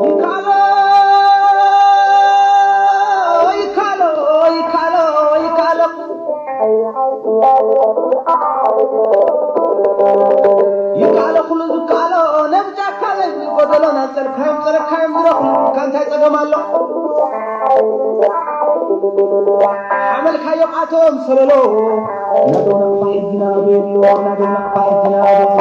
ይካሎ፣ ይካሎ፣ ይካሎ፣ ይካሎ። ይካሎ ኩሉ ዝካሎ፣ ነዚ ጫካ ዘይብሉ ጎደሎ፣ ናብ ጸርካዮም፣ ጸረካዮም ዝረኽቡ፣ ካንታይ ጸገም ኣሎ? ሓመልካዮም ኣቶም ሰለሎ፣ ናደው ናቕፋ ሕጂ ናበይ ኣሎ? ናደው ናቕፋ ሕጂ ናበይ ኣሎ?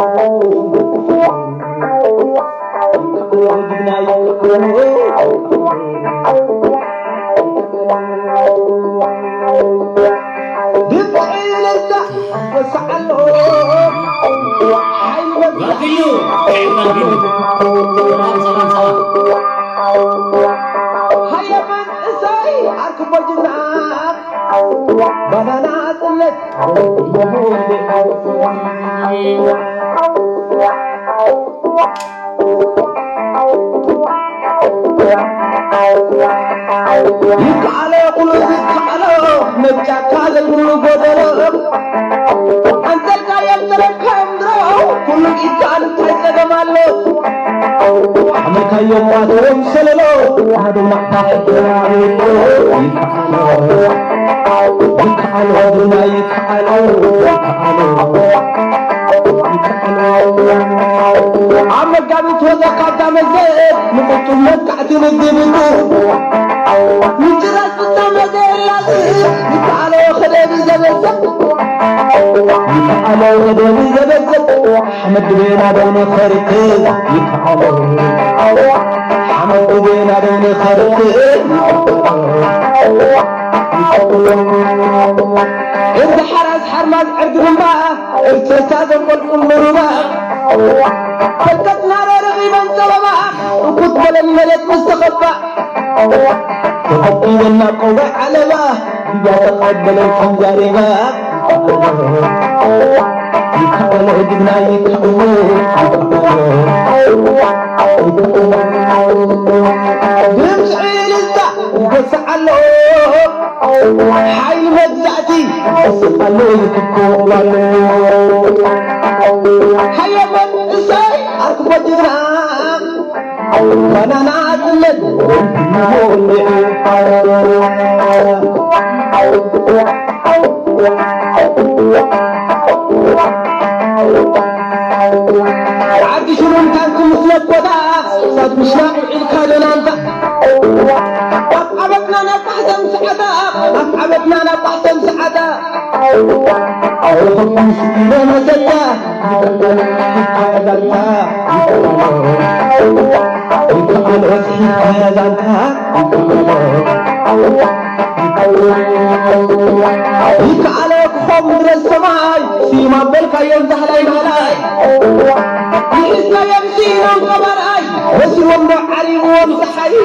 ድምፂ እልልታ ይወስዓሎ። ሓይሊ መግዛእቲ። ጋቢሉ፣ ኤፍሬም ጋቢሉ። ሰላም፣ ሰላም፣ ሰላም። ሃየ መንእሰይ፣ ኣርክቦ ጅግና፣ ባናና ጽነት። ይከኣሎ ኩሉ ዝከኣሎ፣ መጫካ ዘይብሉ ጎደሎ። ኣንጸልካዮም፣ ጸለካዮም ድሮ፣ ኩሉ ይከኣል፣ እንታይ ጸገም ኣሎ? ሓመልካዮም ኣቶም ሰለሎ፣ ናደው ናቕፋ ሕጂ ናበይ ኣሎ? ይከኣሎ፣ ይከኣሎ፣ ግና ይከኣሎ፣ ይከኣሎ። ኣብ መጋቢት ወዘ ካብታ መዘ ምቁጡም መጥቃዕቲ ንግብቱ ምጭራስ ፍጻመ ዘየላዝ ይከኣሎ ከደቢ ዘበዘ ይከኣሎ ከደቢ ዘበዘ ሓመድ ቤና ደውነ ኸርክ ይከኣሎ ሓመድ ቤና ደውነ ኸርክ ይከኣሎ እዚ ሓራስ ሓርማዝ ዕርዲ እምባ እርሰሳ ዘንቆልቁል ምሩባ ፈልጠትና ረርኺበን ጸበባ እኩት በለን መሬት ምስ ተኸባ ተኸቢበና ቆውዕ ዓለባ እያ ተቐበለን ከም ዛሬባ ይከኣሎ ጅግና ይከኣሎ ድምፂ ልዛ ይወስዓሎ ሓይሊ መግዛእቲ ይወስዓሎ ይትኮባሎ ሃየ መንእሰይ ኣርክቦ ጅግና ባናና ጽነት ዓዲ ሽሩን ታንክ ምስ ለኮታ እሳት ምሽራቕ ውዒልካ ደናንታ ኣፍዓበትና ናብ ጣሕሰም ሰዓታ ኣፍዓበትና ናብ ጣሕሰም ሰዓታ ኣውኸቢስ ኢለ መሰታ ይከኣሎ ሒዝካ ዛንታ ይከኣሎ ክኾም ምድረ ሰማይ ስዩም ኣበልካዮም ዛህላይ ናህላይ ይሕዝካዮም ስኢኖም ቀባርኣይ ወሲዎም ዶ ዓሪብዎም ፀሓይ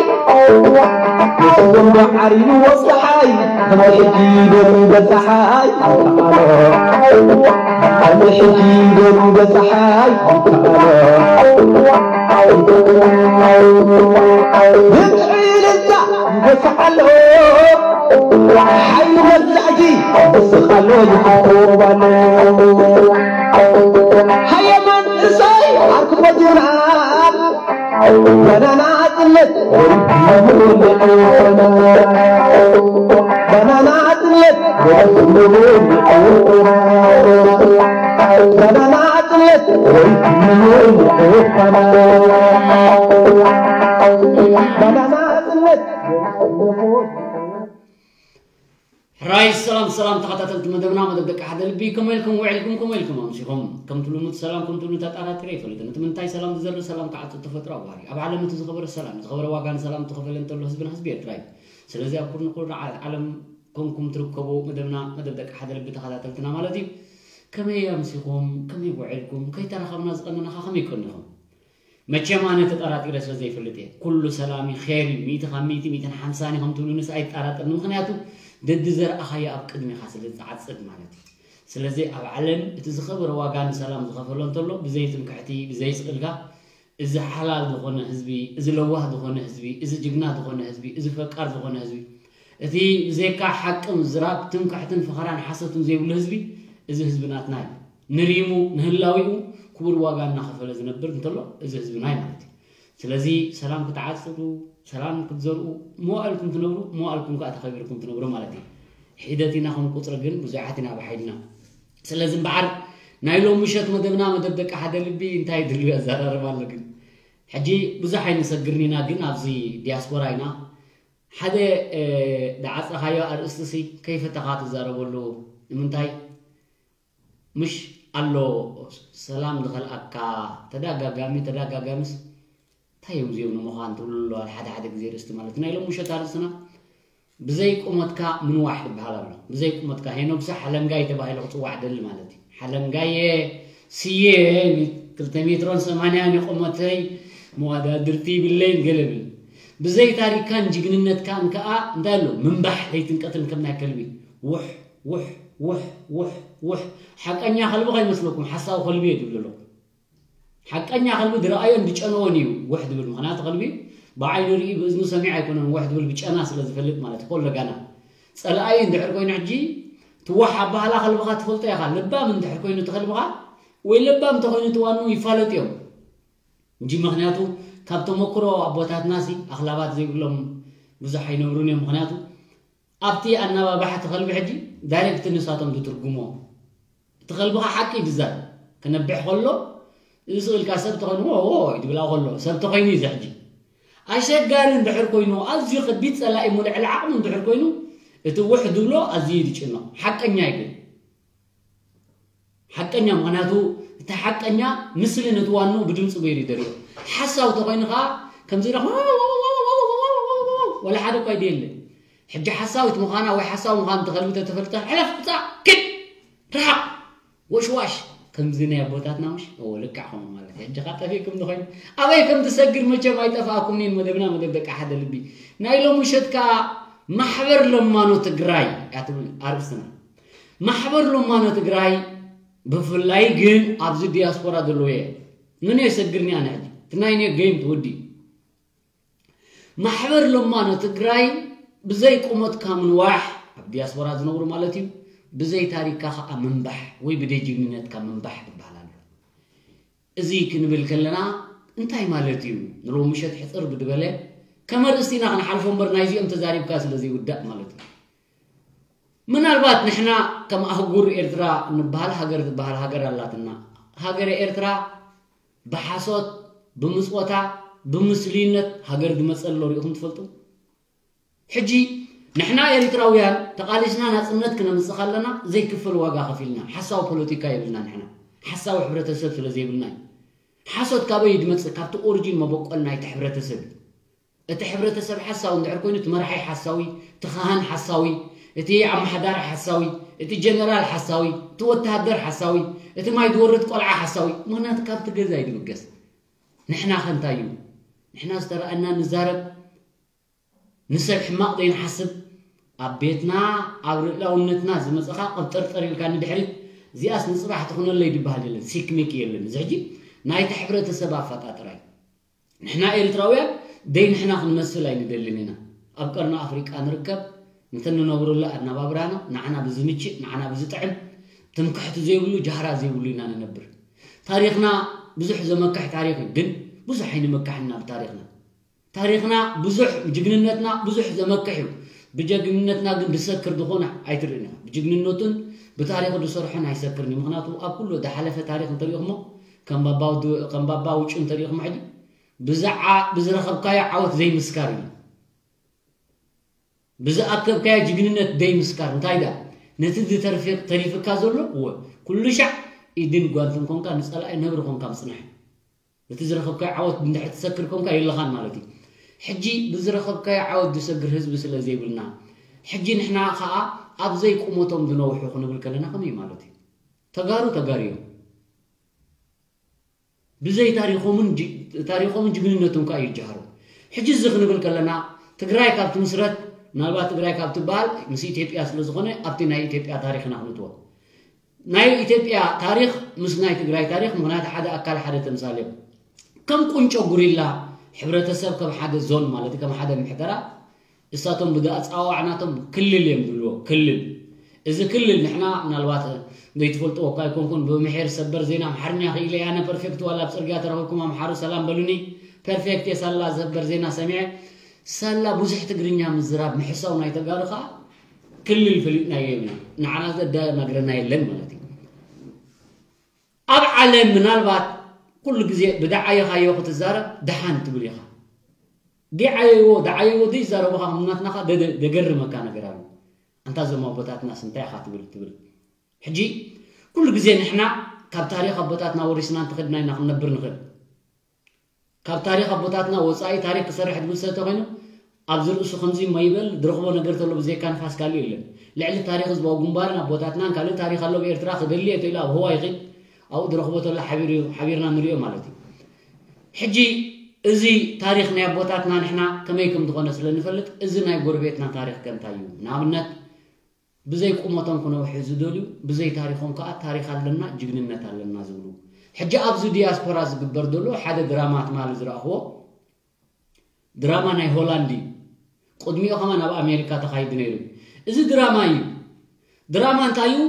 ወሲዎም ዶ ዓሪብዎም ፀሓይ ከመይ ሕጂ ደሩ በፀሓይ ይከኣሎ ከመይ ሕጂ ደሩ በፀሓይ ይከኣሎ ብጥዒ ልዛ ይወስዓሎ ሓይሊ መግዛእቲ ይወስኻሎ ይሕኮባሎ ሃየ መንእሰይ ኣርክቦ ጅግና ባናና ጽነት ባናና ጽነት ባናና ጽነት ባናና ጽነት ሕራይ ሰላም ሰላም ተኸታተልቲ መደብና መደብ ደቂ ሓደ ልቢ ከመይ ኢልኩም ውዒልኩም ከመይ ኢልኩም ኣምሲኹም ከምቲ ልሙድ ሰላም ከምቲ ልሙድ ኣጣራጢረ ይፈልጥን እቲ ምንታይ ሰላም ዝዘርእ ሰላም ክዓጽድ ተፈጥሮ ኣባሪ ኣብ ዓለም እቲ ዝኸበረ ሰላም ዝኸበረ ዋጋ ንሰላም ተኸፈለ እንተሎ ህዝብና ህዝቢ ኤርትራ እዩ ስለዚ ኣብ ኩርንኩር ዓለም ኮንኩም ትርከቡ መደብና መደብ ደቂ ሓደ ልቢ ተኸታተልትና ማለት እዩ ከመይ ኣምሲኹም ከመይ ውዒልኩም ከይተራኸብና ዝቐነናኻ ከመይ ቀኒኹም መቸም ኣነ ተጠራጢረ ስለ ዘይፈልጥ እየ። ኩሉ ሰላም እዩ፣ ኼር እዩ፣ ሚእቲ ካብ ሚእቲ፣ ሚእትን ሓምሳን እዩ ከም ትብሉንስ ኣይጠራጠርን። ምኽንያቱ ደዲ ዘርኣኻዮ ኣብ ቅድሜኻ ስለ ዝዓጽድ ማለት እዩ። ስለዚ ኣብ ዓለም እቲ ዝኸበረ ዋጋ ንሰላም ዝኸፈሎ እንተሎ ብዘይ ትምክሕቲ፣ ብዘይ ስቕልካ፣ እዚ ሓላል ዝኾነ ህዝቢ፣ እዚ ለዋህ ዝኾነ ህዝቢ፣ እዚ ጅግና ዝኾነ ህዝቢ፣ እዚ ፈቃር ዝኾነ ህዝቢ፣ እቲ ብዘይካ ሓቂ ምዝራብ፣ ትምክሕትን ፈኸራን ሓሶትን ዘይብሉ ህዝቢ፣ እዚ ህዝቢ ናትና እዩ። ንሪሙ ንህላዊኡ ክቡር ዋጋ እናኸፈለ ዝነብር እንተሎ እዚ ህዝብና እዩ ማለት እዩ። ስለዚ ሰላም ክትዓጽዱ፣ ሰላም ክትዘርኡ፣ መዋእልኩም ትነብሩ፣ መዋእልኩም ከዓ ተኸቢርኩም ትነብሩ ማለት እዩ። ሒደት ኢና ከም ቁፅሪ ግን ብዙሓት ኢና ብሓይልና። ስለዚ እምበዓር ናይ ሎም ምሸት መደብና መደብ ደቂ ሓደ ልቢ እንታይ ድልዩ ኣዘራርባ ኣሎ ግን ሕጂ ብዙሕ ኣይንሰግርን ኢና ግን ኣብዚ ዲያስፖራ ኢና ሓደ ደዓፀኻዮ ኣርእስቲ ሲ ከይፈተኻ ትዛረበሉ ንምንታይ ምሽ ኣሎ ሰላም ዝኸልኣካ ተዳጋጋሚ ተዳጋጋሚስ እንታይ እዮም እዚኦም ንምዃን ትብሉ ኣለዋ ሓደ ሓደ ግዜ ርእስቲ ማለት ናይ ሎም ምሸት ኣርእስትና ብዘይ ቁመትካ ምንዋሕ ዝበሃል ኣሎ። ብዘይ ቁመትካ ሄኖግሳ ሓለንጋይ ተባሂሉ ክፅዋዕ ደሊ ማለት እዩ። ሓለንጋየ ስየ ክልተ ሜትሮን ሰማንያን የቆመተይ መዋዳድርቲ ይብለይን ገለ ብል። ብዘይ ታሪካን ጅግንነትካን ከዓ እንታይ ኣሎ ምንባሕ ለይትን ቀትርን ከም ናይ ከልቢ ውሕ ውሕ ውሕ ውሕ ውሕ። ሓቀኛ ከልቢ ከይመስለኩም ሓሳዊ ከልቢ እየ ዝብል ኣለኹ። ሓቀኛ ከልቢ ዝረኣዮን ዝጨነዎን እዩ ውሕ ዝብል። ምኽንያቱ ከልቢ ብዓይኑ ርኢ ብእዝኑ ሰሚዕ ኣይኮነን ውሕ ዝብል ብጨና ስለ ዝፈልጥ ማለት እዩ። ኮሎ ጋና ጸላኣይ እንድሕር ኮይኑ ሕጂ ትዋሕ ኣባህላ ከልብኻ ትፈልጦ ኢኻ። ለባም እንድሕር ኮይኑ እቲ ከልብኻ ወይ ለባም እንተኮይኑ እቲ ዋኑ ይፋለጡ እዮም እንጂ ምኽንያቱ ካብ ተመክሮ ኣቦታትና ሲ ኣኽላባት ዘይብሎም ብዙሕ ኣይነብሩን እዮም። ምኽንያቱ ኣብቲ ኣናባባሕ እቲ ከልቢ ሕጂ ዳይሬክት ንሳቶም ዝትርጉሞ እቲ ከልብኻ ሓቂ ይዛረብ ክነብሕ ከሎ እዚ ስእልካ ሰብ ተኾይኑ ዎ ዎ ይድብላ ከሎ ሰብ ተኾይኑ እዩ ሕጂ ኣሸጋሪ እንድሕር ኮይኑ ኣዝዩ ከቢድ ጸላኢ ሙልዕል ዓቕሚ እንድሕር ኮይኑ እቲ ውሕ ድብሎ ኣዝዩ ዝጭኖ ሓቀኛ እዩ ግን ሓቀኛ ምኽንያቱ እቲ ሓቀኛ ምስሊ ነቲ ዋንኡ ብድምፂ ገይሩ ይደርዮ ሓሳው ተኾይኑ ከዓ ከምዚ ኢለ ወላ ሓደ እኳ ይደ የለ ሕጂ ሓሳዊት ምዃና ወይ ሓሳዊ ምዃን ተኸልቢ ተተፈልጠ ሕለፍ ውፃእ ክድ ርሓቕ ወሽዋሽ ከምዚ ናይ ኣቦታትና ምሽ እዎ ልክዕ ከምኡ ማለት እዩ ሕጂ ካ ጠፊእኩም ንኾይኑ ኣበይ ከም ትሰግር መቸም ኣይጠፋእኩምኒን መደብና መደብ ደቂ ሓደ ልቢ ናይ ሎሚ ምሸት ከዓ ማሕበር ለማኖ ትግራይ እያ ትብል ኣርእስትና ማሕበር ለማኖ ትግራይ ብፍላይ ግን ኣብዚ ዲያስፖራ ዘለዉ እየ ምን የሰግርኒ ኣነ ሕጂ እቲ ናይ ኔ ገይም ትወዲ ማሕበር ለማኖ ትግራይ ብዘይ ቁመትካ ምንዋሕ ኣብ ዲያስፖራ ዝነብሩ ማለት እዩ ብዘይ ታሪክካ ከዓ ምንባሕ ወይ ብደይ ጅግንነትካ ምንባሕ ይበሃል ኣሎ እዚ ክንብል ከለና እንታይ ማለት እዩ ንሎሚ ምሸት ሕፅር ብድበለ ከመርእስቲ ኢና ክንሓልፎ እምበር ናይዚኦም ተዛሪብካ ስለ ዘይውዳእ ማለት እዩ ምናልባት ንሕና ከም ኣህጉር ኤርትራ ንበሃል ሃገር ዝበሃል ሃገር ኣላትና ሃገረ ኤርትራ ብሓሶት ብምፅወታ ብምስልዩነት ሃገር ዝመፀ ኣሎ ሪኢኹም ትፈልጡ ሕጂ ንሕና ኤሪትራውያን ተቓሊስና ናጽነት ክነምጽእ ከለና ዘይክፈል ዋጋ ከፊልና ሓሳዊ ፖለቲካ የብልና ንሕና ሓሳዊ ሕብረተሰብ ስለ ዘይብልና እዩ ሓሶት ካበይ ድመጽእ ካብቲ ኦሪጂን መበቆል ናይቲ ሕብረተሰብ እዩ እቲ ሕብረተሰብ ሓሳዊ እንድሕር ኮይኑ እቲ መራሒ ሓሳዊ እቲ ካህን ሓሳዊ እቲ ኣመሓዳሪ ሓሳዊ እቲ ጀነራል ሓሳዊ እቲ ወተሃደር ሓሳዊ እቲ ማይ ዝወርድ ቆልዓ ሓሳዊ ምኽንያቱ ካብቲ ገዛ እዩ ድብገስ ንሕና ከ እንታይ እዩ ንሕና ዝተረኣና ንዛረብ ንሰብ ሕማቕ ዘይንሓስብ ኣብ ቤትና ኣብ ርእላውነትና ዝመፀኻ ቅብጥርጥር ኢልካ ንድሕሪት እዚኣስ ንፅባሕ ትኹነለይ ዝበሃል የለን ሲክሚክ የለን እዚ ሕጂ ናይቲ ሕብረተሰብ ኣፈጣጥራ እዩ ንሕና ኤርትራውያን ደይ ንሕና ክንመስል ኣይንደልን ኢና ኣብ ቀርኒ ኣፍሪቃ ንርከብ ነተን ንነብረሉ ኣናባብራና ንዓና ብዝምችእ ንዓና ብዝጥዕም ትምክሕቲ ዘይብሉ ጃህራ ዘይብሉ ኢና ንነብር ታሪኽና ብዙሕ ዘመክሕ ታሪኽ እዩ ግን ብዙሕ ኣይንመካሕና ብታሪኽና ታሪኽና ብዙሕ ጅግንነትና ብዙሕ ዘመክሕ እዩ ብጀግንነትና ግን ዝሰክር ዝኾነ ኣይትርእን ኢኻ ብጅግንነቱን ብታሪኹ ዝሰርሖን ኣይሰክርን እዩ ምክንያቱ ኣብ ኩሉ ዝሓለፈ ታሪኽ እንተሪእኹሞ ከም ባባ ውጩ እንተሪእኹሞ ሕጂ ብዝዓ ብዝረኸብካዮ ዓወት ዘይምስካር እዩ ብዝኣከብካዮ ጅግንነት ዘይምስካር እንታይ ዳ ነቲ ዝተሪፍካ ዘሎ እወ ኩሉ ሻዕ ኢድን ጓንትን ኮንካ ንፀላኢ ነብሪ ኮንካ ምፅናሕ እቲ ዝረኸብካዮ ዓወት እንድሕር ትሰክር ኮንካ የለኻን ማለት እዩ። ሕጂ ብዝረኸብካዮ ዓወት ዝሰግር ህዝቢ ስለ ዘይብልና ሕጂ ንሕና ኸኣ ኣብ ዘይቁመቶም ዝነውሑ ክንብል ከለና ከመይ ማለት እዩ? ተጋሩ ተጋሩ እዮም። ብዘይ ታሪኾምን ታሪኾምን ጅግንነቶም ከኣ ይጀሃሩ። ሕጂ እዚ ክንብል ከለና ትግራይ ካብ ትምስረት ምናልባት ትግራይ ካብ ትበሃል ምስ ኢትዮጵያ ስለ ዝኾነ ኣብቲ ናይ ኢትዮጵያ ታሪኽና ክንእትዎ ናይ ኢትዮጵያ ታሪኽ ምስ ናይ ትግራይ ታሪኽ ምኽንያቱ ሓደ ኣካል ሓደ ተምሳሌ እዮም። ከም ቁንጮ ጉሪላ ሕብረተሰብ ከም ሓደ ዞን ማለት ከም ሓደ ምሕደራ እሳቶም ብኣፀዋውዓ ናቶም ክልል እዮም ዝብልዎ ክልል እዚ ክልል ንሕና ምናልባት ዘይትፈልጥዎ እኳ ኣይኮንኩን፣ ብምሒር ሰበር ዜና ኣምሓርኛ ክኢለ ኣነ ፐርፌክት ዋላ ኣብ ጽርግያ ተረኸብኩም ኣምሓሩ ሰላም በሉኒ። ፐርፌክት የሳላ ሰበር ዜና ሰሚዐ። ሳላ ብዙሕ ትግርኛ ምዝራብ ምሕሳው ናይ ተጋሩ ኸዓ ክልል ፈሊጥናዮ የብልና። ንዓና ዘደናግረና የለን ማለት እዩ። ኣብ ዓለም ምናልባት ኩሉ ግዜ ብደዓየኻዮ ክትዛረብ ደሓን ትብል ኢኻ። ዲዓየዎ ደዓየዎ ዘይዛረቡኻ ምናትናኻ ደገርመካ ነገር ኣሎ። ኣንታ እዞም ኣቦታትናስ እንታይ ኢኻ ትብል ትብል። ሕጂ ኩሉ ግዜ ንሕና ካብ ታሪኽ ኣቦታትና ወሪስና እንተኸድና ኢና ክንነብር ንኽእል። ካብ ታሪኽ ኣቦታትና ወጻኢ ታሪኽ ክሰርሕ ዝብል ሰብ ተኾይኑ ኣብዚ ርእሱ ከምዚ እሞ ይበል ዝረኽቦ ነገር ተሎ ብዘይካ ንፋስ ካልእ የለን። ልዕሊ ታሪኽ ህዝባዊ ግንባርን ኣቦታትናን ካልእ ታሪኽ ኣሎ ብኤርትራ ክደሊ እየ ተኢሉ ኣብ ህዋ ይኺድ ኣብኡ ዝረኽቦ ተሎ ሓቢርና ንሪኦ ማለት እዩ። ሕጂ እዚ ታሪኽ ናይ ኣቦታትና ንሕና ከመይ ከም ዝኾነ ስለ ንፈልጥ እዚ ናይ ጎረቤትና ታሪኽ ከ እንታይ እዩ? ንኣብነት ብዘይ ቁመቶም ክነውሑ ዝደልዩ ብዘይ ታሪኾም ከዓ ታሪኽ ኣለና ጅግንነት ኣለና ዝብሉ። ሕጂ ኣብዚ ዲያስፖራ ዝግበር ዘሎ ሓደ ድራማ ትማሊ ዝረእኽዎ ድራማ ናይ ሆላንድ እዩ። ቅድሚኡ ከማን ኣብ ኣሜሪካ ተኻይዱ ነይሩ። እዚ ድራማ እዩ። ድራማ እንታይ እዩ?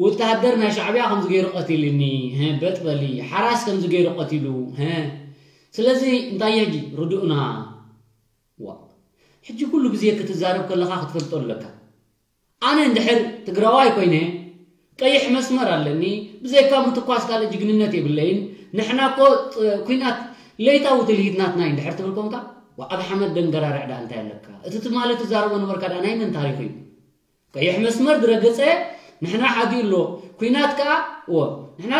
ወተሃደር ናይ ሻዕቢያ ከምዚ ገይሩ ቀቲልኒ፣ በጥ በሊ፣ ሓራስ ከምዚ ገይሩ ቀቲሉ። ስለዚ እንታይ ሕጂ ርድኡና። ዋ ሕጂ ኩሉ ግዜ ክትዛረብ ከለኻ ክትፈልጦ ኣለካ። ኣነ እንድሕር ትግራዋይ ኮይነ ቀይሕ መስመር ኣለኒ፣ ብዘይካ ምትኳስ ካልእ ጅግንነት የብለይን። ንሕና እኮ ኩናት ለይታዊ ትልሂት ናትና እዩ እንድሕር ትብል ኮንካ፣ ኣብ ሓመድ ደንገራርዕ ደኣ እንታይ ኣለካ? እቲ ትማሊ ትዛረቦ ነበርካ ደኣ ናይ መን ታሪኽ እዩ? ቀይሕ መስመር ዝረገጸ ንሕና ሓዲኡ ኣሎ። ኩናት ከኣ እወ ንሕና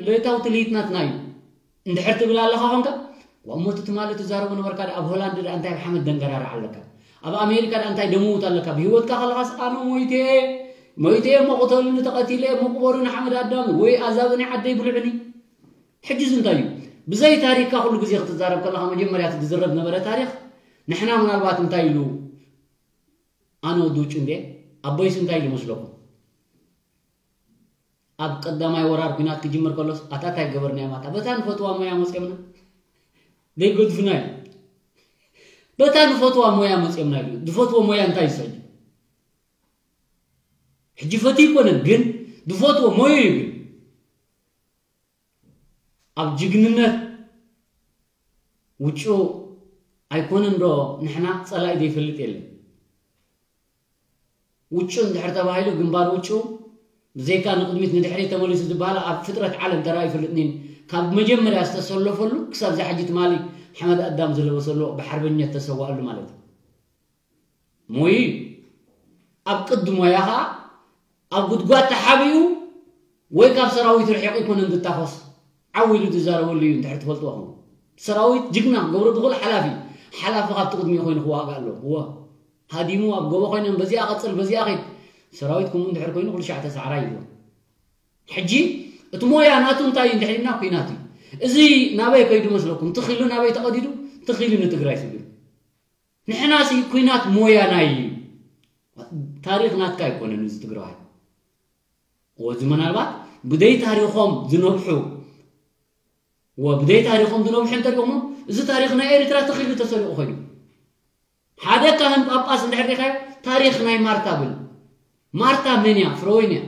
ለይታዊ ትልሂት ናትና እዩ። እንድሕር ትብል ኣለኻ ኾንካ፣ ዋሞቱ ትማሊ ትዛረቦ ነበርካ፣ ኣብ ሆላንድ ደኣ እንታይ ኣብ ሓመድ ደንገራርዕ ኣለካ? ኣብ ኣሜሪካ ደኣ እንታይ ደመውት ኣለካ? ብህይወትካ ከለኻስ ኣነ ሞይተ እየ፣ ሞይተ እየ፣ እሞ ቅተሉኒ፣ ተቐቲለ እየ፣ እሞ ቅበሩኒ ሓመድ ኣዳም ወይ ኣዛብኒ ዓደይ ብልዑኒ። ሕጂ እዚ እንታይ እዩ? ብዘይ ታሪኽካ ኩሉ ግዜ ክትዛረብ ከለኻ መጀመርያ እቲ ዝዝረብ ነበረ ታሪኽ ንሕና ምናልባት እንታይ ኢሉ ኣነ ወዲ ውጩ እንዴ ኣቦይስ እንታይ ኢሉ መስለኩም? ኣብ ቀዳማይ ወራር ኩናት ክጅምር ከሎስ ኣታ እንታይ ገበርና እዮም ኣታ በታ ንፈትዋ ሞያ መፅኦምና ዘይገድፉና እዩ። በታ ንፈትዋ ሞያ መፅኦምና እዩ። ዝፈትዎ ሞያ እንታይ ይሰል ሕጂ ፈትዩ ይኮነን ግን ዝፈትዎ ሞዮ እዩ ግን ኣብ ጅግንነት ውጩ ኣይኮነን ዶ ንሕና ጸላኢ ዘይፈልጥ የለን። ውጩ እንድሕር ተባሂሉ ግንባር ውጩ ብዘይካ ንቕድሚት ንድሕሪት ተመሊሱ ዝበሃል ኣብ ፍጥረት ዓለም ተራእዩ ይፈልጥኒን ካብ መጀመርያ ዝተሰለፈሉ ክሳብ ዛሕጂ ትማሊ ሓመድ ኣዳም ዝለበሰሉ ብሓርበኛት ተሰዋእሉ ማለት እዩ። ሞይ ኣብ ቅዲ ሞያ ኸዓ ኣብ ጉድጓድ ተሓቢኡ ወይ ካብ ሰራዊት ርሒቑ ኣይኮነን ዝታኾስ ዓው ኢሉ ዝዛረበሉ እዩ እንድሕር ትፈልጥዎ ኹም ሰራዊት ጅግና ክገብሮ ዝኽእል ሓላፊ ሓላፊ ካብቲ ቅድሚኡ ኮይኑ ክዋጋእ ኣለዎ እወ ሃዲሙ ኣብ ጎቦ ኮይኖም በዚኣ ቀፅል በዚኣ ኸይድ ሰራዊት ከምኡ እንድሕር ኮይኑ ኩሉ ሻዕ ተሳዕራ ይብሎ ሕጂ እቲ ሞያ ናቱ እንታይ እዩ እንድሕር ኢልና ኩናት እዩ እዚ ናበይ ከይዱ መስለኩም ትኺሉ ናበይ ተቐዲዱ ትኺሉ ንትግራይ ስግር ንሕናሲ ኩናት ሞያና እዩ። ታሪኽ ናትካ ኣይኮነን እዚ ትግራዋይ። ወዚ ምናልባት ብደይ ታሪኾም ዝነብሑ ወብደይ ታሪኾም ዝነብሑ እንተሪኦሞ እዚ ታሪኽ ናይ ኤርትራ ተኺሉ ተሰሪቑ ኮይኑ ሓደ ካህን ጳጳስ እንድሕር ሪኻዮ ታሪኽ ናይ ማርታ ብል ማርታ መን እያ ፍረወይን እያ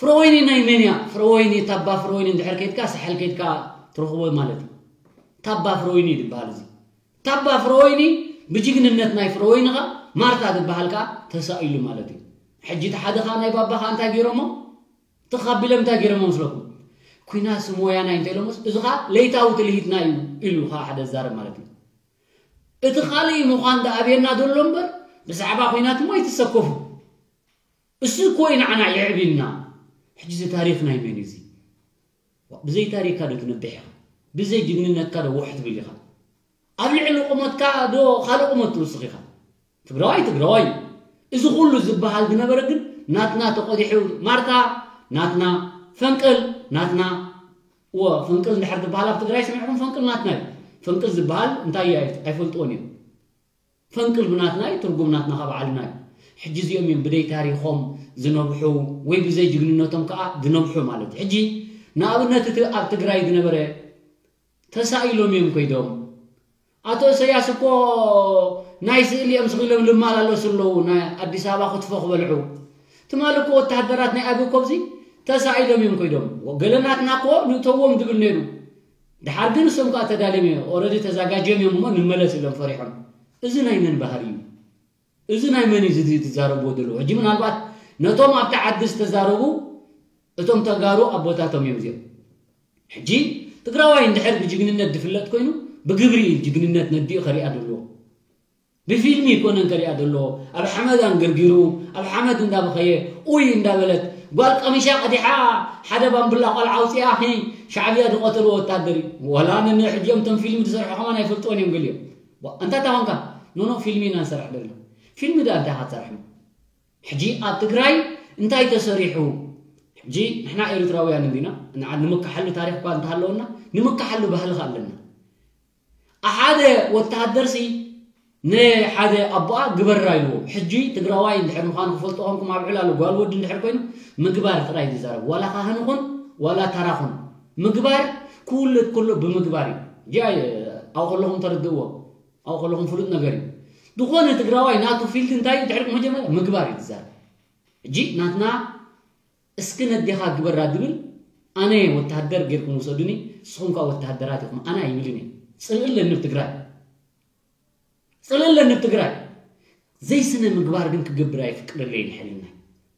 ፍረወይኒ ናይ መን እያ? ፍረወይኒ ታባ ፍረወይኒ እንድሕር ከይድካ ሳሕል ከይድካ ትረኽቦ ማለት እዩ። ታባ ፍረወይኒ እዩ ዝበሃል እዚ። ታባ ፍረወይኒ ብጅግንነት ናይ ፍረወይኒ ኸ ማርታ ዝበሃል ከ ተሳኢሉ ማለት እዩ። ሕጂ እቲ ሓደ ኸ ናይ ባባ ኸ እንታይ ገይሮሞ? ትኻቢሎም እንታይ ገይሮሞ መስለኩም? ኩናት ስሞያና እዩ እንተ ኢሎሞስ እዚ ኸ ለይታዊ ትልሂትና እዩ ኢሉ ኸ ሓደ ዛረብ ማለት እዩ። እቲ ኻልእ ምዃን ደኣ ኣብየና ዘሎ እምበር ብዛዕባ ኩናት እሞ ኣይትሰከፉ። እሱ እኮ እዩ ንዓና የዕብና። ሕጂ እዚ ታሪኽ ናይ መን እዩ እዚ? ብዘይ ታሪኽካ ዶ ትነብሕ ኢኻ? ብዘይ ጅግንነትካ ዶ ውሕ ትብል ኢኻ? ኣብ ልዕሊ ቁመትካ ዶ ካልእ ቁመት ትውስኽ ኢኻ? ትግራዋይ ትግራዋይ እዩ። እዚ ኩሉ ዝበሃል ዝነበረ ግን ናትና ተቆዲሑ ማርታ ናትና ፈንቅል ናትና እወ ፈንቅል እንድሕር ዝበሃል ኣብ ትግራይ ሰሚዕኹም ፈንቅል ናትና እዩ። ፈንቅል ዝበሃል እንታይ እዩ ኣይፈልጥዎን እዮም። ፈንቅል ብናትና እዩ፣ ትርጉም ናትና ካብ ዓልና እዩ። ሕጂ እዚኦም እዮም ብደይ ታሪኾም ዝነብሑ ወይ ብዘይ ጅግንነቶም ከዓ ዝነብሑ ማለት እዩ። ሕጂ ንኣብነት እቲ ኣብ ትግራይ ዝነበረ ተሳኢሎም እዮም ከይዶም ኣቶ ኢሰያስ እኮ ናይ ስእሊ እዮም ስቕ ኢሎም ልማላለሱ ኣለዉ፣ ናይ ኣዲስ ኣበባ ክትፎ ክበልዑ። ትማሊ እኮ ወተሃደራት ናይ ኣቢ እኮ ኣብዚ ተሳኢሎም እዮም ከይዶም። ገለ ናትና እኮ ንእተዎም ዝብል ነይሩ። ድሓር ግን እሶም ከኣ ተዳልዮም እዮም፣ ኦረዲ ተዛጋጅዮም እዮም እሞ ንመለስ ኢሎም ፈሪሖም። እዚ ናይ መን ባህሪ እዩ? እዚ ናይ መን እዩ እዚ ትዛረብዎ ዘለዉ? ሕጂ ምናልባት ነቶም ኣብቲ ዓዲ ዝተዛረቡ እቶም ተጋሩ ኣቦታቶም እዮም እዚኦም። ሕጂ ትግራዋይ እንድሕር ብጅግንነት ዝፍለጥ ኮይኑ ብግብሪ እዩ ጅግንነት ነዲኡ ከሪኣ ዘለዎ። ብፊልሚ ይኮነን ከሪኣ ዘለዎ። ኣብ ሓመድ ኣንገርጊሩ፣ ኣብ ሓመድ እንዳበኸየ፣ ኡይ እንዳበለት፣ ጓል ቀሚሻ ቀዲሓ ሓደ ባምቡላ ቆልዓ ኣውፂኣ፣ ሂ፣ ሻዕብያ ዝቐተልዎ ወታደር እዩ። ወላ ነነ ሕጂኦም እቶም ፊልሚ ዝሰርሑ ከማን ኣይፈልጥዎን እዮም ገሊኦም። ዋ፣ እንታይ ታኾንካ? ኖኖ፣ ፊልሚ ኢና ንሰርሕ ዘለና። ፊልሚ ዳ እንታይ ኢኻ ትሰርሕ? ሕጂ ኣብ ትግራይ እንታይ ተሰሪሑ? ሕጂ ንሕና ኤርትራውያን እንዲና፣ ንዓ-፣ ንምካሓሉ ታሪኽ እኳ እንተሃለወና፣ ንምካሓሉ ባህሊ ከ ኣለና። ሓደ ወተሃደርሲ ንሓደ ኣቦኣ ግበራ ኢልዎ። ሕጂ ትግራዋይ እንድሕር ምዃኑ ክፈልጦ ኮንኩም ኣብ ዕላሉ ጓል ወዲ እንድሕር ኮይኑ ምግባር ጥራይ ዝዛረብ። ዋላ ካህን ኹን፣ ዋላ ተራ ኹን። ምግባር ክውለድ ከሎ ብምግባር እዩ። እዚኣ ኣብኡ ከለኹም ተረድእዎ። ኣብኡ ከለኹም ፍሉጥ ነገር እዩ። ዝኾነ ትግራዋይ ናቱ ፊልድ እንታይ እዩ? ድሕሪ መጀመርያ ምግባር እዩ ዝዛረብ። ሕጂ ናትና እስኪ ነዴኻ ግበራ ድብል ኣነ ወተሃደር ጌርኩም ውሰዱኒ፣ ንስኹም ከኣ ወተሃደራት ኢኹም፣ ኣነ ኣይብልን እየ። ጽልኢ ኣለኒ ብትግራይ። ጽልኢ ኣለኒ ብትግራይ። ዘይስነ ምግባር ግን ክገብር ኣይፍቅደለይን ሕልናይ።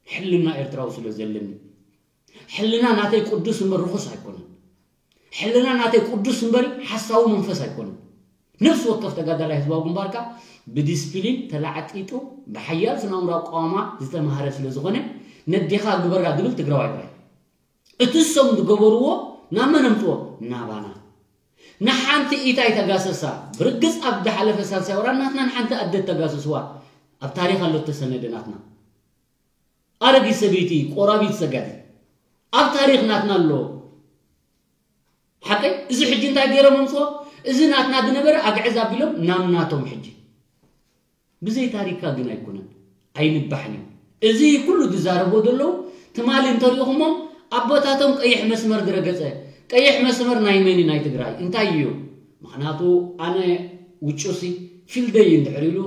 ሕልና ኤርትራዊ ስለ ዘለኒ። ሕልና ናተይ ቅዱስ እምበር ርኹስ ኣይኮነን። ሕልና ናተይ ቅዱስ እምበር ሓሳዊ መንፈስ ኣይኮነን። ነፍሲ ወከፍ ተጋዳላይ ህዝባዊ ግንባር ከኣ ብዲስፕሊን ተላዕጢጡ ብሓያል ስነ ኣእምሮኣዊ ኣቃውማ ዝተማህረ ስለ ዝኾነ ነዴኻ ግበራ ዝብል ትግራዋይ ጥራይ። እቲ እሶም ዝገበርዎ ናብ መን ኣምፅዎ? ናባና። ንሓንቲ ኢታይ ተጋሰሳ ብርግፅ ኣብ ዝሓለፈ ሳልሳይ ወራር ናትና ንሓንቲ ኣደ ተጋሰስዋ ኣብ ታሪክ ኣሎ እተሰነደ ናትና። ኣረጊት ሰበይቲ ቆራቢት ሰጋዲ ኣብ ታሪክ ናትና ኣሎ። ሓቀይ እዚ ሕጂ እንታይ ገይሮም ኣምፅኦ? እዚ ናትና ዝነበረ ኣግዕዝ ኣቢሎም ናብ ናቶም ሕጂ። ብዘይ ታሪክካ ግን ኣይኮነን፣ ኣይንባሕን እዩ። እዚ ኩሉ ዝዛረቦ ዘለዉ ትማሊ እንተሪእኹሞም ኣቦታቶም ቀይሕ መስመር ዝረገፀ፣ ቀይሕ መስመር ናይ መን እዩ? ናይ ትግራይ። እንታይ እዩ? ምኽንያቱ ኣነ ውጩሲ ፊልደይ እንድሕር ኢሉ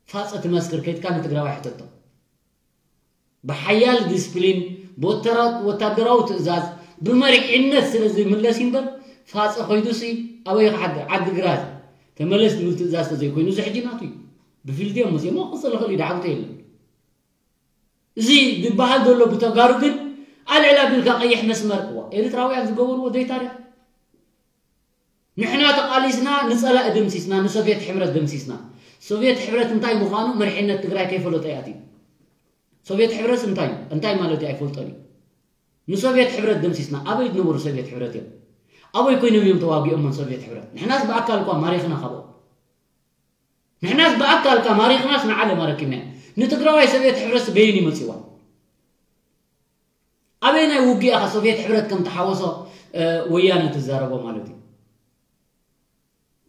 ፋፀ ትመስክር ከይድካ ንትግራዋይ ሕተቶ። ብሓያል ዲስፕሊን ብወተራ-፣ ወታደራዊ ትእዛዝ ብመሪሕነት ስለ ዝምለስ እዩ እምበር ፋፀ ኮይዱሲ ኣበይ ክሓድር? ዓዲ ግራት ተመለስ ዝብል ትእዛዝ ተዘይኮይኑ እዚ ሕጂ ናቱ እዩ። ብፊልድ እዮም መፅኦም ክቕፅል ይኽእል እዩ፣ ዳዕውተ የለን። እዚ ዝበሃል ዘሎ ብተጋሩ ግን ኣልዕል ኣቢልካ ቀይሕ መስመር። እዋ ኤርትራውያን ዝገበርዎ ዘይታሪክ ንሕና ተቓሊስና ንጸላኢ ደምሲስና፣ ንሶቭየት ሕብረት ደምሲስና። ሶቭየት ሕብረት እንታይ ምዃኑ መሪሕነት ትግራይ ከይፈለጦ እዩ ኣትዩ። ሶቭየት ሕብረት እንታይ እዩ? እንታይ ማለት እዩ? ኣይፈልጦን እዩ። ንሶቭየት ሕብረት ደምሲስና። ኣበይ ዝነበሩ ሶቭየት ሕብረት እዮም? ኣበይ ኮይኖም እዮም ተዋጊኦሞን ሶቭየት ሕብረት? ንሕናስ ብኣካል እኳ ማሪኽና ካብኦም። ንሕናስ ብኣካል እኳ ማሪኽናስ ንዓለም ኣረኪብና። ንትግራዋይ ሶቭየት ሕብረትስ በየን ይመጽዋ? ኣበየናይ ውግእ ኢኻ ሶቭየት ሕብረት ከም ተሓወሶ፣ እ፣ ወያነ ትዛረቦ ማለት እዩ?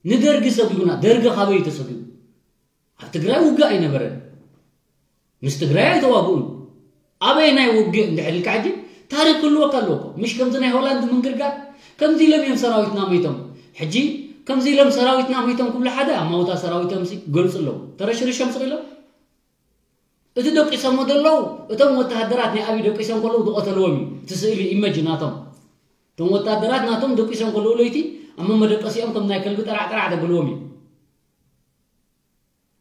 ንደርጊ ሰጒጉና፣ ደርጊ ካበይ እዩ ተሰጒጉ? ኣብ ትግራይ ውግእ ኣይነበረን። ምስ ትግራይ ኣይተዋግኡን። ኣበየናይ ውግእ እንድሕር ኢልካ ሕጂ ታሪክ ክህልወካ ኣለዎ እኮ። ምሽ ከምዚ ናይ ሆላንድ ምንግርጋር፣ ከምዚ ኢሎም እዮም ሰራዊትና ሞይቶም። ሕጂ ከምዚ ኢሎም ሰራዊትና ሞይቶም ክብሉ ሓደ ኣማውታ ሰራዊቶምሲ ገልጹ ኣለዉ። ተረሽሪሾም ስቕ ኢሎም። እቲ ደቂሶሞ ዘለዉ፣ እቶም ወተሃደራት ናይ ኣብይ ደቂሶም ከለዉ ዝቐተልዎም እዩ። እቲ ስእሊ ኢመጅ ናቶም። እቶም ወታደራት ናቶም ደቂሶም ከለዉ ለይቲ ኣብ መመደቀሲኦም ከም ናይ ከልቢ ጠራዕ ጠራዕ ዘብልዎም እዩ።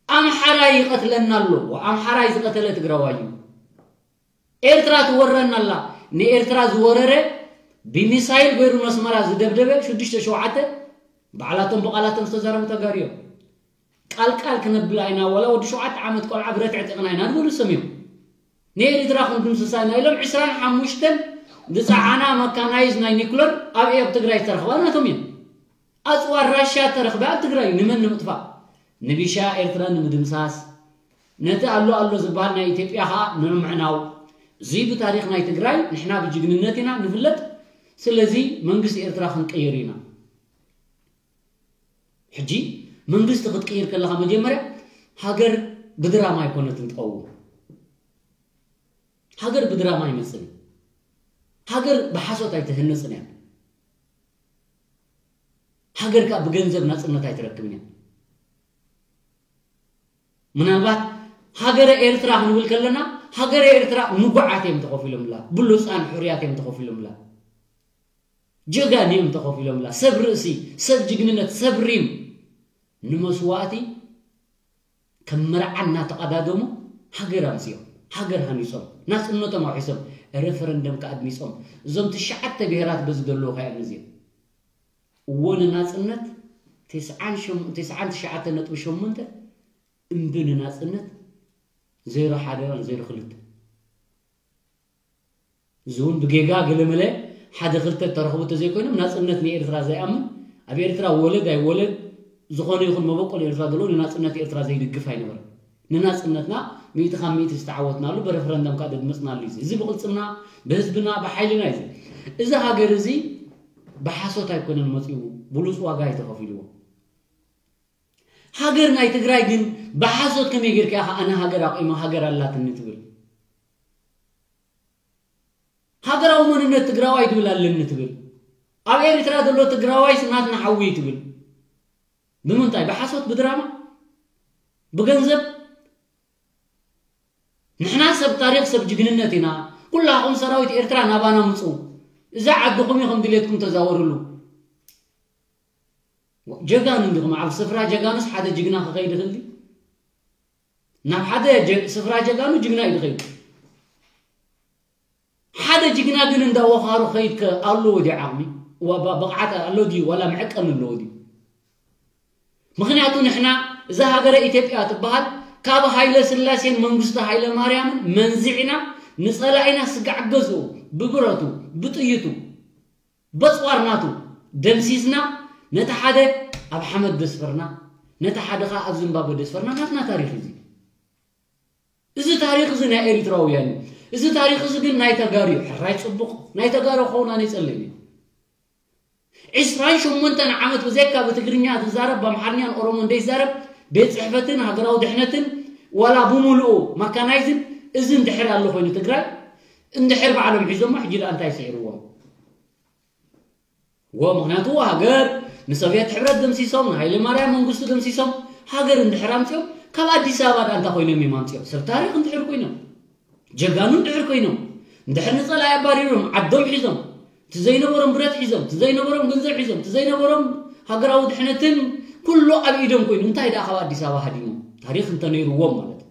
ኣምሓራይ ይቐትለና ኣሎ። ኣምሓራይ ዝቐተለ ትግራዋይ እዩ። ኤርትራ ትወረና ኣላ። ንኤርትራ ዝወረረ ብሚሳይል ገይሩ ነስመራ ዝደብደበ ሽዱሽተ ሸውዓተ ባዕላቶም ብቓላቶም ዝተዛረቡ ተጋሩ እዮም። ቃል ቃል ክነብላ ኢና፣ ዋላ ወዲ ሸውዓተ ዓመት ቆልዓ ብረት ዕጢቕና ኢና ዝበሉ ሰም እዮም። ንኤርትራ ክንድምስሳ ኢና ኢሎም ዕስራን ሓሙሽተን ዝፀዓና መካናይዝ ናይ ኒኩለር ኣብ ኣብ ትግራይ ዝተረኽባ ናቶም እዮም። ኣፅዋር ራሻ ተረኽበ ኣብ ትግራይ ንመን ንምጥፋእ? ንቢሻ ኤርትራ ንምድምሳስ፣ ነቲ ኣሎ ኣሎ ዝበሃል ናይ ኢትዮጵያ ኸዓ ንምምዕናው። እዚ ብታሪኽ ናይ ትግራይ ንሕና ብጅግንነት ኢና ንፍለጥ። ስለዚ መንግስቲ ኤርትራ ክንቅይር ኢና። ሕጂ መንግስቲ ክትቅይር ከለኻ መጀመርያ ሃገር ብድራማ ኣይኮነትን ትቐውም። ሃገር ብድራማ ኣይመፅን። ሃገር ብሓሶት ኣይትህነፅን እያ። ሃገር ከኣ ብገንዘብ ናጽነት ኣይትረክብን እያ። ምናልባት ሃገረ ኤርትራ ክንብል ከለና፣ ሃገረ ኤርትራ ንጉዓት እዮም ተኸፊሎምላ፣ ብሉጻን ሕሩያት እዮም ተኸፊሎምላ፣ ጀጋኑ እዮም ተኸፊሎምላ፣ ሰብ ርእሲ፣ ሰብ ጅግንነት፣ ሰብ ሪም ንመስዋእቲ ከም መርዓ እናተቐዳደሙ ሃገር ኣምጺኦም፣ ሃገር ሃኒጾም፣ ናጽነቶም ኣውሒሶም፣ ሬፈረንደም ከኣ ኣድሚጾም፣ እዞም ትሽዓተ ብሄራት በዚ ዘለዉ ከኣ እዮም እዚኦም። እዎ ንናጽነት ተስዓን ሸም-፣ ተስዓን ትሽዓተ ነጥቢ ሸሞንተ፣ እምቢ ንናጽነት ዜሮ ሓደ ዜሮ ክልተ። እዚ እውን ብጌጋ ገለመለ ሓደ ክልተ እተረኽቡ እንተዘይኮይኖም ናጽነት ንኤርትራ ዘይኣምን፣ ኣብ ኤርትራ ወለድ ኣይወለድ ዝኾነ ይኹን መበቆል ኤርትራ ዘለዎ ንናጽነት ኤርትራ ዘይድግፍ ኣይነበረን። ንናጽነትና ሚእቲ ካብ ሚእቲ ዝተዓወትናሉ ብረፈረንደም ከዓ ደድመጽናሉ እዩ። እዚ ብቕልጽምና ብህዝብና ብሓይልና እዩ። እዚ ሃገር እዚ ብሓሶት ኣይኮነን መጺኡ፣ ብሉጽ ዋጋ እዩ ተኸፊልዎ። ሃገር ናይ ትግራይ ግን ብሓሶት ከመይ ጌርካ ኢኻ ኣነ ሃገር ኣቑመ ሃገር ኣላትኒ ትብል? ሃገራዊ መንነት ትግራዋይ ትብል ኣለኒ ትብል። ኣብ ኤርትራ ዘሎ ትግራዋይ ስናትና ሓዊ ትብል። ብምንታይ? ብሓሶት፣ ብድራማ፣ ብገንዘብ። ንሕና ሰብ ታሪኽ ሰብ ጅግንነት ኢና። ኩላኹም ሰራዊት ኤርትራ ናባና ምፁ። እዛ ዓድኹም ኢኹም ድሌትኩም ተዛወርሉ። ጀጋኑ እንዲኹም። ኣብ ስፍራ ጀጋኑስ ሓደ ጅግና ክኸይድ ይኽእል ድዩ? ናብ ሓደ ጀ-፣ ስፍራ ጀጋኑ ጅግና እዩ ዝኸይድ። ሓደ ጅግና ግን እንዳወኻሩ ኸይድ ከ ኣለዎ ድዩ ዓቕሚ? ዋ-፣ ባ-፣ ብቕዓት ኣሎ ድዩ? ዋላ መዕቀኒ ኣለዎ ድዩ? ምኽንያቱ ንሕና እዛ ሃገረ ኢትዮጵያ ትበሃል ካብ ሃይለ ስላሴን መንግስቱ ሃይለ ማርያምን መንዚዕና ንጸላኢና ስጋዕ ገዝኡ ብብረቱ ብጥይቱ በጽዋር ናቱ ደምሲስና ነቲ ሓደ ኣብ ሓመድ ደስፈርና፣ ነቲ ሓደ ኸኣ ኣብ ዝምባበ ደስፈርና ናትና ታሪኽ እዩ። እዚ ታሪኽ እዚ ናይ ኤሪትራውያን እዩ። እዚ ታሪኽ እዚ ግን ናይ ተጋሩ እዩ። ሕራይ ጽቡቕ ናይ ተጋሩ ክኸውን ኣነ ይጸልእ እዩ። ዕስራን ሸሞንተን ዓመት ብዘይካ ብትግርኛ ትዛረብ ብኣምሓርኛን ኦሮሞን ዘይዛረብ ቤት ጽሕፈትን ሃገራዊ ድሕነትን ዋላ ብምሉኡ ማካናይዝን እዚ እንድሕር ኣሎ ኮይኑ ትግራይ እንድሕር ባዕሎም ሒዞሞ ሕጂ ደኣ እንታይ ስዒርዎም? ዎ ምኽንያቱ ሃገር ንሶቪየት ሕብረት ደምሲሶም ንሃይለ ማርያም መንግስቱ ደምሲሶም ሃገር እንድሕር ኣምፅኦም ካብ ኣዲስ ኣበባ ደኣ እንታይ ኮይኖም እዮም ኣምፅኦም? ሰብ ታሪኽ እንድሕር ኮይኖም ጀጋኑ እንድሕር ኮይኖም እንድሕር ንፀላኢ ኣባሪሮም ዓዶም ሒዞም እቲ ዘይነበሮም ብረት ሒዞም እቲ ዘይነበሮም ገንዘብ ሒዞም እቲ ዘይነበሮም ሃገራዊ ድሕነትን ኩሉ ኣብ ኢዶም ኮይኑ እንታይ ደኣ ካብ ኣዲስ ኣበባ ሃዲሞም? ታሪኽ እንተነይርዎም ማለት እዩ።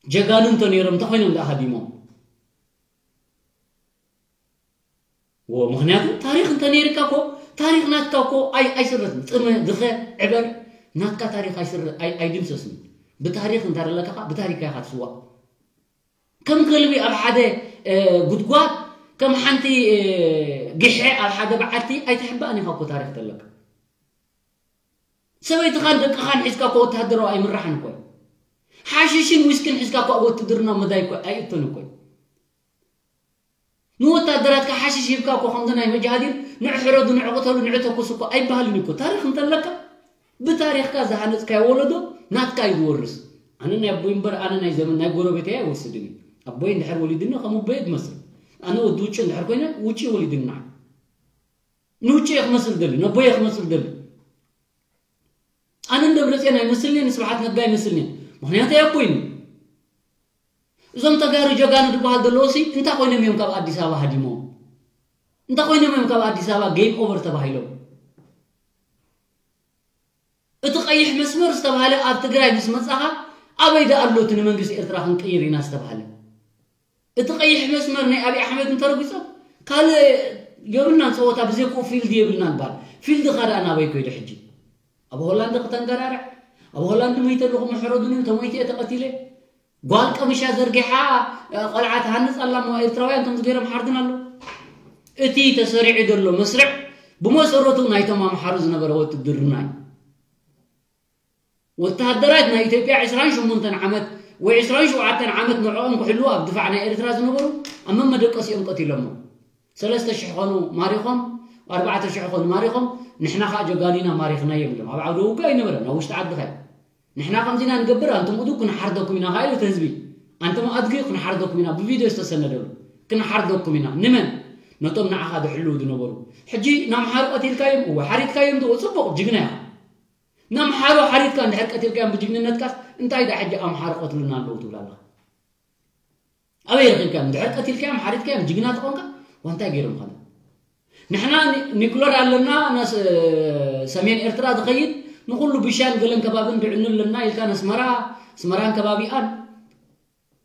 ጀጋኑ እንተነይሮም እንታይ ኮይኖም ደኣ ሃዲሞም? ዎ ምኽንያቱ ታሪኽ እንተነይርካ እኮ ታሪኽ ናትካ እኮ ኣይ ኣይስረትን። ጥመ ድኸ ዕበር ናትካ ታሪኽ ኣይስረ ኣይ ኣይድምሰስን። ብታሪኽ እንተደለካ ብታሪኽካ ኢኻ ትስዋእ። ከም ከልቢ ኣብ ሓደ እ፣ ጉድጓድ ከም ሓንቲ እ፣ ግሐ ኣብ ሓደ በዓቲ ኣይትሕባእን ኢኻ እኮ ታሪኽ ተለካ። ሰበይትኻን ደቅኻን ሒዝካ እኮ ወተሃደራዊ ኣይምራሕን እኮ እዩ። ሓሽሽን ዊስክን ሒዝካ እኮ ኣብ ውትድርና መዳይ እኮ ኣይእቶን እኮ እዩ። ንወታደራትካ ሓሽሽ ሂብካ እኮ ከምዚ ናይ መጃሃዲን ንዕ ሕረዱ ንዕ ቅተሉ ንዕ ተኩሱ እኮ ኣይበሃልን እዩ እኮ። ታሪኽ እንተለካ ብታሪኽካ ዝሃነፅካዮ ወለዶ ናትካ እዩ ዝወርስ። ኣነ ናይ ኣቦይ እምበር ኣነ ናይ ዘመን ናይ ጎረቤተይ ኣይወስድን እዩ። ኣቦይ እንድሕር ወሊድኒ ከም ኣቦየ ክመስል ኣነ ወዲ ውጭ እንድሕር ኮይነ ውጭ ወሊድና ንውጭ እየ ክመስል ደሊ ነቦየ ክመስል ደሊ ኣነ ንደብረፅዮን ኣይመስልንየ ንስብሓት ነጋ ኣይመስልንየ ምክንያቱ ኣቦይኒ እዞም ተጋሩ ጀጋኑ ዝበሃል ዘለዉ ሲ እንታይ ኮይኖም እዮም ካብ ኣዲስ ኣበባ ሃዲሞም እንታይ ኮይኖም እዮም ካብ ኣዲስ ኣበባ ጌም ኦቨር ተባሂሎም እቲ ቀይሕ መስመር ዝተባሃለ ኣብ ትግራይ ምስ መፃኻ ኣበይ ደኣ ኣሎ እቲ ንመንግስቲ ኤርትራ ክንቅይር ኢና ዝተባሃለ እቲ ቀይሕ መስመር ናይ ኣብይ ኣሕመድ እንተረጊፆ ካልእ የብልናን ፀወታ ብዘይክኡ ፊልድ የብልናን ባል ፊልድኻ ደኣ ናበይ ኮይዱ ሕጂ ኣብ ሆላንድ ክተንገራርዕ ኣብ ሆላንድ መይተ ኣለኹ መሕረዱኒ ተሞይተ እየ ተቐቲለ ጓል ቀምሻ ዘርጊሓ ቆልዓ ትሃንፅ ኣላ እሞ ኤርትራውያን ከምዚ ገይሮም ሓርድን ኣሎ እቲ ተሰሪዑ ዘሎ መስርዕ ብመሰረቱ ናይቶም ኣምሓሩ ዝነበረ ወትድርና እዩ ወተሃደራት ናይ ኢትዮጵያ ዕስራን ሸሞንተን ዓመት ወይ ዕስራን ሸውዓተን ዓመት ንዕኦም ክሕልዉ ኣብ ድፋዕ ናይ ኤርትራ ዝነበሩ ኣብ መመደቀሲኦም ቀቲሎሞ ሰለስተ ሽሕ ኾኑ ማሪኾም ኣርባዕተ ሽሕ ኾኑ ማሪኾም ንሕና ከዓ ጀጋኒና ማሪኽናዮም ኢሎም ኣብ ዓውደ ውግእ ኣይነበረን ኣብ ውሽጢ ዓዲ ኸ ንሕና ከምዚና ንገብር ኣንቱም እዱ ክንሓርደኩም ኢና ከዓ ኢሉ እቲ ህዝቢ ኣንቱም ኣድጊ ክንሓርደኩም ኢና ብቪድዮ ዝተሰነደሉ ክንሓርደኩም ኢና ንመን ነቶም ንዓኻ ድሕልው ዝነበሩ። ሕጂ ንኣምሓሩ ቀቲልካዮም፣ እወ፣ ሓሪድካዮም፣ እወ፣ ጽቡቕ፣ ጅግና ኢኻ። ንኣምሓሩ ሓሪድካ እንድሕር ቀቲልካዮም ብጅግንነትካስ፣ እንታይ ደኣ ሕጂ ኣምሓሩ ቀትሉና ኣለዉ ትብል ኣለኻ? ኣበይ ረኺብካዮም? እንድሕር ቀቲልካዮም፣ ሓሪድካዮም፣ ጅግና ተኾንካ፣ ዋንታይ ገይሮም ኸና? ንሕና ኒ-፣ ኒኩለር ኣለና፣ ናስ-፣ ሰሜን ኤርትራ ዝኸይድ፣ ንኹሉ ብሻን ገለን ከባብን ድዕኑ ኣለና ኢልካ፣ ነስመራ፣ ኣስመራን ከባቢኣን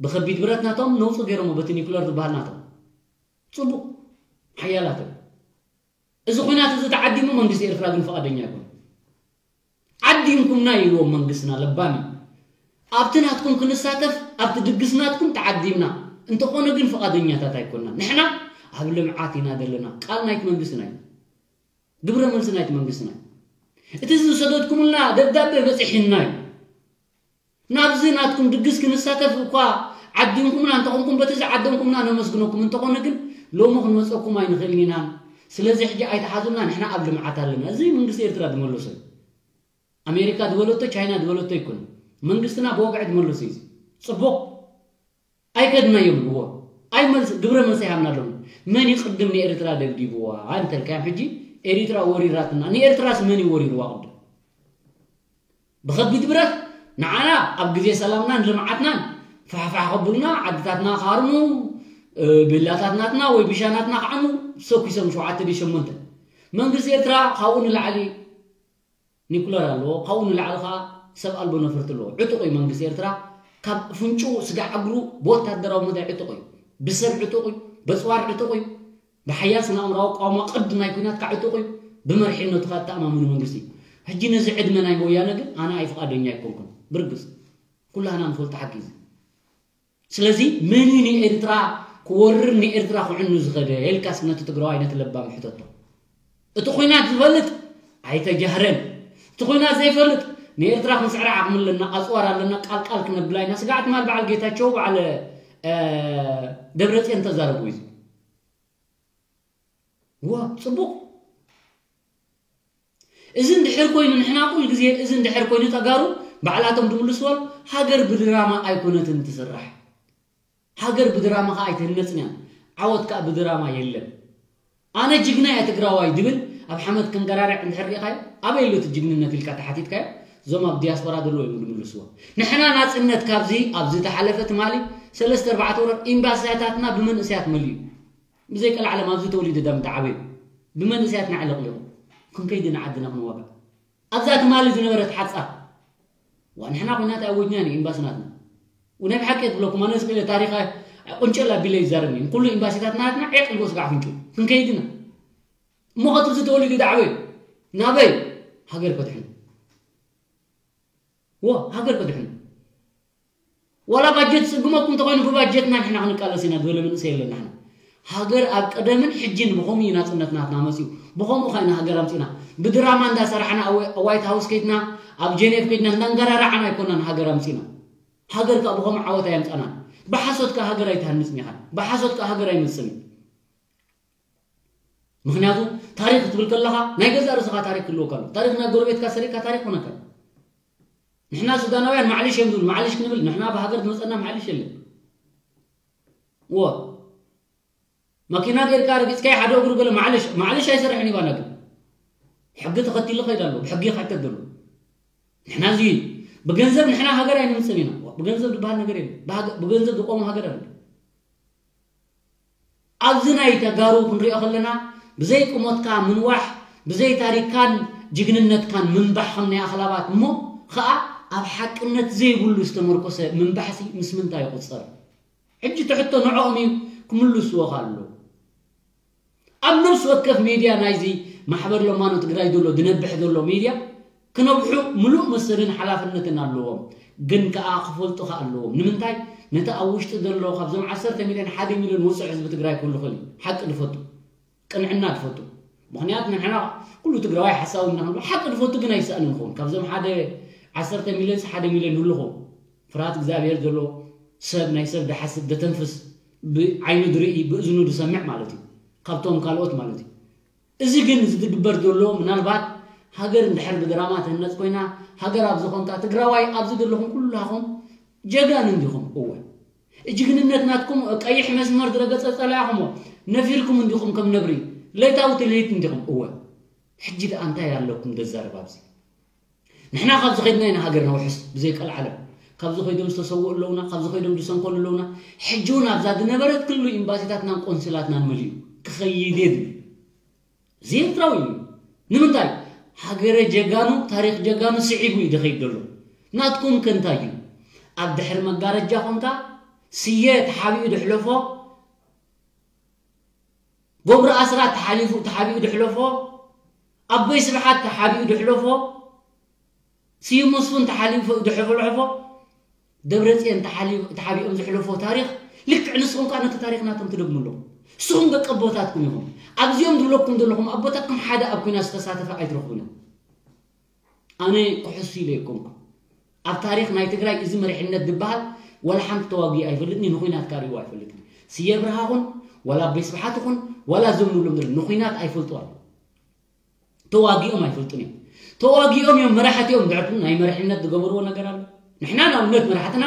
ብኸቢድ ብረት ናቶም ነውጹ ገይሮሞ፣ በቲ ኒኩለር ዝበሃል ናቶም። ጽቡቕ። ሓያላት እዮም። እዚ ኹናት እዚ ተዓዲሙ መንግስቲ ኤርትራ ግን ፍቓደኛ ኣይኮነን። ዓዲምኩምና ኢልዎም መንግስትና ለባም እዩ። ኣብቲ ናትኩም ክንሳተፍ፣ ኣብቲ ድግስ ናትኩም ተዓዲምና። እንተኾነ ግን ፍቓደኛታት ኣይኮንና። ንሕና ኣብ ልምዓት ኢና ዘለና። ቃል ናይቲ መንግስትና እዩ። ግብረ መልሲ ናይቲ መንግስትና እዩ። እቲ ዝሰደድኩምልና ደብዳቤ በጺሕና እዩ። ናብዚ ናትኩም ድግስ ክንሳተፍ እኳ ዓዲምኩምና እንተኾንኩም፣ በቲ ዝዓደምኩምና ነመስግነኩም። እንተኾነ ግን ሎሚ ክንመጸኩም ኣይንኽእልን ኢና። ስለዚ ሕጂ ኣይትሓዙና፣ ንሕና ኣብ ልምዓት ኣለና። እዚ መንግስቲ ኤርትራ ዝመለሶ እዩ። ኣሜሪካ ዝበለቶ፣ ቻይና ዝበለቶ ኣይኮነን። መንግስትና ብወግዒ ዝመለሶ እዩ። ጽቡቕ። ኣይከድናዮም ብዎ። ኣይ መልስ፣ ግብረ መልሲ ኣይሃብናሎም። መን እዩ ቅድም ንኤርትራ ደብዲብዋ እንተልካዮም፣ ሕጂ ኤሪትራ ወሪራትና። ንኤርትራስ መን እዩ ወሪርዋ ቅድም? ብኸቢድ ብረት ንዓና ኣብ ግዜ ሰላምናን ልምዓትናን ፋሕፋሕ ከብሉና፣ ዓድታትና ክሃርሙ፣ እ፣ ቢላታት ናትና ወይ ብሻናትና ክዓሙ ሰኪሶም ሸውዓተ ድዩ ሸሞንተ። መንግስቲ ኤርትራ ካብኡ ንላዕሊ ኒኩለር ኣለዎ፣ ካብኡ ንላዕሊ ከኣ ሰብ ኣልቦ ነፈርቲ ኣለዎ። ዕጡቕ እዩ መንግስቲ ኤርትራ፣ ካብ ፍንጭኡ ስጋዕ እግሩ ብወታደራዊ መዳይ ዕጡቕ እዩ። ብሰብ ዕጡቕ እዩ፣ በጽዋር ዕጡቕ እዩ፣ ብሓያል ስነ ኣእምራዊ ቃውማ ቅዲ ናይ ኲናትካ ዕጡቕ እዩ፣ ብመሪሕነቱ ከኣ እተኣማምኑ መንግስቲ እዩ። ሕጂ ነዚ ዕድመ ናይ ወያነ ግን ኣነ ኣይፍቓደኛ ኣይኮንኩን። ብርግጽ ኩላህና ንፈልጦ ሓቂ እዩ። ስለዚ መን እዩ ንኤርትራ ክወርር፣ ንኤርትራ ክዕኑ ዝኸደ ኢልካ እስኪ ነቲ ትግራዋይ፣ ነቲ ለባም ሕተቶ። እቲ ኹናት ዝፈልጥ ኣይተጃህረን። እቲ ኹናት ዘይፈልጥ፣ ንኤርትራ ክንስዕራ ዓቕሚ ኣለና፣ ኣጽዋር ኣለና፣ ቃል ቃል ክነብላ ኢና። ስጋዕ ትማል በዓል ጌታቸው፣ በዓል፣ እ፣ ደብረጽዮን ተዛረቡ እዩ። ዋ፣ ጽቡቕ። እዚ እንድሕር ኮይኑ፣ ንሕና ኩል ግዜ እዚ እንድሕር ኮይኑ፣ ተጋሩ ባዕላቶም ድምልስዎ፣ ሃገር ብድራማ ኣይኮነትን ትስራሕ። ሃገር ብድራማ ከኣ ኣይትህነጽን እያ። ዓወት ከኣ ብድራማ የለን። ኣነ ጅግና እየ ትግራዋይ ድብል ኣብ ሓመድ ከንገራርዕ እንድሕር ሪኢኻዮ፣ ኣበይ ኣሎ እቲ ጅግንነት ኢልካ ተሓቲትካዮ፣ እዞም ኣብ ዲያስፖራ ዘለዉ እዮም ድምልስዎ። ንሕና ናጽነት ካብዚ፣ ኣብዚ ተሓለፈ ትማሊ ሰለስተ ኣርባዕተ ወረር ኤምባሲታትና ብመንእሰያት መሊኡ። ብዘይ ቀልዓለም ኣብዚ ተወሊዱ ዳም ተዓበዩ። ብመንእሰያትና ዕለቕሊቑ። ክንከይዲ ንዓድና ክንዋጋእ። ኣብዛ ትማሊ ዝነበረት ሓጻር። ዋ፣ ንሕና ኹናት ኣወጅና ኒ ኤምባሲ ናትና። ውናይ ብሓቂ እየ ትብለኩም፣ ኣነ ስለ ታሪኽ ቁንጨል ኣቢለ ይዛረብ ኒ። ኩሉ ኤምባሲታት ናትና ዒቕ ኢልዎ ስጋዕ ኣፍንጩ። ክንከይድ ኢና። እሞ ከትዚ ተወሊዱ ዳዕበ ናበይ? ሃገር ከድሕኑ። ዎ፣ ሃገር ከድሕኑ። ዋላ ባጀት ጽግመኩም እንተኾይኑ ብባጀትና ንሕና ክንቃለስ ኢና ዝበለ መንእሰይ የለን። ንሕና ሃገር ኣብ ቀደምን ሕጅን ብኸምኡ እዩ ናጽነት ናትና መጺኡ። ብኸምኡ ኸይና ሃገር ኣምጺና። ብድራማ እንዳሰራሕና ኣብ ዋይት ሃውስ ከይድና፣ ኣብ ጀኔቭ ከይድና እንዳንገራራዕና ኣይኮናን ሃገር ኣምጺና። ሃገር ከኣ ብኸምኡ ዓወት ኣየምጻናን። ብሓሶት ከኣ ሃገር ኣይትሃንጽን ኢኻ። ብሓሶት ከኣ ሃገር ኣይመጽን እዩ። ምኽንያቱ ታሪኽ ክትብል ከለኻ ናይ ገዛእ ርእስኻ ታሪኽ ክህልወካ ኣሎ። ታሪኽ ናይ ጎረቤትካ ሰሪቕካ ታሪኽ ኮነካ። ንሕና ሱዳናውያን ማዕሊሽ እዮም ዝብሉ፣ ማዕሊሽ ክንብል፣ ንሕና ብሃገር ዝመጸና ማዕሊሽ የለን። እዎ። ማኪና ጌርካ ረጊጽካዮ ሓደ እግሩ ገለ ማዕሊሽ፣ ማዕሊሽ ኣይሰርሕን እዩ ባና ግን። ሕጊ ተኸቲሉ ከይድ ኣሎ፣ ብሕጊ ይሓተት ዘሎ። ንሕና እዚ ብገንዘብ ንሕና ሃገር ኣይንምጽን ኢና። ብገንዘብ ዝበሃል ነገር የለን። ብሃገ-፣ ብገንዘብ ዝቆመ ሃገር ኣለ። ኣብዚ ናይ ተጋሩ ክንሪኦ ከለና፣ ብዘይ ቁመትካ ምንዋሕ፣ ብዘይ ታሪኽካን ጅግንነትካን ምንባሕ ከም ናይ ኣኽላባት እሞ ኸኣ ኣብ ሓቅነት ዘይብሉ ዝተመርኮሰ ምንባሕሲ ምስ ምንታይ ይቑጸር? ሕጂ እቲ ሕቶ ንዕኦም እዩ ክምልስዎ ከ ኣለዎ። ኣብ ነፍሲ ወከፍ ሜድያ ናይዚ ማሕበር ለማኖ ትግራይ ዘሎ፣ ዝነብሕ ዘሎ ሜድያ ክነብሑ ምሉእ መሰልን ሓላፍነትን ኣለዎም። ግን ከኣ ክፈልጡ ከኣ ኣለዎም። ንምንታይ? ነቲ ኣብ ውሽጢ ዘሎ ካብዞም ዓሰርተ ሚልዮን ሓደ ሚልዮን ውጹዕ ህዝቢ ትግራይ ክህሉ ይኽእል እዩ። ሓቂ ዝፈቱ፣ ቅንዕና ዝፈቱ። ምኽንያቱ ንሕና ኩሉ ትግራዋይ ሓሳዊ እና ክንብል ሓቂ ዝፈቱ ግን ኣይሰኣንን ይኸውን። ካብዞም ሓደ ዓሰርተ ሚልዮንስ ሓደ ሚልዮን ይህሉ ይኸውን። ፍርሃት እግዚኣብሔር ዘሎ ሰብ፣ ናይ ሰብ ዝሓስብ፣ ዘተንፍስ፣ ብዓይኑ ዝርኢ፣ ብእዝኑ ዝሰምዕ ማለት እዩ። ካብቶም ካልኦት ማለት እዩ። እዚ ግን ዝግበር ዘሎ ምናልባት ሃገር እንድሕር ብድራማ ትህነጽ ኮይና፣ ሃገር ኣብዚ ኾንካ ትግራዋይ ኣብዚ ዘለኹም ኩላኹም ጀጋኑ እንዲኹም። እወ። ጅግንነት ናትኩም ቀይሕ መስመር ዝረገጸ ጸላኢኹም ነፊርኩም እንዲኹም ከም ነብሪ ለይታዊ ትልሂት እንዲኹም። እወ ሕጂ ደኣ እንታይ ኣለኩም ደዛረብ ኣብዚ? ንሕና ካብዚ ኸይድና ኢና ሃገርና ውሕስ ብዘይ ቀልዓለም። ካብዚ ኸይዶም ዝተሰውኡ ኣለውና፣ ካብዚ ኸይዶም ዝሰንከሉ ኣለውና። ሕጂ እውን ኣብዛ ዝነበረት ክሉ ኤምባሲታትናን ቆንስላትናን መሊኡ ክኸይድ እየ ዝብል። እዚ ኤርትራዊ እዩ። ንምንታይ? ሃገረ ጀጋኑ፣ ታሪኽ ጀጋኑ ስዒቡ እዩ ዝኸይድ ዘሎ። ናትኩም ከ እንታይ እዩ? ኣብ ድሕሪ መጋረጃ ኾንካ ስየ ተሓቢኡ ድሕለፎ፣ ጎብሪ ኣስራት ተሓሊፉ ተሓቢኡ ድሕለፎ፣ ኣቦይ ስብሓት ተሓቢኡ ድሕለፎ፣ ስዩም መስፉን ተሓሊፉ ድሕለፎ፣ ደብረፅዮን ተሓሊ- ተሓቢኦም ዝሕለፎ ታሪኽ ልክዕ ንስኹም ከዓ ነቲ ታሪኽ ናቶም ትደግሙ ኣለኹም። ንስኹም ደቂ ኣቦታትኩም ኢኹም። ኣብዚኦም ዝብለኩም ዘለኹም ኣቦታትኩም ሓደ ኣብ ኩናት ዝተሳተፈ ኣይትረኽቡን ኢኹም። ኣነ ክሕሱ ኢለ ኣይኮንኩ። ኣብ ታሪኽ ናይ ትግራይ እዚ መሪሕነት ዝበሃል ዋላ ሓንቲ ተዋጊኡ ኣይፈልጥን እዩ፣ ንኹናት ካሪዎ ኣይፈልጥን እዩ። ስየ ብርሃ ኹን ዋላ ኣቦይ ስብሓት ኹን ዋላ እዞም ንብሎም ዘለና ንኹናት ኣይፈልጡ ኣሎ። ተዋጊኦም ኣይፈልጡን እዮም። ተዋጊኦም እዮም መራሕቲ እዮም ድሕርኩም ናይ መሪሕነት ዝገበርዎ ነገር ኣሎ። ንሕና ንኣብነት መራሕትና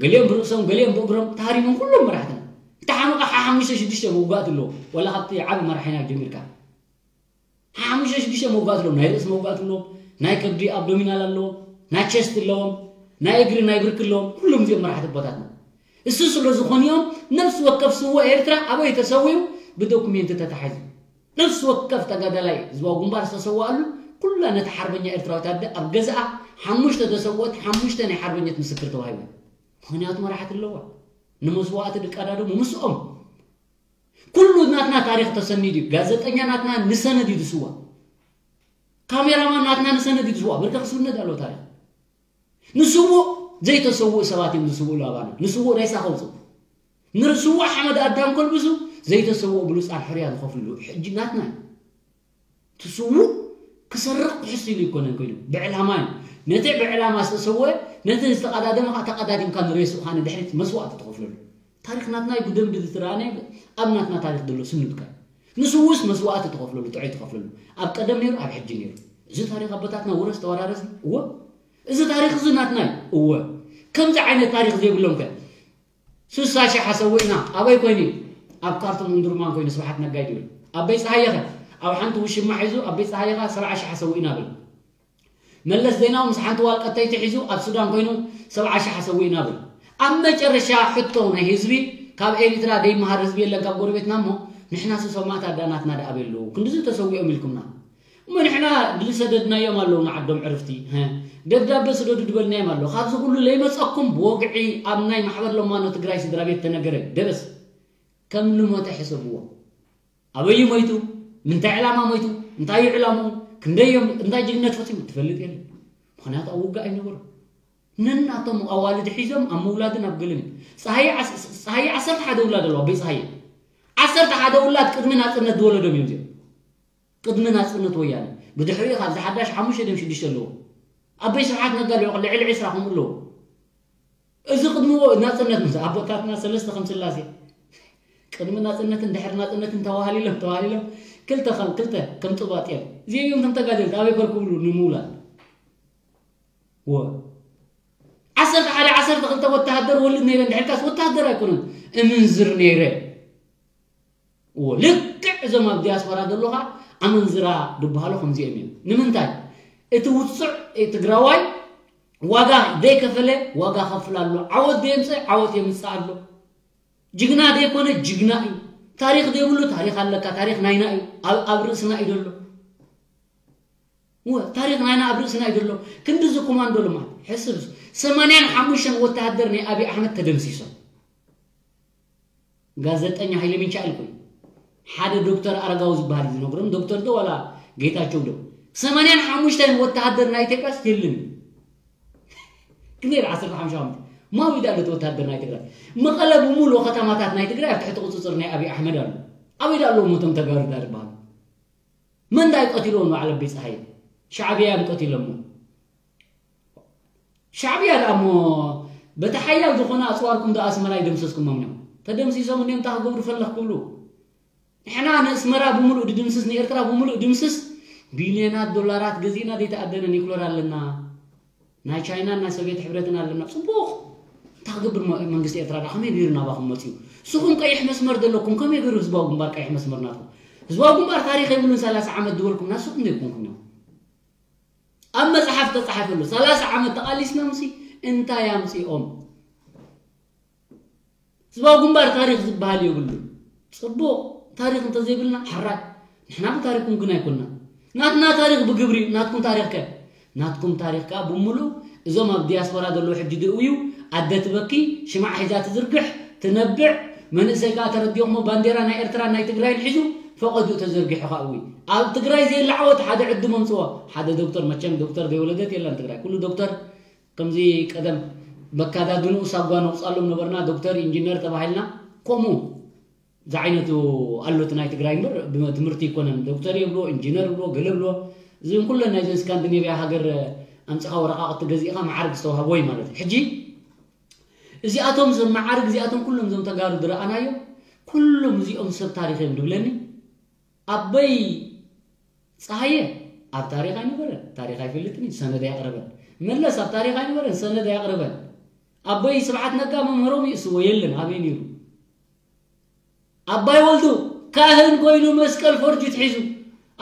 ገሊኦም ብርእሶም ገሊኦም ብእግሮም ተሃሪሞም ኩሎም መራሕትና። እንተ ሓመቐ ሓሙሽተ ሽዱሽተ መውጋእቲ ኣለዎ። ዋላ ካብቲ ዓቢ መራሒና ጀሚርካ ሓሙሽተ ሽዱሽተ መውጋእቲ ኣለዎም። ናይ ርእሲ መውጋእቲ ኣለዎም፣ ናይ ከብዲ ኣብዶሚናል ኣለዎም፣ ናይ ቸስት ኣለዎም፣ ናይ እግሪ ናይ ብርክ ኣለዎም። ኩሎም እዚኦም መራሕቲ ኣቦታትና። እሱ ስለ ዝኾኑ እዮም ነፍሲ ወከፍ ስውእ ኤርትራ ኣበይ ተሰዊኡ ብዶኩሜንት ተታሒዙ። ነፍሲ ወከፍ ተጋዳላይ ህዝባዊ ግንባር ዝተሰወኣሉ ኩላ ነቲ ሓርበኛ ኤርትራዊት ኣደ ኣብ ገዛኣ ሓሙሽተ ተሰወት ሓሙሽተ ናይ ሓርበኘት ምስክር ተዋሂቡ። ምኽንያቱ መራሕቲ ኣለዋ። ንመስዋእቲ ድቀዳደሙ ምስኦም። ኩሉ ናትና ታሪኽ ተሰኒዱ እዩ። ጋዜጠኛ ናትና ንሰነድ እዩ ዝስዋ። ካሜራማን ናትና ንሰነድ እዩ ዝስዋ። ብርከ ክስነድ ኣለዎ ታሪኽ። ንስውእ ዘይተሰውእ ሰባት እዮም ዝስውእሉ ኣባና። ንስውእ ሬሳ ከውፅእ። ንስውእ ሓመድ ኣዳም ከልብሱ ዘይተሰውእ ብሉፃት ሕርያ ዝኸፍልሉ ሕጂ ናትና እዩ። ትስውእ ክሰርቕ ክሕስ ኢሉ ይኮነን ኮይኑ ብዕላማ እዩ። ነቲ ብዕላማ ዝተሰወ ነቲ ዝተቐዳደመ ከዓ ተቐዳዲምካ ንሬስኡ ከዓ ንድሕሪት መስዋእቲ ትኸፍለሉ። ታሪኽ ናትና እዩ ብደንቢ ዝተረኣነ ኣብ ናትና ታሪኽ ዘሎ ስኑድካ እዩ። ንስውእስ መስዋእቲ ትኸፍለሉ ጥዑይ ትኸፍለሉ ኣብ ቀደም ነይሩ ኣብ ሕጂ ነይሩ። እዚ ታሪኽ ኣቦታትና ውረስ ተወራረስ እወ እዚ ታሪኽ እዚ ናትና እዩ እወ ከምዚ ዓይነት ታሪኽ ዘይብሎም ከ ስሳ ሺሕ ኣሰዊእና ኣበይ ኮይኑ እዩ? ኣብ ካርቱም እንዱርማን ኮይኑ ስብሓት ነጋ እዩ ዝብል ኣበይ ፀሃየ ኸ ኣብ ሓንቲ ውሽማ ሒዙ ኣበይ ፀሃየ ኸ ሰብዓ ሺሕ ኣሰዊእና ብል መለስ ዜናዊ ምስ ሓንቲ ዋል ቀተይቲ ሒዙ ኣብ ሱዳን ኮይኑ ሰብዓ ሺሕ ኣሰዊእና ብል ኣብ መጨረሻ ሕቶ ናይ ህዝቢ ካብ ኤሪትራ ደይመሃር ህዝቢ የለን ካብ ጎረቤትና እሞ ንሕና ሱ ሰማእታት ዳ ናትና ዳ ኣበይ ኣለዉ ክንድዚ ተሰዊኦም ኢልኩምና እሞ ንሕና ዝሰደድናዮም ኣለዉ ንዓዶም ዕርፍቲ ደብዳበ ስደዱ ዝበልናዮም ኣሎ ካብዚ ኩሉ ለይመፀኩም ብወግዒ ኣብ ናይ ማሕበር ለማኖ ትግራይ ስድራ ቤት ተነገረ ደበስ ከም ልሞተ ሕሰብዎ ኣበዩ ሞይቱ ምንታይ ዕላማ ሞይቱ እንታይ እዩ ዕላምኡ ክንደዮም እንታይ ጅግነት ፈፂሙ ትፈልጥ የለ ምክንያቱ ኣብ ውግእ ኣይነበሩ ነናቶም ኣዋልድ ሒዞም ኣብ ምውላድን ኣብ ገልን እዩ ፀሃየ ዓሰርተ ሓደ ውላድ ኣለዋ በይ ፀሃየ ዓሰርተ ሓደ ውላድ ቅድሚ ናፅነት ዝወለዶም እዮም እዚኦም ቅድሚ ናፅነት ወያነ ብድሕሪኡ ካብዚ ሓዳሽ ሓሙሽተ ድም ሽዱሽተ ኣለዎ ኣበይ ስብሓት ነጋ ልዕሊ ዕስራ ከምኡ ኣለዎ እዚ ቅድሚ ናፅነት ምስ ኣቦታትና ሰለስተ ከም ስላሴ ቅድሚ ናፅነትን ድሕሪ ናፅነትን ተዋሃሊሎም ተዋሃሊሎም ክልተ ከም ክልተ ከም ጥባጥዮም እዚኦም ከም ተጋደልቲ ኣበይ ከርክብሉ ንምውላድ ወ ዓሰርተ ሓደ ዓሰርተ ክልተ ወተሃደር ወልድ ነይረ እንድሕርካስ ወተሃደር ኣይኮነን እምንዝር ነይረ እዎ ልክዕ እዞም ኣብ ዲያስፖራ ዘለኻ ኣመንዝራ ዝበሃሉ ከምዚኦም እዮም ንምንታይ እቲ ውፅዕ ትግራዋይ ዋጋ ዘይከፈለ ዋጋ ከፍል ኣሎ ዓወት ዘየምፀ ዓወት የምፅእ ኣሎ ጅግና ዘይኮነ ጅግና እዩ ታሪክ ዘይብሉ ታሪክ ኣለካ ታሪክ ናይና እዩ ኣብ ርእስና እዩ ዘሎ እወ ታሪክ ናይና ኣብ ርእስና እዩ ዘሎ ክንድዚ ኮማንዶ ልማት ሕስብ ሰማንያን ሓሙሽተን ወተሃደር ናይ ኣብይ ኣሕመድ ተደምሲሶም ጋዜጠኛ ሃይለ ሚንቻ ኢልኩም ሓደ ዶክተር ኣረጋዊ ዝበሃል እዩ ዝነግሮም ዶክተር ዶ ዋላ ጌታቸው ዶ ሰማንያን ሓሙሽተን ወተሃደር ናይ ኢትዮጵያ የልን ክንደይ ዓሰርተ ሓሙሽተ ዓመት ማዊዳ ኣለቲ ወተሃደር ናይ ትግራይ መቐለ ብምሉእ ከተማታት ናይ ትግራይ ኣብ ትሕቲ ቁፅፅር ናይ ኣብይ ኣሕመድ ኣሎ ኣበይ ዳ ኣለዎም እቶም ተጋሩ ዳ ዝበሃሉ መን ዳ ይቀትልዎም በዓል ኣበይ ፀሃይ ሻዕብያ እዮም ቀቲሎሞ ሻዕብያ ደኣ እሞ በቲ ሓያል ዝኾነ ኣፅዋርኩም ደኣ ኣስመራ ይደምሰስኩሞም እዮም ተደምሲሶም እኒኦም እንታይ ክገብሩ ፈለኽ ክብሉ ንሕና ንእስመራ ብምሉእ ድድምስስ ንኤርትራ ብምሉእ ድምስስ ቢልዮናት ዶላራት ገዚእና ዘይተኣደነ ኒክሎር ኣለና ናይ ቻይናን ናይ ሶቪየት ሕብረትን ኣለና ፅቡቕ እንታ ክገብር መ- መንግስቲ ኤርትራ ደኣ ከመይ ገይሩ ናባኹም መፅዩ? ንስኹም ቀይሕ መስመር ዘለኩም ከመይ ገይሩ ህዝባዊ ግንባር ቀይሕ መስመር ናትኩም? ህዝባዊ ግንባር ታሪኽ የብሉን። ሰላሳ ዓመት ዝበልኩም ናስኹም ዘይኮንኩም እዮም። ኣብ መፅሓፍ ተፃሓፈሉ ሰላሳ ዓመት ተቓሊስና ምሲ እንታይ ኣምፅኦም? ህዝባዊ ግንባር ታሪኽ ዝበሃል የብሉን። ፅቡቕ ታሪኽ እንተዘይብልና ሕራይ። ንሕና ብታሪኽኩም ግን ኣይኮንና። ናትና ታሪኽ ብግብሪ እዩ። ናትኩም ታሪኽ ከ? ናትኩም ታሪኽ ከኣ ብምሉእ እዞም ኣብ ዲያስፖራ ዘለዉ ሕጂ ድእውዩ ኣደ ትበኪ ሽማዕ ሒዛ ትዝርግሕ ትነብዕ መንእሰይ ከኣ ተረዲኦሞ ባንዴራ ናይ ኤርትራን ናይ ትግራይን ሒዙ ፈቐድኡ ተዘርጊሑ ከኣ እውይ ኣብ ትግራይ ዘየለ ዓወት ሓደ ዕዱም ኣምፅዎ ሓደ ዶክተር መቸም ዶክተር ዘይወለደት የለን ትግራይ ኩሉ ዶክተር ከምዚ ቀደም በካዳድንኡ ሳጓ ነውፃሎም ነበርና ዶክተር ኢንጂነር ተባሂልና ከምኡ ዝዓይነቱ ኣሎ እቲ ናይ ትግራይ እምበር ብትምህርቲ ይኮነን ዶክተር የብሎ ኢንጂነር ብሎ ገለ ብሎ እዚን ኩለን ናይዘን ስካንዲኔቪያ ሃገር ኣምፅኻ ወረቃቅቲ ገዚእኻ መዓርግ ዝተዋህቦ እዩ ማለት እዩ ሕጂ እዚኣቶም ዞም መዓርግ እዚኣቶም ኩሎም ዞም ተጋሩ ዝረኣናዮም ኩሎም እዚኦም ሰብ ታሪክ እዮም ዝብለኒ ኣበይ ፀሃየ ኣብ ታሪክ ኣይነበረን ታሪክ ኣይፈልጥን እዩ ሰነድ ኣየቅረበን መለስ ኣብ ታሪክ ኣይነበረን ሰነድ ኣየቅረበን ኣበይ ስብሓት ነጋ መምህሮም ይእስዎ የለን ኣበይ ነይሩ ኣባይ ወልዱ ካህን ኮይኑ መስቀል ፈርጁት ሒዙ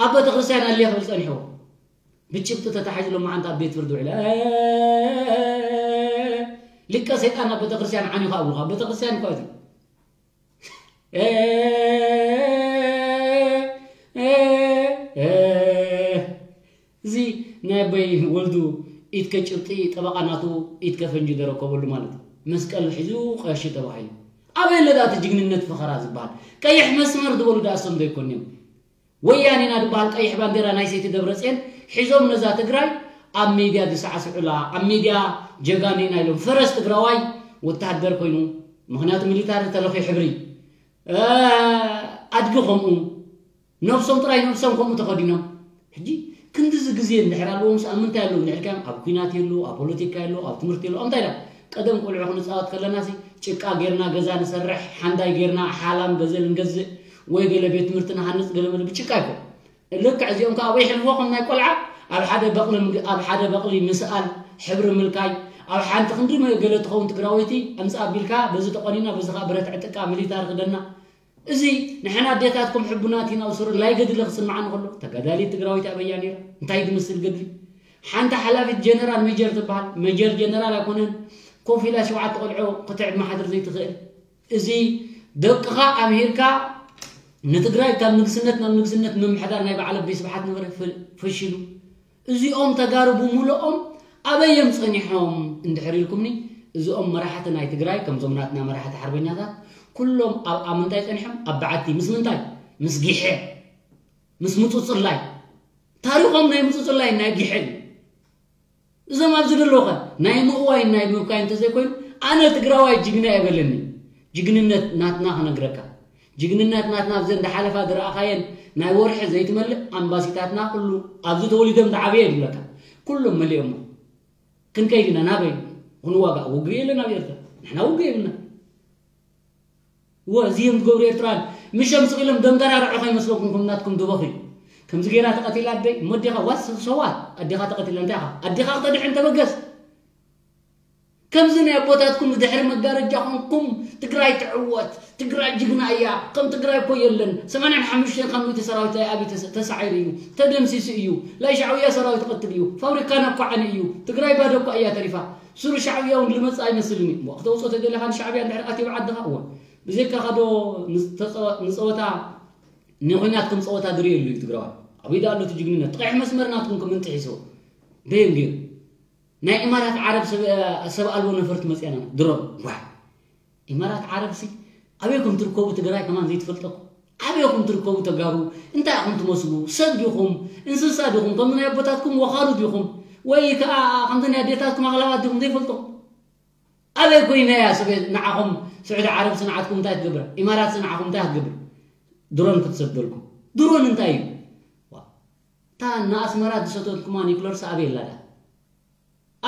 ኣብ ቤተክርስትያን ኣልየ ክብል ፀኒሕዎ ብጭብጢ ተታሒዙ ሎማዓንቲ ኣብ ቤት ፍርዲ ውዕለ ሊቀ ሰይጣን ኣብ ቤተክርስትያን ዓኒኹ ኣብልኹ ኣብ ቤተክርስትያን እኳ እቲ እዚ ናይ ኣቦይ ወልዱ ኢድ ከጭብጢ ጠበቓ ናቱ ኢድ ከፈንጂ ዘረከበሉ ማለት እዩ። መስቀል ሒዙ ቀሺ ተባሂሉ። ኣበይ ኣሎ ዳኣ እቲ ጅግንነት ፈኸራ ዝበሃል? ቀይሕ መስመር ዝበሉ ዳኣ እሶም ዶ ኣይኮኑን እዮም? ወያኔና ዝበሃል ቀይሕ ባንዴራ ናይ ሰይቲ ደብረፅየን ሒዞም ነዛ ትግራይ ኣብ ሚድያ ዝሰዓስዑላ ኣብ ሚድያ ጀጋኑ ኢና ኢሎም ፈረስ ትግራዋይ ወታሃደር ኮይኑ ምክንያቱ ሚሊታሪ ተለኽዩ ሕብሪ ኣድጊ ከምኡ ነብሶም ጥራይ ነብሶም ከምኡ ተኸዲኖም ሕጂ ክንድዚ ግዜ እንድሕር ኣለዎም ስ ኣብ ምንታይ ኣለዉ እንድሕር ካዮም ኣብ ኩናት የሉ ኣብ ፖለቲካ የሉ ኣብ ትምህርቲ የሉ እንታይ ዳ ቀደም ቆልዑ ክንፃወት ከለና ሲ ጭቃ ጌርና ገዛ ንሰርሕ ሓንዳይ ጌርና ሓላም ገዘል ንገዝእ ወይ ገለ ቤት ትምህርቲ ንሃንፅ ገለ መለ ብጭቃ ይኮ ልክዕ እዚኦም ከዓ ወይ ሕልፎ ከም ናይ ቆልዓ ኣብ ሓደ በቕሊ ኣብ ሓደ በቕሊ ምስኣል ሕብሪ ምልካይ ኣብ ሓንቲ ክንዲ ገለ ትኸውን ትግራወይቲ ኣምፃ ኣቢልካ በዚ ተቆኒና በዚ ከዓ ብረት ዕጥቃ ሚሊታሪ ክደና እዚ ንሕና ኣዴታትኩም ሕቡናት ኢና ኣብ ሱሪ ላይ ገድሊ ክስምዓኒ ከሎ ተጋዳሊት ትግራወይቲ ኣበያ ነይራ እንታይ ዝመስል ገድሊ ሓንቲ ሓላፊት ጀነራል ሜጀር ትበሃል ሜጀር ጀነራል ኣይኮነን ኮፍ ኢላ ሸውዓተ ቆልዑ ክትዕብ ማሓድር ዘይትኽእል እዚ ደቅኻ ኣብሂርካ ንትግራይ ካብ ንግስነት ናብ ንግስነት ምምሕዳር ናይ በዓል ኣቦይ ስብሓት ነበረ ፈ- ፈሺሉ እዚኦም ተጋሩ ብምልኦም ኣበይ እዮም ፀኒሖም እንድሕር ኢልኩምኒ እዚኦም መራሕቲ ናይ ትግራይ ከምዞም ናትና መራሕቲ ሓርበኛታት ኩሎም ኣብ ኣብ ምንታይ ፀኒሖም ኣብ በዓቲ ምስ ምንታይ ምስ ጊሐ ምስ ምፁፅላይ ታሪኾም ናይ ምፁፅላይ ናይ ጊሐ እዩ እዞም ኣብዚ ዘለዉ ኸ ናይ ምእዋይ ናይ ምብካይ እንተዘይኮይኑ ኣነ ትግራዋይ ጅግና የበለኒ ጅግንነት ናትና ክነግረካ ጅግንነት ናትና ኣብዘን ዝሓለፋ ዝረኣኻየን ናይ ወርሒ ዘይትመልእ ኣምባሲታትና ኩሉ ኣብዚ ተወሊዶም ዝዓበየ ይብለካ ኩሎም መሊኦሞ ክንከይድ ኢና ናበይ ክንዋጋእ ውግእ የለን ኣብ ኤርትራ ንሕና ውግእ የብልና እወ እዚ እዮም ዝገብሩ ኤርትራውያን ምሸም ስቕ ኢሎም ደንገራርዖ ከይመስለኩም ከም ናትኩም ድበኺ ከምዚ ገይራ ተቐቲላ ኣደይ እሞ ኣዴኻ ዋስ ሰዋት ኣዴኻ ተቐቲላ እንታይ ኢኻ ኣዴኻ ክተድሕን ተበገስ ከምዚ ናይ ኣቦታትኩም ድሕሪ መጋረጃ ኾንኩም ትግራይ ትዕወት ትግራይ ጅግና እያ ከም ትግራይ እኮ የለን ሰማንያን ሓሙሽተን ካብ ሚእቲ ሰራዊት ናይ ኣብይ ተሳዒሩ እዩ ተደምሲሱ እዩ ናይ ሻዕውያ ሰራዊት ይቐትል እዩ ፋብሪካና እኮ ዓኒ እዩ ትግራይ ባዶ እኳ እያ ተሪፋ ሱሩ ሻዕብያ እውን ልመጽእ ኣይመስልን እዩ እሞ ክተውፅኦ ተደሊኻ ንሻዕብያ እንድሕር ኣትዩ ዓድኻ እወ ብዘይካኻ ዶ ንፀወታ ንኹናትኩም ፀወታ ዝርእየሉ እዩ ትግራዋይ ኣበይ ዳ ኣሎ እቲ ጅግንነት እቲ ቀይሕ መስመር ናትኩም ክምንጥሕ ይስው በየን ገይሩ ናይ ኢማራት ዓረብ ሰብ ኣልቦ ነፈርቲ መፅያና ድሮን ጓ ኢማራት ዓረብ ሲ ኣበይ ከም ትርከቡ ትግራይ ከማን ዘይትፈልጠኩም ኣበይ ኹም ትርከቡ ተጋሩ እንታይ ኢኹም ትመስሉ ሰብ ዲኹም እንስሳ ዲኹም ከም ናይ ኣቦታትኩም ወኻሉ ዲኹም ወይ ከዓ ከምቲ ናይ ኣዴታትኩም ኣቕላባት ዲኹም ዘይፈልጠኩም ኣበይ ኮይነ እያ ሰበ ንዓኹም ስዑዲ ዓረብ ስንዓትኩም እንታይ ትገብር ኢማራት ስንዓኹም እንታይ ክትገብር ድሮን ክትሰደልኩም ድሮን እንታይ እዩ እታ ንኣስመራ ዝሰተትኩማ ኒክለርስ ኣበይ ኣላ ዳ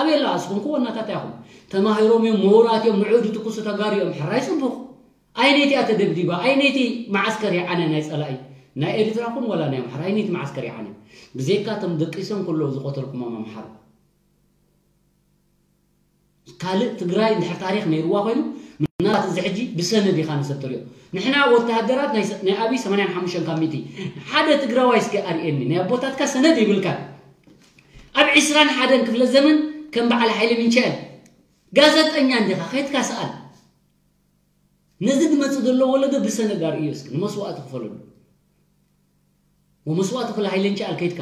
ኣበይ ኣላ እስኹም ክወናታት ኢኹም ተማሂሮም እዮም ምሁራት እዮም ንዑ ዝትኩሱ ተጋሩ እዮም ሕራይ ፅቡቕ ኣይነይቲያ ተደብዲባ ኣይነይቲ መዓስከር ይዓነ ናይ ፀላኢ ናይ ኤርትራ ኩን ወላ ናይ ኣምሓራ ኣይነይቲ መዓስከር ይዓነ ብዘይካ እቶም ደቂሶም ከለዉ ዝቐተልኩሞም ኣምሓሩ ካልእ ትግራይ እንድሕር ታሪኽ ነይርዋ ኮይኑ፣ ምናልባት እዚ ሕጂ ብሰነድ ኢኻ ንሰብ ተሪኦ። ንሕና ወተሃደራት ናይ ሰ-፣ ናይ ኣብይ ሰማንያን ሓሙሽተን ካብ ሚእቲ። ሓደ ትግራዋይ እስከ ኣርእየኒ፣ ናይ ኣቦታትካ ሰነድ ይብልካ። ኣብ ዕስራን ሓደን ክፍለ ዘመን ከም በዓል ሓይለ ሚንቻኤል ጋዜጠኛ እንዲኻ፣ ከይድካ ሰኣል። ነዚ ዝመጽእ ዘሎ ወለዶ ብሰነድ ኣርእዮ እስኪ፣ ንመስዋእቲ ክፈለሉ። ወመስዋእቲ ክፍለ ሓይለ ሚንቻኤል ከይድካ፣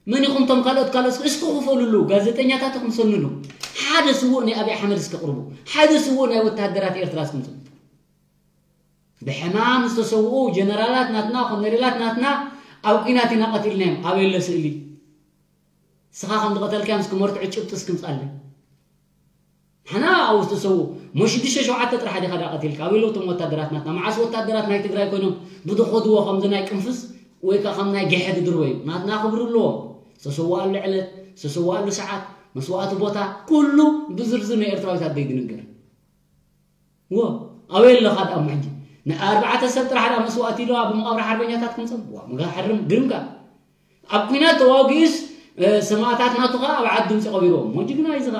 መን ኢኹም እቶም ካልኦት፣ ካልኦት እስኪ ክፈሉሉ፣ ጋዜጠኛታት ኢኹም ሰንዱ። ሓደ ስዉእ ናይ ኣብይ ኣሕመድ እስኪ ቅርቡ። ሓደ ስዉእ ናይ ወተሃደራት ኤርትራ እስኪ ምጹ። ብሕማም ዝተሰውኡ ጀነራላት ናትና፣ ኮሎኔላት ናትና ኣብ ኲናት ኢና ቀቲልናዮም። ኣበይ ኣሎ ስእሊ? ንስኻ ከም ዝቐተልካዮም እስኪ መርትዖ ጭብጢ እስኪ ምጻለይ። ንሕና ኣብኡ ዝተሰውኡ እሞ ሽዱሽተ ሸውዓተ ጥራሕ ዲኻ ደኣ ቀቲልካ? ኣበይ ኣለዉ እቶም ወታደራት ናትና? መዓስ ወታደራት ናይ ትግራይ ኮይኖም ብዝኸድዎ ከምዚ ናይ ቅንፍዝ ወይ ከኣ ከም ናይ ገሐ ዝድርበዩ? ናትና ክብሪ ኣለዎም። ዝተሰውኣሉ ዕለት፣ ዝተሰውኣሉ ሰዓት፣ መስዋእቲ ቦታ፣ ኩሉ ብዝርዝር ንኤርትራዊት ኣደይ ዝንገር። ዎ፣ ኣበይ ኣለኻ ደኣ እሞ ሕጂ? ንኣርባዕተ ሰብ ጥራሕ ደኣ መስዋእቲ ኢሉ ኣብ መቓብር ሓርበኛታት ክምጸም? ዋ፣ መጋሕርም ግርምካ። ኣብ ኲናት ተዋጊኡስ፣ እ፣ ሰማእታት ናቱ ኸኣ ኣብ ዓዲ ድምጺ ቀቢርዎም። እሞ ጅግና እዩ ዝኻ።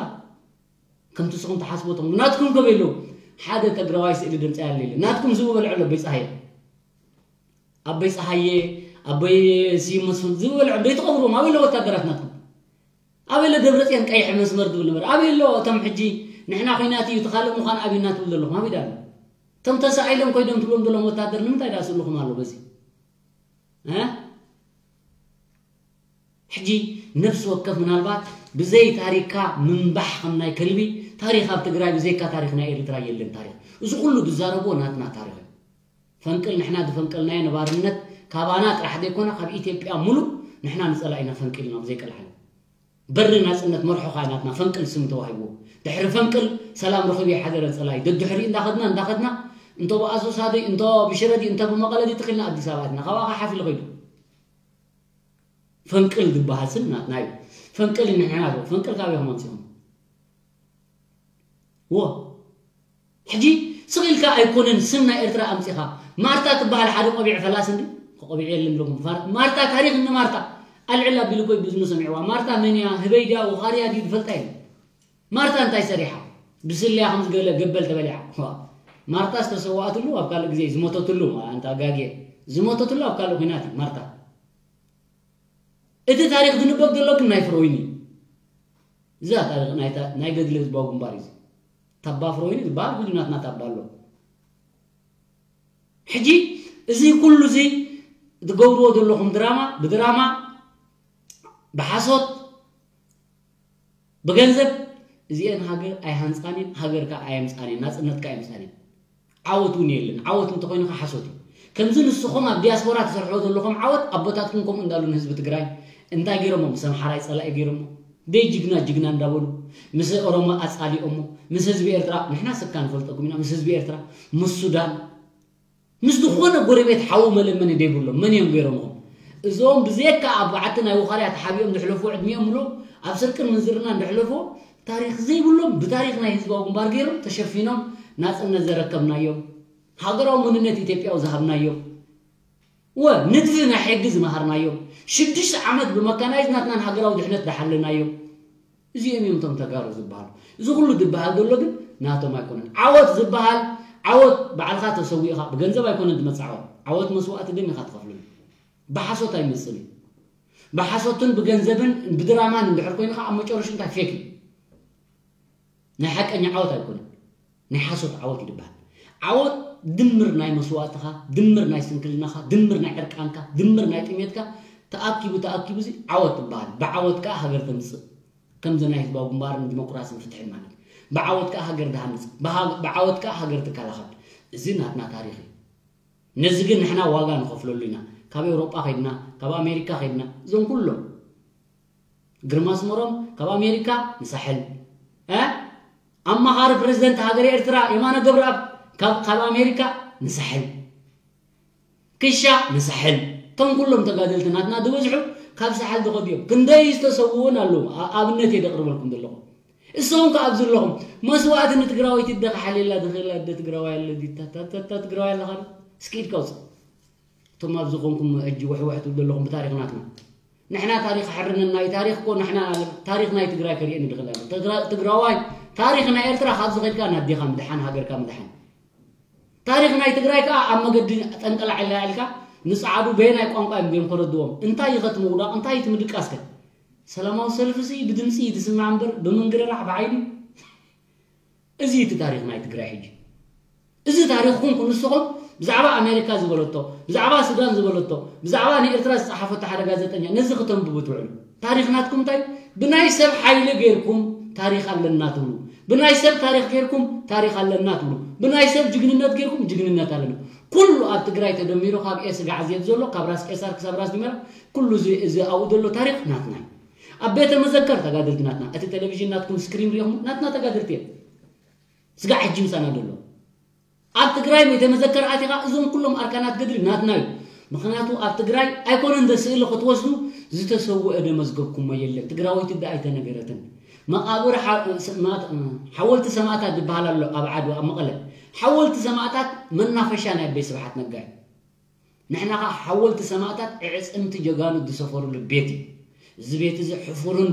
ከምቲ ንስኹም ትሓስቦ እቶም ናትኩም ከበይ ኣለዉ? ሓደ ተግራዋይ ስእሊ ድምጺ ያለ የለን። ናትኩም ዝብበልዑ ኣሎ ኣበይ ጸሃየ። ኣበይ ጸሃየ፣ ኣበይ ስዩም መስፍን ዝብበልዑ፣ ኣበይ ትቐብርዎም? ኣበይ ኣለዉ ወታደራት ናትኩም? ኣበይ ኣሎ ደብረጽዮን ቀይሕ መስመር ዝብል ነበረ? ኣበይ ኣሎ እቶም ሕጂ ንሕና ኲናት እዩ፣ እቲ ካልእ ምዃን ኣብዩና ትብል ዘለኹም? ኣበይ ደኣ ኣሎ? እቶም ተሳኢሎም ኮይዶም ትብሎም ዘለኹም ወታደር ንምንታይ ደኣ ስእልኹም ኣሎ በዚ? እ? ሕጂ ነፍሲ ወከፍ ምናልባት ብዘይ ታሪኽካ ምንባሕ ከም ናይ ከልቢ፣ ታሪኽ ኣብ ትግራይ ብዘይካ ታሪኽ ናይ ኤርትራ የለን ታሪኽ። እዚ ኩሉ ዝዛረብዎ ናትና ታሪኽ እዩ። ፈንቅል ንሕና ዝፈንቀልናዮ ንባርነት ካባና ጥራሕ ዘይኮነ ካብ ኢትዮጵያ ሙሉእ ንሕና ንጸላኢና ፈንቂልና ብዘይቀልዓለም። በሪ ናጽነት መርሖ ኸኣ ናትና ፈንቅል ስም ተዋሂብዎ። ድሕሪ ፈንቅል ሰላም ረኺቡ ይሓደረ ጸላኢ። ደድሕሪ እንዳኸድና እንዳኸድና እንቶ ብኣሶሳ ድዩ፣ እንቶ ብሽረ ድዩ፣ እንቶ ብመቐለ ድዩ ትኺልና ኣዲስ ኣበባ ኣትና። ካብኣ ኸኣ ሓፍ ኢሉ ኸይዱ። ፈንቅል ዝበሃል ስም ናትና እዩ። ፈንቅል ንሕና ዶ? ፈንቅል ካበይ ኹም ኣምጺኹም? ዎ። ሕጂ ስቕ ኢልካ ኣይኮነን ስም ናይ ኤርትራ ኣምጺኻ። ማርታ ትበሃል ሓደ ቆቢዕ ፈላሲ እንዲ? ቆቢዕ የለን ዶ? ማር-፣ ማርታ ታሪኽ እኒ ማርታ። ኣልዕል ኣቢሉ እኮ እዩ ብዝኑ ሰሚዕዋ። ማርታ መን እያ? ህበይ ድያ? ወኻርያ ድዩ? ዝፈልጣ የለን። ማርታ እንታይ ሰሪሓ? ብስለያ ከም ዝገለ ገበል ተበሊዓ። ዋ። ማርታ ዝተሰዋኣትሉ ኣብ ካልእ ግዜ ዝሞተትሉ፣ ኣንታ ጋጌ። ዝሞተትሉ ኣብ ካልእ ኲናት እዩ ማርታ። እቲ ታሪኽ ዝንበብ ዘሎ ግን ናይ ፍሮይኒ እዩ። እዛ ታሪኽ ናይ ታ-፣ ናይ ገድሊ ህዝባዊ ግንባር እዩ። ታባ ፍሮይኒ ዝበሃል ብዙ ናትና ታባ ኣሎ። ሕጂ እዚ ኩሉ እዚ ትገብርዎ ዘለኹም ድራማ፣ ብድራማ፣ ብሓሶት፣ ብገንዘብ፣ እዚኤን ሃገር ኣይሃንጻን እየን፣ ሃገር ከኣ ኣየምጻን እየን፣ ናጽነት ከኣ ኣየምጻን እየን። ዓወት እውን የለን። ዓወት እንተኾይኑ ከኣ ሓሶት እዩ። ከምዚ ንስኹም ኣብ ዲያስፖራ ትሰርሕዎ ዘለኹም ዓወት ኣቦታትኩም ከምኡ እንዳሉ ንህዝቢ ትግራይ እንታይ ገይሮሞ? ምስ ኣምሓራይ ጸላኢ ገይሮሞ። ደይ ጅግና ጅግና እንዳበሉ ምስ ኦሮሞ ኣጻሊኦሞ። ምስ ህዝቢ ኤርትራ ንሕና ስካ ንፈልጠኩም ኢና። ምስ ህዝቢ ኤርትራ፣ ምስ ሱዳን፣ ምስ ዝኾነ ጎረቤት ሓዉ መለመኒ ደይብሎም መን እዮም ገይሮምኹም? እዞም ብዘየካ ኣብ በዓቲ ናይ ውኻርያ ተሓቢኦም ዝሕለፉ ዕድሚኦም ምሉእ ኣብ ስርቅን ምንዝርናን ዝሕለፉ ታሪኽ ዘይብሎም ብታሪኽ ናይ ህዝባዊ ግንባር ገይሮም ተሸፊኖም ናጽነት ዘረከብናዮም፣ ሃገራዊ መንነት ኢትዮጵያዊ ዝሃብናዮም፣ ወ ንድፊ ናይ ሕጊ ዝመሃርናዮም፣ ሽዱሽተ ዓመት ብመካናይዝ ናትናን ሃገራዊ ድሕነት ዝሓለናዮም። እዚኦም እዮም እቶም ተጋሩ ዝበሃሉ። እዚ ኩሉ ዝበሃል ዘሎ ግን ናቶም ኣይኮነን። ዓወት ዝበሃል፣ ዓወት ባዕልኻ ተሰዊእኻ፣ ብገንዘብ ኣይኮነን ዝመጽእ ዓወት። ዓወት መስዋእቲ ደም ኢኻ ትኸፍለሉ። ብሓሶት ኣይመጽእን እዩ። ብሓሶትን ብገንዘብን ብድራማን እንድሕር ኮይኑ ከዓ ኣብ መጨረሹ እንታይ ፌክ እዩ። ናይ ሓቀኛ ዓወት ኣይኮነን። ናይ ሓሶት ዓወት እዩ ዝበሃል። ዓወት ድምር ናይ መስዋእትኻ፣ ድምር ናይ ስንክልናኻ፣ ድምር ናይ ዕርቃንካ፣ ድምር ናይ ጥሜትካ ተኣኪቡ፣ ተኣኪቡ እዚ ዓወት ትበሃል። ብዓወት ከዓ ሃገር ተምጽእ። ከምዚ ናይ ህዝባዊ ግንባርን ዲሞክራስን ፍትሕን ማለት። ብዓወት ከዓ ሃገር ትሃንጽ። ብሃ-፣ ብዓወት ከዓ ሃገር ትከላኸል። እዚ ናትና ታሪኽ እዩ። ነዚ ግን ንሕና ዋጋ ንኸፍለሉ ኢና። ካብ ኤውሮጳ ኸይድና፣ ካብ ኣሜሪካ ኸይድና፣ እዞም ኩሎም ግርማ ኣስመሮም ካብ ኣሜሪካ ንሳሕል። እ? ኣማኻሪ ፕረዚደንት ሃገረ ኤርትራ የማነ ገብረኣብ ካብ፣ ካብ ኣሜሪካ ንሳሕል። ክሻ ንሳሕል። እቶም ኩሎም ተጋደልቲ ናትና ዝበዝሑ ካብ ሳሕል ዝኸዱ እዮም። ክንደይ ዝተሰውኡ እውን ኣለዉ። ኣ-፣ ኣብነት እየ ዘቕርበልኩም ዘለኹ። እሶም ከኣ ኣብዚ ኣለኹም። መስዋእቲ ንትግራወይቲ እደ ክሓልየላ ዝኽእል ኣደ ትግራዋይ ኣሎ ድዩ? ታ፣ ታ፣ ታ፣ ታ ትግራዋይ ኣለኻ ዶ? እስኪ ኢድካ ኣውፅእ። እቶም ኣብዚ ኾንኩም ሕጂ ውሕውሕ ትብሉ ዘለኹም ብታሪኽ ናትና። ንሕና ታሪኽ ኣሕርነና እዩ። ታሪኽ እኮ ንሕና፣ ታሪኽ ናይ ትግራይ ከርእየኒ ዝኽእል ኣሎ። ትግራ-፣ ትግራዋይ ታሪኽ ናይ ኤርትራ ካብዚ ከድካ ናዲኻ ምድሓን፣ ሃገርካ ምድሓን። ታሪኽ ናይ ትግራይ ከዓ ኣብ መገዲ ጠንቀላዕላ ኢልካ ንፀዓዱ በየናይ ቋንቋ እዮም ገይም ከረድዎም? እንታይ እዩ ከትምውዳቕ? እንታይ እዩ ትምድቃስከ? ሰላማዊ ሰልፍሲ ብድምፂ እዩ ዝስማዕ እምበር ብምንግርራሕ ብዓይኒ። እዚ እቲ ታሪኽ ናይ ትግራይ ሕጂ። እዚ ታሪኽኩም ንስኹም ብዛዕባ ኣሜሪካ ዝበለቶ፣ ብዛዕባ ሱዳን ዝበለቶ፣ ብዛዕባ ንኤርትራ ዝፀሓፈቶ ሓደ ጋዜጠኛ ነዚ ክተንብቡ ትውዕሉ። ታሪኽ ናትኩም እንታይ? ብናይ ሰብ ሓይሊ ጌርኩም ታሪኽ ኣለና ትብሉ። ብናይ ሰብ ታሪኽ ጌርኩም ታሪኽ ኣለና ትብሉ። ብናይ ሰብ ጅግንነት ጌርኩም ጅግንነት ኣለና። ኩሉ ኣብ ትግራይ ተደሚሩ ካብ ኤ ስጋዕ ዜድ ዘሎ ካብ ራስ ቄሳር ክሳብ ራስ ዲመራ ኩሉ እዚ እዚ ኣብኡ ዘሎ ታሪኽ ናትና እዩ። ኣብ ቤተ መዘከር ተጋደልቲ ናትና። እቲ ቴሌቪዥን ናትኩም ስክሪን ሪኹም ናትና ተጋደልቲ እዮም። ስጋዕ ሕጂ ምሳና ዘሎ ኣብ ትግራይ ቤተ መዘከር ኣቲኻ እዞም ኩሎም ኣርካናት ገድሊ ናትና እዩ። ምክንያቱ ኣብ ትግራይ ኣይኮነን ደ ስእሊ ክትወስዱ ዝተሰወአ ደ መዝገብኩሞ የለን። ትግራወይቲ ደ ኣይተነገረትን። መቃብር ሓ- ሰማእት- ሓወልቲ ሰማእታት ዝበሃል ኣሎ ኣብ ዓድዋ ኣብ መቐለ። ሓወልቲ ሰማእታት መናፈሻ ናይ ኣቦይ ስብሓት ነጋ እዩ። ንሕና ኸዓ ሓወልቲ ሰማእታት ኣዕፅምቲ ጀጋኑ ዝሰፈሩሉ ቤት እዩ። እዚ ቤት እዚ ሕፉርን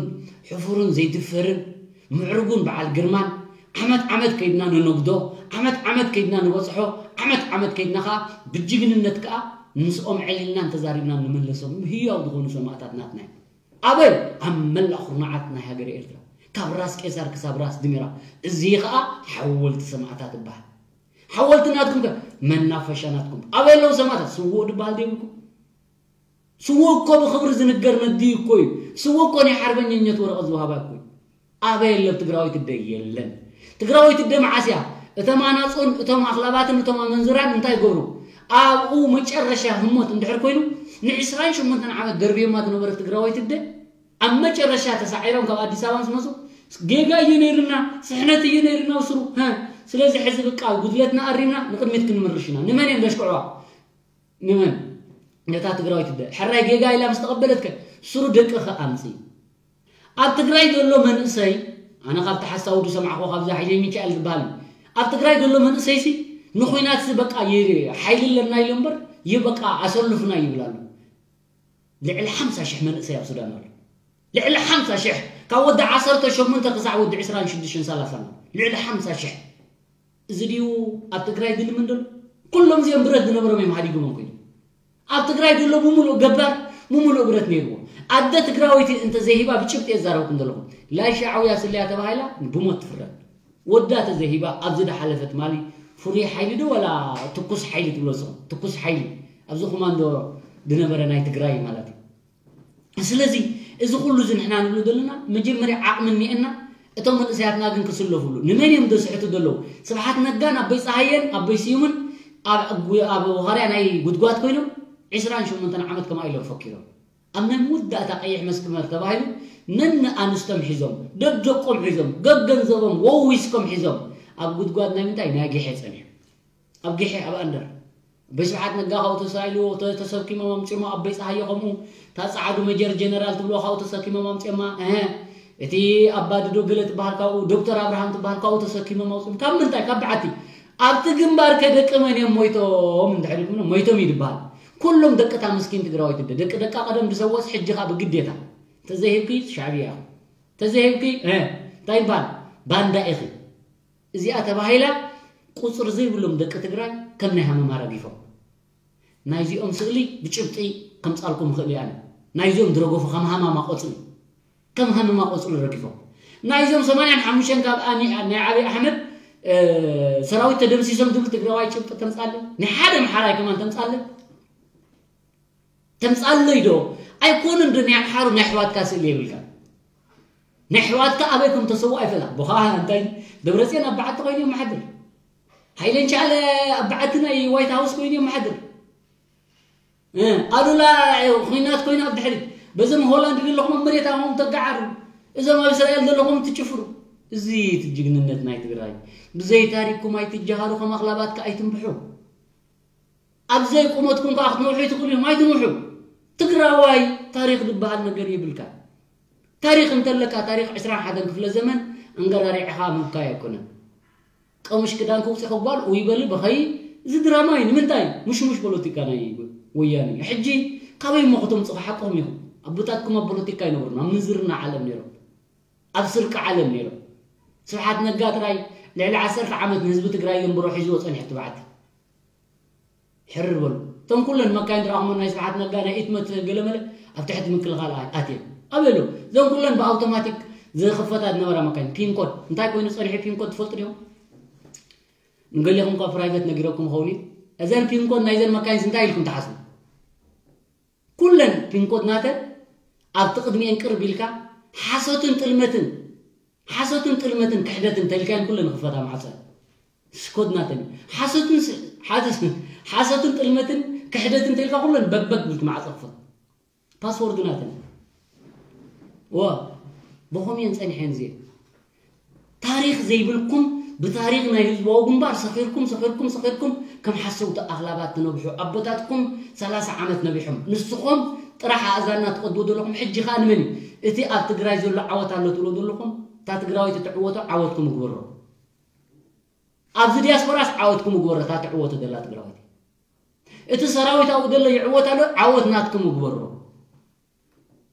ሕፉርን ዘይድፈርን ምዕሩጉን በዓል ግርማን ዓመት ዓመት ከይድና ንነግዶ፣ ዓመት ዓመት ከይድና ንበፅሖ፣ ዓመት ዓመት ከይድና ኸዓ ብጅግንነት ከዓ ምስኦም ዕሊልና እንተዛሪብና ንምለሶም ህያው ዝኾኑ ሰማእታት ናትና እዮም። ኣበይ? ኣብ መላእ ኩርናዓት ናይ ሃገረ ኤርትራ ካብ ራስ ቄሳር ክሳብ ራስ ድሚራ። እዚ ኸዓ ሓወልቲ ሰማእታት ይበሃል። ሓወልቲ ናትኩም ከ መናፈሻ ናትኩም ኣበይ ኣለዉ ሰማእታት? ስዉእ ድበሃል ዘይብልኩም? ስዉእ እኮ ብኽብሪ ዝንገር ነድዩ እኮ እዩ። ስዉእ እኮ ናይ ሓርበኘኘት ወረቐት ዝወሃባ እኮ እዩ። ኣበይ ኣሎ ትግራዊት እደ? የለን። ትግራዊት እደ መዓስ እያ? እቶም ኣናጹን እቶም ኣኽላባትን እቶም ኣመንዝራን እንታይ ይገብሩ? ኣብኡ መጨረሻ ህሞት እንድሕር ኮይኑ ንዕስራን ሸሞንተን ዓመት ደርብዮማ ዝነበረ ትግራዊት እደ ኣብ መጨረሻ ተሳዒሮም ካብ ኣዲስ ኣበባ ምስ መፁ ጌጋ እዩ ነይርና፣ ስሕነት እዩ ነይርና ውስሩ። ስለዚ ሕዚ ብቃ ጉድለትና ኣሪምና ንቅድሚት ክንምርሽ ኢና። ንመን እዮም ዘሽክዕዋ? ንመን? ነታ ትግራዊት እደ ሕራይ ጌጋ ኢላ ምስ ተቐበለትከ ስሩ ደቅኸ ኣምፅእ። ኣብ ትግራይ ዘሎ መንእሰይ ኣነ ካብቲ ሓሳቡ ዝሰማዕኮ ካብዚ ሓይለ ሚካኤል ዝበሃል እዩ። ኣብ ትግራይ ዘሎ መንእሰይሲ ንኩናትሲ በቃ ሓይሊ ኣለና ኢሎ እምበር ይበቃ ኣሰልፉና ይብል ኣሎ። ልዕሊ ሓምሳ ሽሕ መንእሰይ ኣብ ሱዳን ኣሎ። ልዕሊ ሓምሳ ሽሕ ካብ ወዲ ዓሰርተ ሸሞንተ ክሳዕ ወዲ ዕስራን ሽዱሽተን ሰላሳን ኣሎ። ልዕሊ ሓምሳ ሽሕ። እዚ ድዩ ኣብ ትግራይ ዝልምን ዘሎ? ኩሎም እዚኦም ብረት ዝነበሮም እዮም ሃዲጎሞም ኮይኖም። ኣብ ትግራይ ዘሎ ብምሉእ ገባር ብምሉእ ብረት ነይርዎ። ኣደ ትግራወይቲ እንተዘይሂባ ብጭብጢ የዛረብኩም ዘለኹም። ላይ ሻዕውያ ስለያ ተባሂላ ብሞት ትፍረድ። ወዳ ተዘይሂባ ኣብዚ ዝሓለፈ ትማሊ ፍሩይ ሓይሊ ዶ ዋላ ትኩስ ሓይሊ ትብሎ ንስኹም? ትኩስ ሓይሊ ኣብዚ ኮማንዶ ዝነበረ ናይ ትግራይ ማለት እዩ። ስለዚ እዚ ኩሉ እዚ ንሕና ንብሎ ዘለና መጀመርያ ዓቕሚ እኒኤና፣ እቶም መንእሰያትና ግን ክስለፉሉ። ንመን እዮም ዘስሕቱ ዘለዉ? ስብሓት ነጋን ኣቦይ ፀሃየን ኣቦይ ስዩምን ኣብ ኣብ ወኻርያ ናይ ጉድጓድ ኮይኖም ዕስራን ሸሞንተን ዓመት ከማ ኢሎም ፈኪሮም። ኣብ ናይ መወዳእታ ቀይሕ መስመር ተባሂሉ ነንኣንስቶም ሒዞም ደደቆም ሒዞም ገገንዘቦም ወዊስኮም ሒዞም ኣብ ጉድጓድ ናይ ምንታይ ናይ ጊሐ ፀኒሑ ኣብ ጊሐ ኣብ ኣንደር ኣቦይ ስብሓት ነጋ ካብኡ ተሳኢልዎ ተሰኪሞም ኣምፅሞ ኣቦይ ፀሃየ ከምኡ እታ ፀዓዱ መጀር ጀነራል ትብልዎ ካብኡ ተሰኪሞም ኣምፅማ እህ እቲ ኣባድዶ ገለ ትበሃል ካብኡ ዶክተር ኣብርሃም ትበሃል ካብኡ ተሰኪሞም ኣውፅም ካብ ምንታይ ካብ በዓቲ ኣብቲ ግንባር ከደቂ መን እዮም ሞይቶም እንድሕር ኢልኩም ሞይቶም እዩ ዝበሃል ኩሎም ደቂ እታ ምስኪን ትግራወይቲ ደ ደቂ ደቃ ቀደም ዝሰወስ ሕጂ ከዓ ብግዴታ ተዘይህብኪ ሻዕብያ ኢኹ ተዘይህብኪ እንታይ ይበሃል ባንዳ ኢኺ እዚኣ ተባሂላ ቁፅሪ ዘይብሎም ደቂ ትግራይ ከም ናይ ሃመማ ረጊፎም ናይዚኦም ስእሊ ብጭብጢ ከምፃልኩም ይኽእል እየ ኣነ ናይዚኦም ዝረገፉ ከም ሃማማ ቆፅሊ ከም ሃመማ ቆፅሊ ረጊፎም ናይዚኦም ሰማንያን ሓሙሽተን ካብ ናይ ዓብዪ ኣሕመድ ሰራዊት ተደምሲሶም ዝብል ትግራዋይ ጭብጢ ተምፃለ ናይ ሓደ ኣምሓራይ ከማን ተምፃለ ተምፃለይ ዶ ኣይኮንን ዶ ናይ ኣምሓሩ ናይ ኣሕዋትካ ስእሊ የብልካ ናይ ኣሕዋትካ ኣበይ ከም ተሰዉ ኣይፈላ ቦኻ እንታይ ደብረፅዮን ኣብ በዓቲ ኮይኑ የመሓድር ሃይለን ቻለ ኣብ በዓቲ ናይ ዋይት ሃውስ ኮይኑ የመሓድር ኣሉላ ኩናት ኮይኑ ኣብ ድሕሪት በዞም ሆላንድ ዘለኹም ኣብ መሬት ኣኹም ተጋዓሩ እዞም ኣብ እስራኤል ዘለኹም ትጭፍሩ እዚ እቲ ጅግንነት ናይ ትግራይ ብዘይ ታሪክኩም ኣይትጀሃሩ ከም ኣኽላባትካ ኣይትንብሑ ኣብ ዘይቁመትኩም ከዓ ክትነውሑ ትኽእሉ እዮም ኣይትንውሑ ትግራዋይ ታሪክ ዝበሃል ነገር የብልካ ታሪክ እንተለካ ታሪክ ዕስራን ሓደን ክፍለ ዘመን ኣንገራሪዕኻ ምብካይ ኣይኮነን ቀሙሽ ክዳን ክውፅእ ከጓል ውይ በሊ በኸይ እዚ ድራማ እዩ ንምንታይ ምሽሙሽ ፖለቲካ ናይ ወያነ እዩ ሕጂ ካበይ እሞ ከተምፅኹ ሓቅኹም ኢኹም ኣቦታትኩም ኣብ ፖለቲካ ይነብሩን ኣብ ምንዝርና ዓለም ነይሮም ኣብ ስርቂ ዓለም ነይሮም ስብሓት ነጋ ጥራይ ልዕሊ ዓሰርተ ዓመት ንህዝቢ ትግራይ የንብሮ ሒዝዎ ጸኒሑ እቲ በዓቲ። ሕርር በሉ። እቶም ኩለን መካይን ዝረኣኹሞ ናይ ስብሓት ነጋ ናይ ኢትመት ገለመለ ኣብ ትሕቲ ምክልኻል ኣትየን። ኣበይ ኣለዉ? እዞም ኩለን ብኣውቶማቲክ ዝኽፈታ ዝነበራ መካይን ፒንኮድ እንታይ ኮይኑ ጸኒሑ ፒንኮድ ትፈልጡ ዲኹም? ንገሌኹም ካብ ፕራይቬት ነጊረኩም ኸውን እዩ። እዘን ፒንኮድ ናይዘን መካይንስ እንታይ ኢልኩም ትሓስቡ? ኩለን ፒንኮድ ናተን ኣብቲ ቅድሚኤን ቅርብ ኢልካ ሓሶትን ጥልመትን ሓሶትን ጥልመትን ክሕደትን ተልካየን ኩለን ክፈታ ማዕፀ ስኮድ ናተን ሓሶትን ሓሶትን ጥልመትን ክሕደትን ተልካ ኩለን በግበግ ብልክ ማዕፀ ክፈት ፓስወርድ ናተን ዋ ብኸምየን ፀኒሐን እዚኤን ታሪኽ ዘይብልኩም ብታሪኽ ናይ ህዝባዊ ግንባር ሰኺርኩም ሰኺርኩም ሰኺርኩም ከም ሓሰውቲ ኣኽላባት ትነብሑ ኣቦታትኩም ሰላሳ ዓመት ነቢሖም ንስኹም ጥራሕ ኣእዛንና ትቐድዎ ዘለኹም ሕጂ ኸኣ ንመን እዩ እቲ ኣብ ትግራይ ዘሎ ዓወት ኣሎ ትብሎ ዘለኹም እታ ትግራወይቲ ትዕወቶ ዓወትኩም ግበሮ ኣብዚ ዲያስፖራስ ዓወትኩም ግበሮ እታ ትዕወቶ ዘላ ትግራወይቲ እቲ ሰራዊት ኣብኡ ዘሎ ይዕወት ኣሎ ዓወት ናትኩም ግበሮ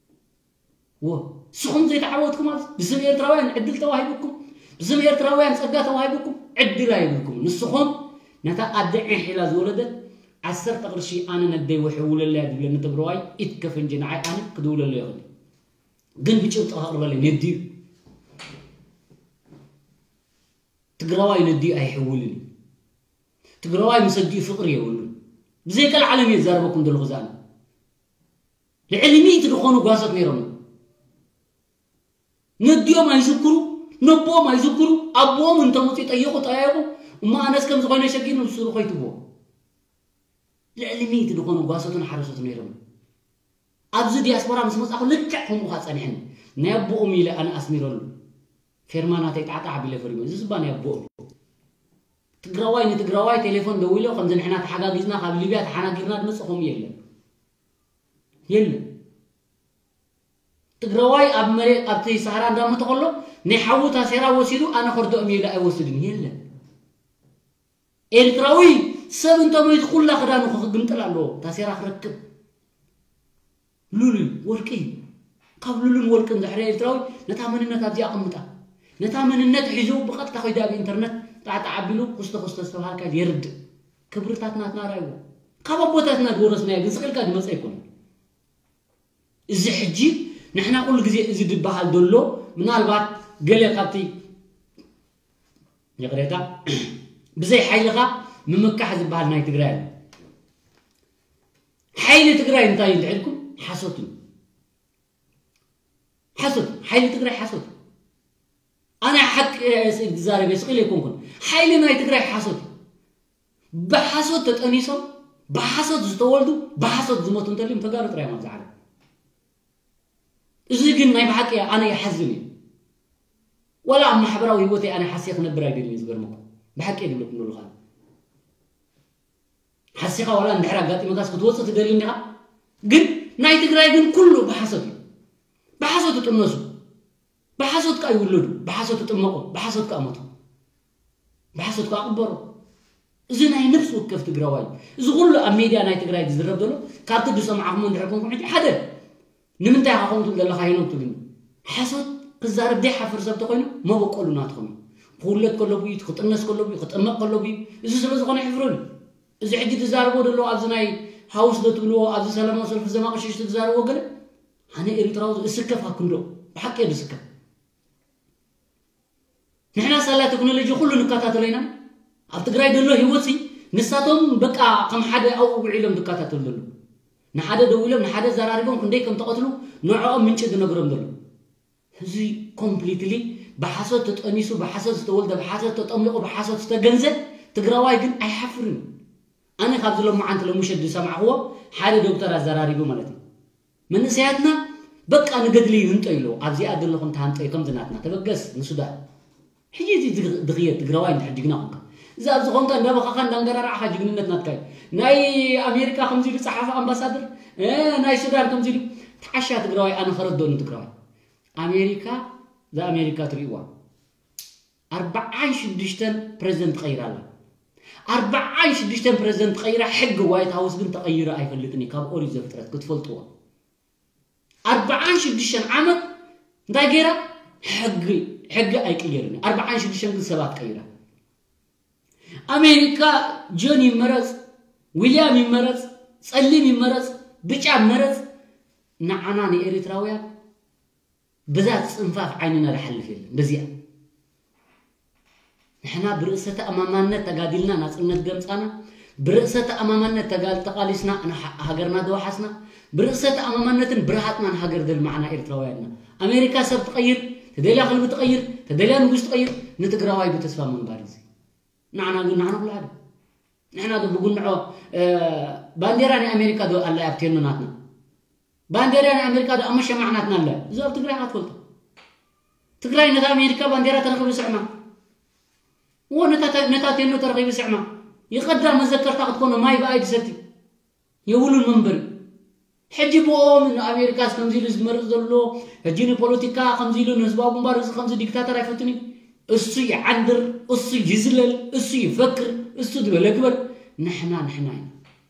ንስኹም ዘይተዓወትኩም ኣብዚ ብስም ኤርትራውያን ዕድል ተዋሂቡኩም ብስም ኤርትራውያን ጸጋ ተዋሂቡኩም ዕድል ኣይብልኩም ንስኹም ነታ ኣደ ዒሕ ኢላ ዝወለደት ዓሰርተ ቅርሺ ኣነ ነደይ ውሕውለለያ ዝብለኒ ትግራዋይ ኢድ ከፍንጂ ንዓይ ኣነ ክድውለሎ ይኽእል ግን ብጭብጢ ከቕርበለይ ነድዩ ትግራዋይ ነድዩ ኣይሕውልን እዩ ትግራዋይ ምስ ኣዲኡ ፍቕሪ የብሉን ብዘይቀልዓለም እየ ዝዛረበኩም ዘለኹ ዝኣነ ልዕሊ ሚእቲ ዝኾኑ ጓሶት ነይሮም ነዲኦም ኣይዝክሩ ነቦኦም ኣይዝክሩ ኣቦኦም እንተመፁ ጠየቁ ጠያየቁ እሞ ኣነስ ከም ዝኾነ ሸጊኑ ንሱ ርኾይትዎ ልዕሊ ሚእቲ ዝኾኑ ጓሶትን ሓረሶት ነይሮም ኣብዚ ዲያስፖራ ምስ መፃኹ ልክዕ ከምኡ ካ ፀኒሐኒ ናይ ኣቦኦም ኢለ ኣነ ኣስሚረሉ ፌርማ ናተይ ጣዕጣዕ ኣቢለ ፈሪመ እዚ ዝባ ናይ ኣቦኦም ትግራዋይ ንትግራዋይ ቴሌፎን ደዊሎ ከምዚ ንሕና ተሓጋጊዝና ካብ ሊብያ ተሓናጊርና ድመፅእ ከምኡ የለን የለን ትግራዋይ ኣብ መሬት ኣብቲ ሰሃራ እንዳሞተ ከሎ ናይ ሓዉ ታሴራ ወሲዱ ኣነ ከርድኦም ኢለ ኣይወስድን የለን ኤርትራዊ ሰብ እንተሞይቱ ኩላ ክዳኑ ክግምጥል ኣለዎ ታሴራ ክረክብ ሉል እዩ ወርቂ እዩ ካብ ሉልን ወርቅን ዘሕረ ኤርትራዊ ነታ መንነት ኣብዚ ኣቐምጣ ነታ መንነት ሒዙ ብቐጥታ ኮይዱ ኣብ ኢንተርነት ጣዕጣዕ ኣቢሉ ኩስተ ኩስተ ዝተባሃልካ የርድእ ክብርታት ናትና ራይዎ ካብ ኣቦታትና ዝወረስናዮ ግን ስቕ ኢልካ ዝመፀ ኣይኮነን እዚ ሕጂ ንሕና ኩሉ ግዜ እዚ ዝበሃል ዘሎ ምናልባት ገለ ካብቲ ይቕሬታ ብዘይ ሓይልኻ ምምካሕ ዝበሃል ናይ ትግራይ ኣሎ ሓይሊ ትግራይ እንታይ እዩ እንድሕልኩም ሓሶት እዩ ሓሶት ሓይሊ ትግራይ ሓሶት ኣነ ሓቂ ዝዛረብ ስቕ ኢለ ኣይኮንኩን ሓይሊ ናይ ትግራይ ሓሶት እዩ ብሓሶት ተጠኒሶም ብሓሶት ዝተወልዱ ብሓሶት ዝሞቱ እንተልዮም ተጋሩ ጥራይ እዮም ኣብዚ ዓለም እዚ ግን ናይ ብሓቂ ኣነ ይሓዝን እዩ ወላ ኣብ ማሕበራዊ ህይወተይ ኣነ ሓስየ ክነብር ኣይደልን እዩ ዝገርመኩም ብሓቂ እየ ዝብለኩም ዘለኹ ሓሲኻ ዋላ እንድሕር ኣጋጢመካስ ክትወፅእ ትደሊ እንዲኻ ግን ናይ ትግራይ ግን ኩሉ ብሓሶት እዩ ብሓሶት ትጥነሱ ብሓሶት ከዓ ይውለዱ ብሓሶት ትጥመቑ ብሓሶት ከዓ ሞቱ ብሓሶት ከዓ ቅበሩ እዚ ናይ ነፍሲ ወከፍ ትግራዋይ እዩ እዚ ኩሉ ኣብ ሜድያ ናይ ትግራይ ዝዝረብ ዘሎ ካብቲ ዝሰማዕኹሞ እንድሕር ኮንኩም ሕጂ ሓደ ንምንታይ ኢኻ ከምኡ ትብል ዘለኻ ሄኖክ ትብልኒ ሓሶት ክዛረብ ዘይሓፍር ሰብ ተኮይኑ መበቆሉ ናትኹም እዩ ክውለድ ከለቡ እዩ ክጥነስ ከለቡ እዩ ክጥመቕ ከለቡ እዩ እዚ ስለ ዝኾነ ይሕፍረሉ እዚ ሕጂ ትዛረቦ ዘሎ ኣብዚ ናይ ሃውስ ዶ ትብልዎ ኣብዚ ሰላማዊ ሰልፊ ዘማቕሽሽ ትዛረቦ ገለ ኣነ ኤርትራዊ እስከፍ ኣክንዶ ብሓቂ እየ ዝስከፍ ንሕና ሳላ ቴክኖሎጂ ኩሉ ንከታተሎ ኢና ኣብ ትግራይ ዘሎ ህይወት ንሳቶም በቃ ከም ሓደ ኣብኡ ውዒሎም ዝከታተሉ ዘሎ ንሓደ ደው ኢሎም ንሓደ ዘራሪቦም ክንደይ ከም ተቐትሉ ንዕኦም ምንጪ ዝነግሮም ዘሎ እዚ ኮምፕሊትሊ ብሓሶት ተጠኒሱ ብሓሶት ዝተወልደ ብሓሶት ተጠምልቑ ብሓሶት ዝተገንዘ ትግራዋይ ግን ኣይሓፍርን ኣነ ካብዚ ሎማዓንቲ ሎምሸት ዝሰማዕኽዎ ሓደ ዶክተር ኣዘራሪቡ ማለት እዩ መንእሰያትና በቃ ንገድሊ ይህንጦ ኢሉ ኣብዚኣ ዘለኹም ተሃንጦ ከም ዝናትና ተበገስ ንሱዳን ሕጂ እዚ ድኽየት ትግራዋይ እንድሕር ጅግና ኮንካ እዚ ኣብዚ ኮንካ እንዳበኻኻ እንዳንገራራዕኻ ጅግንነት ናትካ እዩ ናይ ኣሜሪካ ከምዚ ኢሉ ፀሓፈ ኣምባሳደር ናይ ሱዳን ከምዚ ኢሉ ተዓሻ ትግራዋይ ኣነ ከረድኦ ንትግራዋይ ኣሜሪካ ዝኣሜሪካ ትርእይዋ ኣርባዓን ሽዱሽተን ፕሬዝደንት ትቐይር ኣላ ኣርባዓን ሽዱሽተን ፕሬዝደንት ትቐይራ ሕጊ ዋይት ሃውስ ግን ተቐይሩ ኣይፈልጥን እዩ ካብ ኦሪት ዘፍጥረት ክትፈልጥዎ ኣርባዓን ሽዱሽተን ዓመት እንታይ ገይራ ሕጊ ሕጊ ኣይቅየርን እዩ። ኣርባዓን ሽዱሽተን ግን ሰባት ቀይራ። ኣሜሪካ ጆን ይመረጽ፣ ዊልያም ይመረጽ፣ ጸሊም ይመረጽ፣ ብጫ ይመረጽ፣ ንዓና ንኤሪትራውያን ብዛ ጽንፋፍ ዓይንና ዝሓልፍ የለን። በዚኣ ንሕና ብርእሰ ተኣማማነት ተጋዲልና ናጽነት ገምጻና፣ ብርእሰ ተኣማማነት ተጋል-፣ ተቓሊስና ንሃ-፣ ሃገርና ዝወሓስና፣ ብርእሰ ተኣማማነትን ብርሃጽናን ሃገር ዘልማዕና ኤርትራውያንና። ኣሜሪካ ሰብ ትቐይር፣ ተደልያ ክልቢ ትቐይር፣ ተደልያ ንጉስ ትቐይር፣ ንትግራዋይ ብተስፋ ምንባር እዩ። ንዓና ግን ንዓና ኩሉ ሓደ። ንሕና ዶ ብጉንዖ፣ እ፣ ባንዴራ ናይ ኣሜሪካ ዶ ኣላ ኣብ ቴኖ ናትና? ባንዴራ ናይ ኣሜሪካ ዶ ኣብ መሸማዕ ናትና ኣላ? እዚ ኣብ ትግራይ ኢኻ ትፈልጦ። ትግራይ ነታ ኣሜሪካ ባንዴራ ተረኺቡ ስዕማ። እዎ ነታ ተ-፣ ነታ ቴኖ ተረኺቡ ስዕማ። ይቐዳ መዘከርታ ክትኮኖ ማይ ብኣይ ትሰቲ። የብሉን መንበሪ። ሕጂ ብኦም ንኣሜሪካስ ከምዚ ኢሉ ዝመርጽ ዘሎ፣ ሕጂ ንፖለቲካ ከምዚ ኢሉ ንህዝባዊ ግንባር እዚ ከምዚ ዲክታተር ኣይፈቱን እዩ። እሱ ይዓንድር፣ እሱ ይዝለል፣ እሱ ይፈክር፣ እሱ ዝበለ ግበር። ንሕና፣ ንሕና ኢና።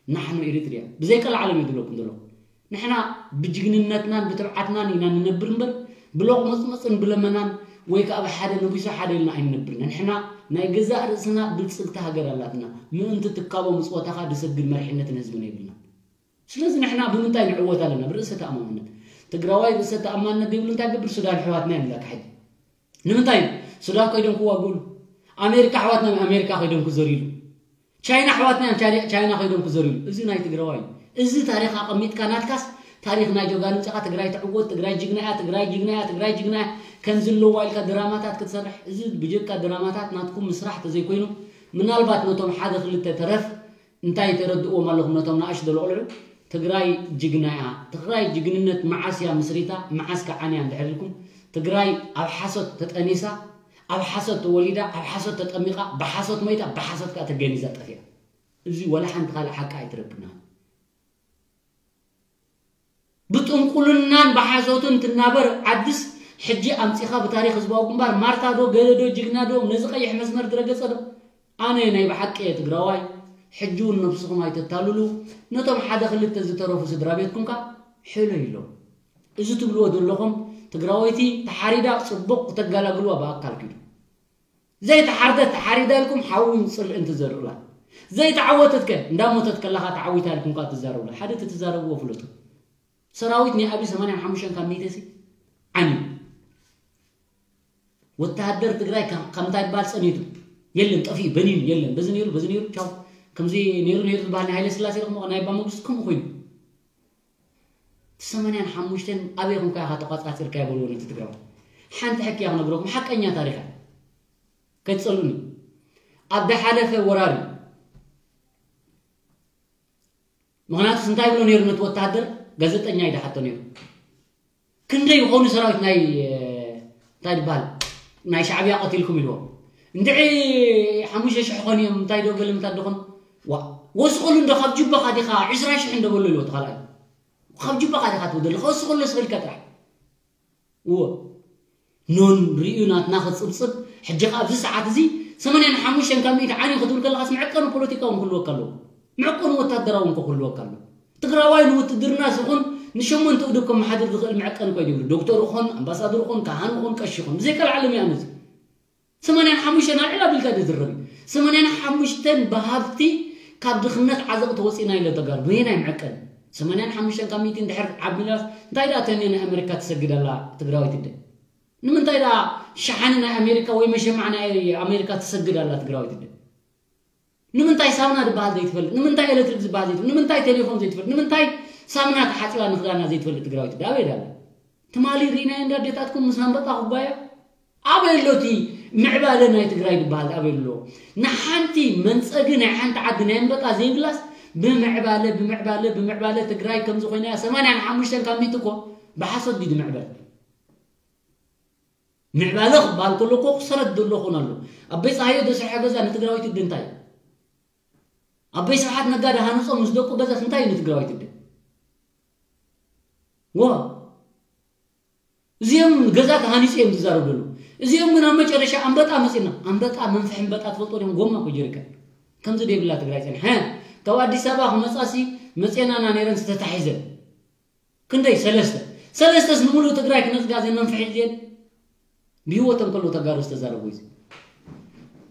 ናሕኑ ኤሪትርያ። ብዘይ ቀልዓለም እዩ ዝብለኩም ዘለኹ። ንሕና ብጅግንነትናን ብትብዓትናን ኢና ንነብር እምበር፣ ብሎቕመጽመጽን ብለመናን ወይ ከኣ ብሓደ ነጒሱ ሓደ ኢልና ኣይንነብርን። ንሕና ናይ ገዛእ ርእስና ብልጽግቲ ሃገር ኣላትና። ምእንቲ ትካቦ ምጽወታ ከኣ ድሰግድ መሪሕነትን ህዝብን የብልና። ስለዚ ንሕና ብምንታይ ንዕወት ኣለና? ብርእሰ ተኣማንነት። ትግራዋይ ርእሰ ተኣማንነት ዘይብሉ እንታይ ገብር? ሱዳን ኣሕዋትና እዮም ኢላካ ሕጂ። ንምንታይ? ሱዳን ከይዶም ክዋግእሉ። ኣሜሪካ ኣሕዋትና እዮም ኣሜሪካ ከይዶም ክዘርይሉ። ቻይና ኣሕዋትና እዮም ቻይ-፣ ቻይና ከይዶም ክዘርይሉ። እዚ ናይ ትግራዋይ እዩ። እዚ ታሪኽ ኣቐሚጥካ ናትካስ ታሪኽ ናይ ጆጋኑ ጨኻ ትግራይ ትዕወት፣ ትግራይ ጅግና እያ፣ ትግራይ ጅግና እያ፣ ትግራይ ጅግና እያ። ከምዚ ኣለዋ ኢልካ ድራማታት ክትሰርሕ፣ እዚ ብጀካ ድራማታት ናትኩም ምስራሕ ተዘይኮይኑ፣ ምናልባት ነቶም ሓደ ክልተ ተረፍ እንታይ ተረድእዎም ኣለኹም ነቶም ንኣሽቱ ቆልዑ? ትግራይ ጅግና እያ። ትግራይ ጅግንነት መዓስ እያ ምስሪታ? መዓስ ከዓንያ እንድሕር ኢልኩም፣ ትግራይ ኣብ ሓሶት ተጠኒሳ፣ ኣብ ሓሶት ተወሊዳ፣ ኣብ ሓሶት ተጠሚቓ፣ ብሓሶት መይታ፣ ብሓሶት ከኣ ተገኒዛ ጠፊኣ። እዚ ወላ ሓንቲ ካልእ ሓቂ ኣይትረክብና። ብጥንቁልናን ብሓሶትን ትናበር ዓድስ ሕጂ ኣምጺኻ ብታሪኽ ህዝባዊ ግንባር ማርታ ዶ ገለ ዶ ጅግና ዶ ነዚ ቀይሕ መስመር ዝረገጸ ዶ? ኣነ ናይ ብሓቂ እየ ትግራዋይ። ሕጂ እውን ነብስኹም ኣይተታልሉ። ነቶም ሓደ ክልተ ዝተረፉ ስድራ ቤትኩም ከኣ ሕለዩሎም። እዚ ትብልዎ ዘለኹም ትግራወይቲ ተሓሪዳ ጽቡቕ ክተገላግልዋ ብኣካል ኪዱ። ዘይተሓርደት ተሓሪዳ ኢልኩም ሓውን ጽልእን ትዘርኡላ። ዘይተዓወተት ከ እንዳሞተት ከለኻ ተዓዊታ ኢልኩም ከኣ ትዛረቡላ። ሓደ እቲ ትዛረብዎ ፍለጡ። ሰራዊት ናይ ኣብይ ሰማንያን ሓሙሽተን ካብ ሚእቲ ሲ ዓንዩ። ወተሃደር ትግራይ ከም፣ ከምታ ይባል ጸኒቱ። የለን፣ ጠፊኡ፣ በኒኑ፣ የለን። በዚ ነይሩ፣ በዚ ነይሩ፣ ቻው። ከምዚ ነይሩ፣ ነይሩ ዝበሃል ናይ ሃይለ ስላሴ ረኽሞ፣ ናይ ኣባ መጉስ ከምኡ ኮይኑ። እቲ ሰማንያን ሓሙሽተን ኣበይ ኹንካ ኢኻ ተቋጻጺርካ ይበልዎ ነቲ ትግራዋይ። ሓንቲ ሕኪ እያ ክነግረኩም፣ ሓቀኛ ታሪኽ እያ። ከይትጸልኡኒ። ኣብ ዝሓለፈ ወራር እዩ። ምኽንያቱስ እንታይ ይብሎ ነይሩ ነቲ ወተሃደር? ጋዜጠኛ እዩ ዝሓቶ ነይሩ። ክንደይ ይኾኑ ሰራዊት ናይ፣ እ፣ እንታይ ይበሃል? ናይ ሻዕብያ ቀቲልኩም ኢልዎ። እንድዒ ሓሙሽተ ሽሕ ኾን እዮም፣ እንታይ ዶ ገለ ምታት ዶ ኾን? ዋ፣ ወስኸሉ እንዶ ካብ ጁባኻ ዲኻ ዕስራ ሽሕ እንዶ በሎ ኢልዎ እቲ ካልኣይ። ካብ ጁባኻ ዲኻ ትወደሉ፣ ከወስኸሉ ስበልካ ጥራሕ። እዎ። ኖን ርእዩ ናትና ክጽብጽብ፣ ሕጂ ከኣ ኣብዚ ሰዓት እዚ ሰማንያን ሓሙሽተን ካብ ሚእቲ ዓንዩ ክትብል ከለኻስ መዕቀኒ ፖለቲካ እውን ክህልወካ ኣለዎ። መዕቀኒ ወታደራዊ እውን ክህልወካ ኣለዎ። ትግራዋይ ንውትድርና ዝኹን ንሸሞንተ ውድብ ከመሓድር ዝኽእል መዕቀኒ እኮ እዩ። ዶክተር ይኹን፣ ኣምባሳደር ይኹን፣ ካህን ይኹን፣ ቀሺ ይኹን፣ ብዘይቀልዓለም እዩ ኣነ እዚ። ሰማንያን ሓሙሽተን ኣልዒል ኣቢልካ ዝዝረብ እዩ። ሰማንያን ሓሙሽተን ብሃብቲ ካብ ድኽነት ዓዘቕቲ ወፂና ኢለ ተጋሩ። በየናይ መዕቀኒ? ሰማንያን ሓሙሽተን ካብ ሚእቲ እንድሕር ዓቢላስ እንታይ ደኣ ተንዮ ናይ ኣሜሪካ ትሰግድ ኣላ ትግራዊት እደ? ንምንታይ ደኣ ሸሓኒ ናይ ኣሜሪካ ወይ መሸማዕ ናይ ኣሜሪካ ትሰግድ ኣላ ትግራዊት እደ? ንምንታይ ሳሙና ዝበሃል ዘይትፈልጥ? ንምንታይ ኤሌክትሪክ ዝበሃል ዘይትፈልጥ? ንምንታይ ቴሌፎን ዘይትፈልጥ? ንምንታይ ሳሙና ተሓፂባ ንኽዳና ዘይትፈልጥ ትግራዊት እደ? ኣበይ ደኣ ኣላ? ትማሊ ርኢናዮ እንዳ ኣዴታትኩም ምስ ኣንበጣ ኩባያ? ኣበይ ኣሎ እቲ ምዕባለ ናይ ትግራይ ዝበሃል? ኣበይ ኣሎ? ንሓንቲ መንፀጊ ናይ ሓንቲ ዓዲ ናይ ኣንበጣ ዘይብላስ ብምዕባለ፣ ብምዕባለ፣ ብምዕባለ ትግራይ ከምዚ ኮይና እያ። ሰማንያን ሓሙሽተን ካብ ሚእቲ እኮ ብሓሶት ድዩ ዝምዕበል? ምዕባለ ክበሃል ከሎ እኮ ክሰረት ዘሎ ክኾን ኣሎ። ኣበይ ፀሃየ ዘስርሐ ገዛ ንትግራዊት እደ እንታይ እዩ? ኣበይ ስብሓት ነጋ ዝሃነፆ ምስ ደቁ ገዛስ እንታይ እዩ ንትግራዊት እደ? ዎ። እዚኦም ገዛ ተሃኒፁ እዮም ዝዛረቡ ዘለዉ። እዚኦም ግን ኣብ መጨረሻ ኣንበጣ መፂና። ኣንበጣ መንፍሒ ኣንበጣ ትፈልጦ ዲኹም? ጎማ እኮ ጀሪካን። ከምዚ ደይብላ ትግራይ ፀኒሓ። ካብ ኣዲስ ኣበባ ክመፃሲ መፅየናና ነይረን ዝተታሒዘን። ክንደይ? ሰለስተ። ሰለስተስ ንምሉእ ትግራይ ክነፅጋ ዘይ መንፍሒ እዚአን? ብህይወቶም ከለዉ ተጋሩ ዝተዛረቡ እዩ።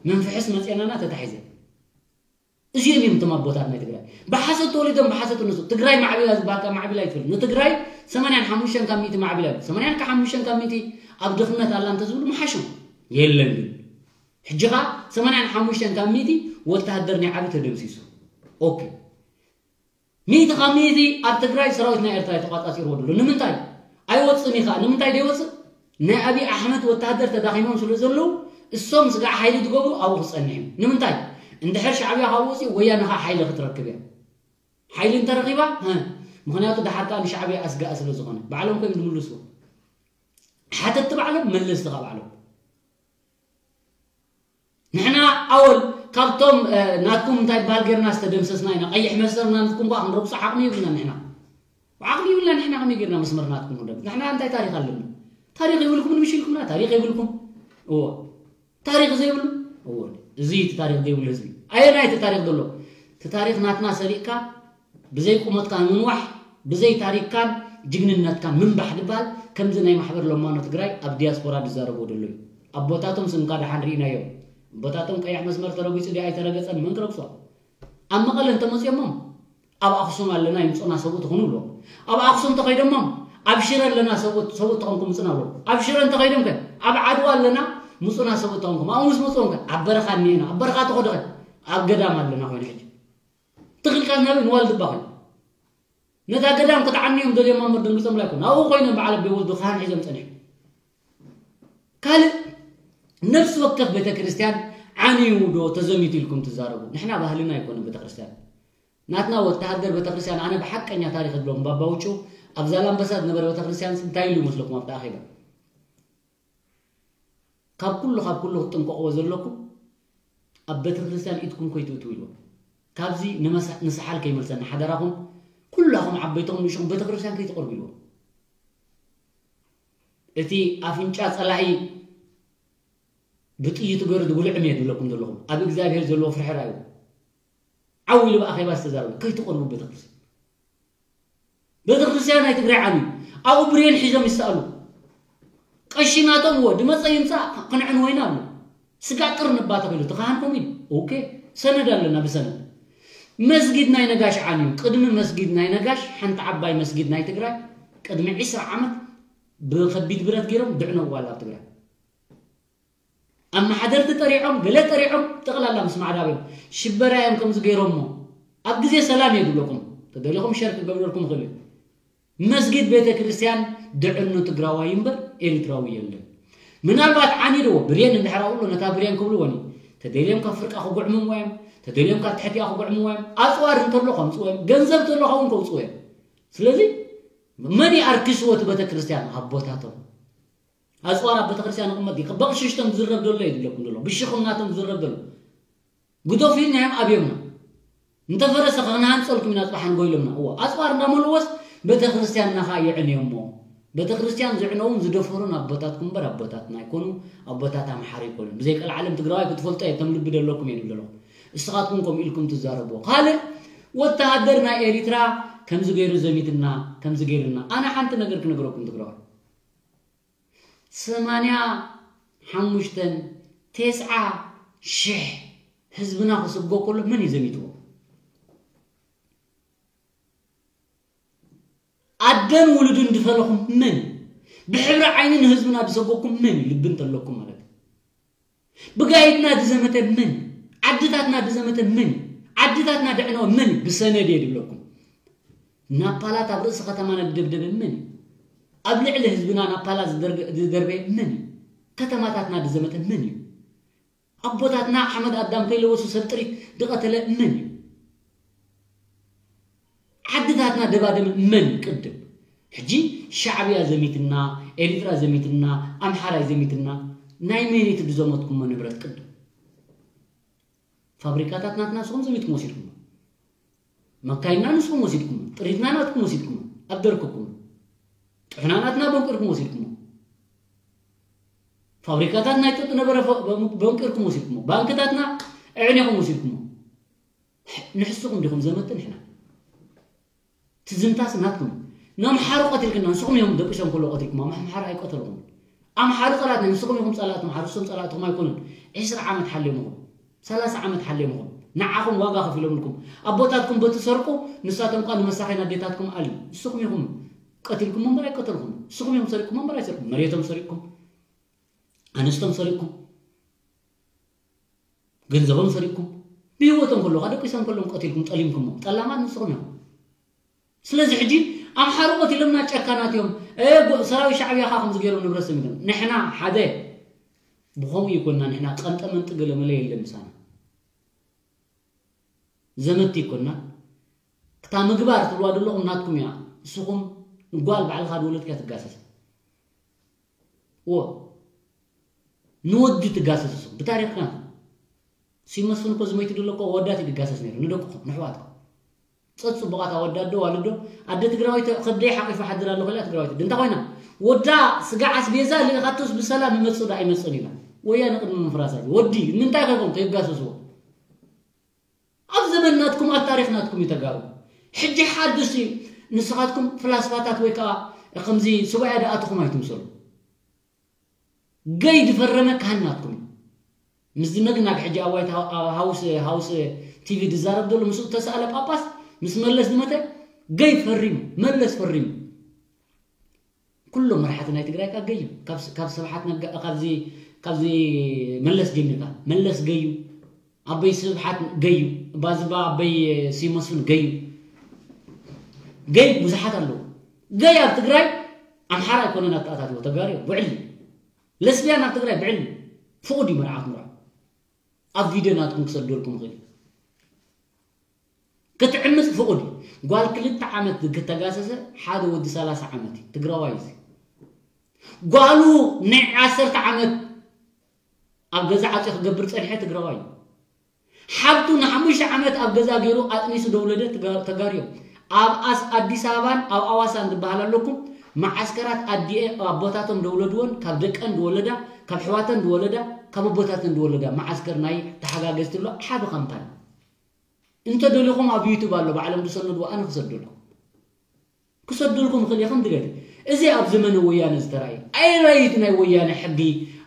መንፍሕስ መፅአናና ተታሒዘ። እዚኦም እዮም እቶም ኣቦታት ናይ ትግራይ። ብሓሰት ተወሊዶም ብሓሰት እነሱ ትግራይ ማዕቢላ ዝበሃልካ ማዕቢላ ኣይትፈልጥ። ንትግራይ ሰማንያን ሓሙሽተን ካብ ሚእቲ ማዕቢላ እዩ። ሰማንያን ሓሙሽተን ካብ ሚእቲ ኣብ ድኽነት ኣላ እንተዝብሉ ምሓሾም። የለን ግን ሕጂ ኸዓ ሰማንያን ሓሙሽተን ካብ ሚእቲ ወተሃደር ናይ ዓቢ ተደምሲሱ። ኦኬ። ሚእቲ ካብ ሚእቲ ኣብ ትግራይ ሰራዊት ናይ ኤርትራ ተቋጻጺርዎ ድሎ። ንምንታይ ኣይወጽእን እዩ ኸዓ? ንምንታይ ዘይወጽእ? ናይ ኣብይ ኣሕመድ ወተሃደር ተዳኺሞም ስለ ዘለዉ እሶም ስጋዕ ሓይሊ ትገብሩ ኣብኡ ክጸንሕ እዩ። ንምንታይ? እንድሕር ሻዕብያ ካብ ወፂኡ ወያነ ኸዓ ሓይሊ ክትረክብ እያ። ሓይሊ እንተረኺባ እ፣ ምኽንያቱ ድሓር ከዓ ንሻዕብያ ኣስጋኢ ስለ ዝኾነ ባዕሎም ኮይም ዝምልስዎ ሓተቲ ባዕሎም መለስቲ ከዓ ባዕሎም። ንሕና ኣወል ካብቶም ናትኩም እንታይ በሃል ጌርና ዝተደምሰስና ኢና። ቀይሕ መስመር ናትኩም ኳ ክንረግጾ ዓቕሚ ይብልና ንሕና። ዓቕሚ ይብልና ንሕና ከመይ ጌርና መስመር ናትኩም ክንረግጽ? ንሕና እንታይ ታሪኽ ኣለና? ታሪኽ ይብልኩም ንምሽልኩምና ታሪኽ ይብልኩም። እዎ። ታሪኽ ዘይብሉ? እዎ። እዚ እቲ ታሪኽ ዘይብሉ ህዝቢ። ኣየናይ እቲ ታሪኽ ዘሎ? እቲ ታሪኽ ናትና ሰሪቕካ ብዘይ ቁመትካ ምንዋሕ፣ ብዘይ ታሪኽካን ጅግንነትካን ምንባሕ ድበሃል ከምዚ ናይ ማሕበር ለማኖ ትግራይ ኣብ ዲያስፖራ ዝዛረብዎ ዘሎ እዩ። ኣቦታቶም ስምካ ደሓን ርኢናዮም። ኣቦታቶም ቀይሕ መስመር ተረጊጹ ድዩ ኣይተረገጸን መን ክረግጾ? ኣብ መቐለ እንተመጺኦሞም ኣብ ኣኽሱም ኣለና ይምጹና ሰብኡት ትኾኑ ኣለዎም። ኣብ ኣኽሱም ተኸይዶሞም ኣብ ሽረ ኣለና ሰብኡት ሰብኡት ተኾንኩም ምጹና ኣለዎም። ኣብ ሽረ እንተኸይዶም ከ ኣብ ዓድዋ ኣለና ምጹና ሰብኡት ተኾንኩም ኣብኡ ምስ መጹኦም ከ ኣብ በረኻ እኒኤና ኣብ በረኻ ተኸዶ ከ ኣብ ገዳም ኣለና ኮይኑ ሕጂ ትኽልካ ናብ ንዋልድባ ኮይኑ ነታ ገዳም ክትዓንዮም ደልዮም ኣምር ደንግጾም ላይ ኮኑ ኣብኡ ኮይኖም በዓል ኣቤ ወልዱ ካህን ሒዞም ጸኒሖም። ካልእ ነፍሲ ወከፍ ቤተ ክርስቲያን ዓንዩ ዶ ተዘሚቱ ኢልኩም ትዛረቡ? ንሕና ባህልና ኣይኮነን ቤተ ክርስቲያን። ናትና ወተሃደር ቤተ ክርስቲያን ኣነ ብሓቀኛ ታሪኽ እብሎም ባባ ውጩ ኣብ ዛላምበሳ ዝነበረ ቤተ ክርስቲያን እንታይ ኢሉ ይመስለኩም ኣብቲ ኣኼባ? ካብ ኩሉ ካብ ኩሉ ክትጥንቀቕዎ ዘለኩም ኣብ ቤተ ክርስቲያን ኢድኩም ከይትእትዉ ኢልዎም። ካብዚ ንመሳ- ንሰሓል ከይመልሰና ሓደራኹም ኩላኹም ዓበይትኹም ንእሽኹም ቤተ ክርስቲያን ከይትቐርቡ ኢልዎም። እቲ ኣፍንጫ ጸላኢ ብጥይት ገሩ ዝጉልዕም እየ ዝብለኩም ዘለኹም። ኣብ እግዚኣብሔር ዘለዎ ፍርሒ ርኣዩ። ዓው ኢሉ ብኣኼባ ዝተዛረቡ ከይትቐርቡ ቤተክርስትያን። ቤተክርስትያን ናይ ትግራይ ዓብዩ ኣብኡ ብሬን ሒዞም ይሰኣሉ። ቀሺ ናቶም እዎ ድመፀ ይምፃእ ክንዕን ወይና ኣሎ። ስጋዕ ቅር ንባ ተኺሉ እቲ ካህን ከምኡ ኢሉ ኦኬ ሰነድ ኣለና ብሰነድ መስጊድ ናይ ነጋሽ ዓንዩ ቅድሚ መስጊድ ናይ ነጋሽ ሓንቲ ዓባይ መስጊድ ናይ ትግራይ ቅድሚ ዒስራ ዓመት ብከቢድ ብረት ገይሮም ድዕነዋ ኣላ ኣብ ትግራይ ኣመሓደርቲ ጠሪዖም ገለ ጠሪዖም ጠቕላላ ምስ ማዕዳብዮም ሽበራ እዮም ከምዚ ገይሮሞ ኣብ ግዜ ሰላም እየ ዝብለኩም ተደሊኹም ሸር ክገብረልኩም ይኽእል እዩ መስጊድ ቤተ ክርስቲያን ድዕኑ ትግራዋይ እምበር ኤሪትራዊ የለን ምናልባት ዓኒድዎ ብሬን እንድሕር ኣብሎ ነታ ብሬን ክብልዎኒ ተደልዮም ካብ ፍርቃ ክጉዕምዎ እዮም ተደልዮም ካብ ትሕቲኣ ክጉዕምዎ እዮም ኣፅዋር እንተሎ ከምፅዎ እዮም ገንዘብ ተሎ ካብውን ከውፅዎ እዮም ስለዚ መን ይኣርክስዎ እቲ ቤተ ክርስቲያን ኣቦታቶም ኣፅዋር ኣብ ቤተክርስትያን ይቕመጥ ድዩ? በቕሽሽቶም ዝረብ ዘሎ እዩ ዝብለኩም ዘሎ። ብሽኹናቶም ዝረብ ዘሎ። ግደፉ ኢልናዮም ኣብዮምና። እንተፈረሰ ከ ክንሃንፀልኩም ኢና ፅባሕ ንጎ ኢሎምና። እዎ ኣፅዋር እንዳመልዎስ ቤተክርስትያንና ከዓ የዕንዮሞ። ቤተክርስትያን ዘዕነውን ዝደፈሩን ኣቦታትኩም እምበር ኣቦታትና ኣይኮኑ። ኣቦታት ኣምሓራ ኣይኮኑን። ብዘይ ቀልዓለም ትግራዋይ ክትፈልጦ እየ እቶም ልቢ ደለኩም እየ ዝብል ዘለኹ። እስኻትኩም ከምኡ ኢልኩም ትዛረብዎ። ካልእ ወተሃደር ናይ ኤሪትራ ከምዚ ገይሩ ዘሚትና ከምዚ ገይሩና። ኣነ ሓንቲ ነገር ክነግረኩም ትግራዋይ። ሰማንያ ሓሙሽተን ተስዓ ሽሕ ህዝብና ክስጎ ከሎ መን እዩ ዘሚትዎ? ኣደን ውሉድን ድፈለኹም መን እዩ? ብሕብሪ ዓይኒ ንህዝብና ዝሰጎኩም መን እዩ? ልቢ እንተለኩም ማለት እዩ። ብጋይድና ድዘመተ መን እዩ? ዓድታትና ድዘመተ መን እዩ? ዓድታትና ድዕነወ መን እዩ? ብሰነድ እየ ድብለኩም። ናፓላት ኣብ ርእሲ ከተማና ዝደብደበ መን እዩ? ኣብ ልዕሊ ህዝብና ናፓላት ዝደርበ- ዝደርበየ መን እዩ? ከተማታትና ዝዘመተ መን እዩ? ኣቦታትና ሓመድ ኣዳም ከይለበሱ ሰብ ጥሪት ዝቐተለ መን እዩ? ዓድታትና ደባደመ መን እዩ ቅድም? ሕጂ ሻዕብያ ዘሚትና፣ ኤሪትራ ዘሚትና፣ ኣምሓራይ ዘሚትና፣ ናይ መን እዩ እቲ ዝዘመትኩሞ ንብረት ቅድም? ፋብሪካታት ናትና ንስኹም ዘሚትኩም ወሲድኩሞ። መካይንና ንስኹም ወሲድኩሞ። ጥሪትና ናትኩም ወሲድኩሞ። ኣብ ደርክኩም። ጥሕና ናትና በንቂርኩም ወሲድኩሞ። ፋብሪካታት ናይ ጡጥ ነበረ በንቂርኩም ወሲድኩሞ። ባንክታትና ኣዕኒኹም ወሲድኩሞ። ንሕስኹም ዲኹም ዘመቲ ንሕና? ትዝምታስ ናትኩም። ነምሓሩ ቀቲልክና ንስኹም እዮም ደቂሶም ከሎ ቀቲልኩም ኣምሓራ ኣይቀተልኩም። ኣምሓሩ ጸላእትና፣ ንስኹም ኢኹም ጸላእቲ ኣምሓሩ፣ እሶም ጸላእትኹም ኣይኮኑን። ዒስራ ዓመት ሓልዮምኹም፣ ሰላሳ ዓመት ሓልዮምኹም፣ ንዓኹም ዋጋ ከፊሎምልኩም። ኣቦታትኩም በቲ ሰርቁ፣ ንሳቶም ከኣ ንመሳኺን ኣዴታትኩም ኣልዩ። ንስኹም ኢኹም ቀቲልኩም እምበር ኣይቀተልኩም። ንስኹም ኢኹም ሰሪቕኩም እምበር ኣይሰርቅኩም። መሬቶም ሰሪቕኩም፣ ኣንስቶም ሰሪቕኩም፣ ገንዘቦም ሰሪቕኩም። ብህይወቶም ከለዉ፣ ደቂሶም ከለዎም ቀቲልኩም፣ ጠሊምኩሞም። ጠላማት ንስኹም ኢኹም። ስለዚ ሕጂ ኣምሓሩ ቀቲሎምና ጨካናት እዮም። እ፣ ጎ-፣ ሰራዊት ሻዕብያ ኸኣ ከምዚ ገይሮም ንብረት ሰሚዶም። ንሕና ሓደ ብኸምኡ ይኮንና፣ ንሕና ቀንጠ መንጢ ገለ መለ የለን ምሳና። ዘመድቲ ይኮንና። ክታ ምግባር ትብልዋ ዘለኹም ናትኩም እያ። ንስኹም ንጓል ባዕልኻ ዝወለድካ ትጋሰስ። እዎ። ንወዲ ትጋሰስ ንስኹም። ብታሪኽና ሲመስፍን እኮ ዝመይቱ ደሎ እኮ ወዳት ይድጋሰስ ነይሩ። ንደቅኹም፣ ንሕዋትኩም። ጸጽቡቓት ኣወዳት ዶ ዋልዶ፣ ኣደ ትግራዊት ከብደይ ሓቂፈ ሓድር ኣለኹ ኢላ ትግራዊት። እንታይ ኮይና? ወዳ ስጋ ኣስቤዛ ልኢኻቶስ ብሰላም ይመጽእ ዶ ኣይመጽእን ኢላ። ወያነ ቅድሚ ምፍራሳ እዩ። ወዲ፣ ንምንታይ ከይኮም ከይጋሰስዎ? ኣብ ዘመን ናትኩም፣ ኣብ ታሪኽ ናትኩም እዩ ተጋሩ። ሕጂ ሓድሽ ንስኻትኩም ፍላስፋታት ወይ ከኣ ከምዚ ሱባኤ ደኣትኹም ኣይትምሰሉ። ገይ ዝፈረመ ካህን ናትኩም እዩ። ምስ ዝመግና ሕጂ ኣብ ዋይት ሃው-፣ ኣብ ሃውስ፣ ሃውስ ቲቪ ዝዛረብ ዘሎ ምስኡ ተሳእለ ጳጳስ ምስ መለስ ዝመተ ገይ ፈሪሙ፣ መለስ ፈሪሙ። ኩሎም መራሕቲ ናይ ትግራይ ካብ ገዩ፣ ካብ ስ-፣ ካብ ስብሓት ነጋ፣ ካብዚ፣ ካብዚ መለስ ጀሚርካ፣ መለስ ገዩ፣ ኣበይ ስብሓት ገዩ፣ ባዝባ ኣበይ ሲመስፍን ገዩ። ገይ ብዙሓት ኣለዉ። ገይ ኣብ ትግራይ ኣምሓራ ኣይኮነን ኣተኣታትዎ፣ ተጋሩ እዮም፣ ውዕል እዩ። ለስቢያን ኣብ ትግራይ ብዕል ፍቑድ እዩ መርዓ ክትምርዖ። ኣብ ቪድዮ ናትኩም ክሰደልኩም ይኽእል እዩ። ክትዕምጽ ፍቑድ እዩ። ጓል ክልተ ዓመት ክተጋሰሰ ሓደ ወዲ ሰላሳ ዓመት እዩ። ትግራዋይ እዩ። ጓሉ ናይ ዓሰርተ ዓመት ኣብ ገዛ ዓጽዩ ክገብር ጸኒሐ ትግራዋይ እዩ። ሓብቱ ንሓሙሽተ ዓመት ኣብ ገዛ ገይሩ ኣጥኒሱ ደውለደ ትጋ-፣ ተጋርዮ። ኣብ ኣስ-፣ ኣዲስ ኣበባን ኣብ ኣዋሳን ዝበሃል ኣለኩም መዓስከራት ኣዲኤ ኣቦታቶም ደውለድወን ካብ ደቀን ዝወለዳ፣ ካብ ኣሕዋተን ዝወለዳ፣ ካብ ኣቦታተን ዝወለዳ መዓስከር ናይ ተሓጋገዝቲ ኣሎ። ሓደ ካምፓኒ። እንተ ደሊኹም ኣብ ዩቱብ ኣሎ፣ ባዕሎም ዝሰነድዎ ኣነ ክሰደልኩም። ክሰደልኩም እኽእል እየ፣ ከም ድሌት። እዚ ኣብ ዘመነ ወያነ ዝተራእየ። ኣየናይ እቲ ናይ ወያነ ሕጊ?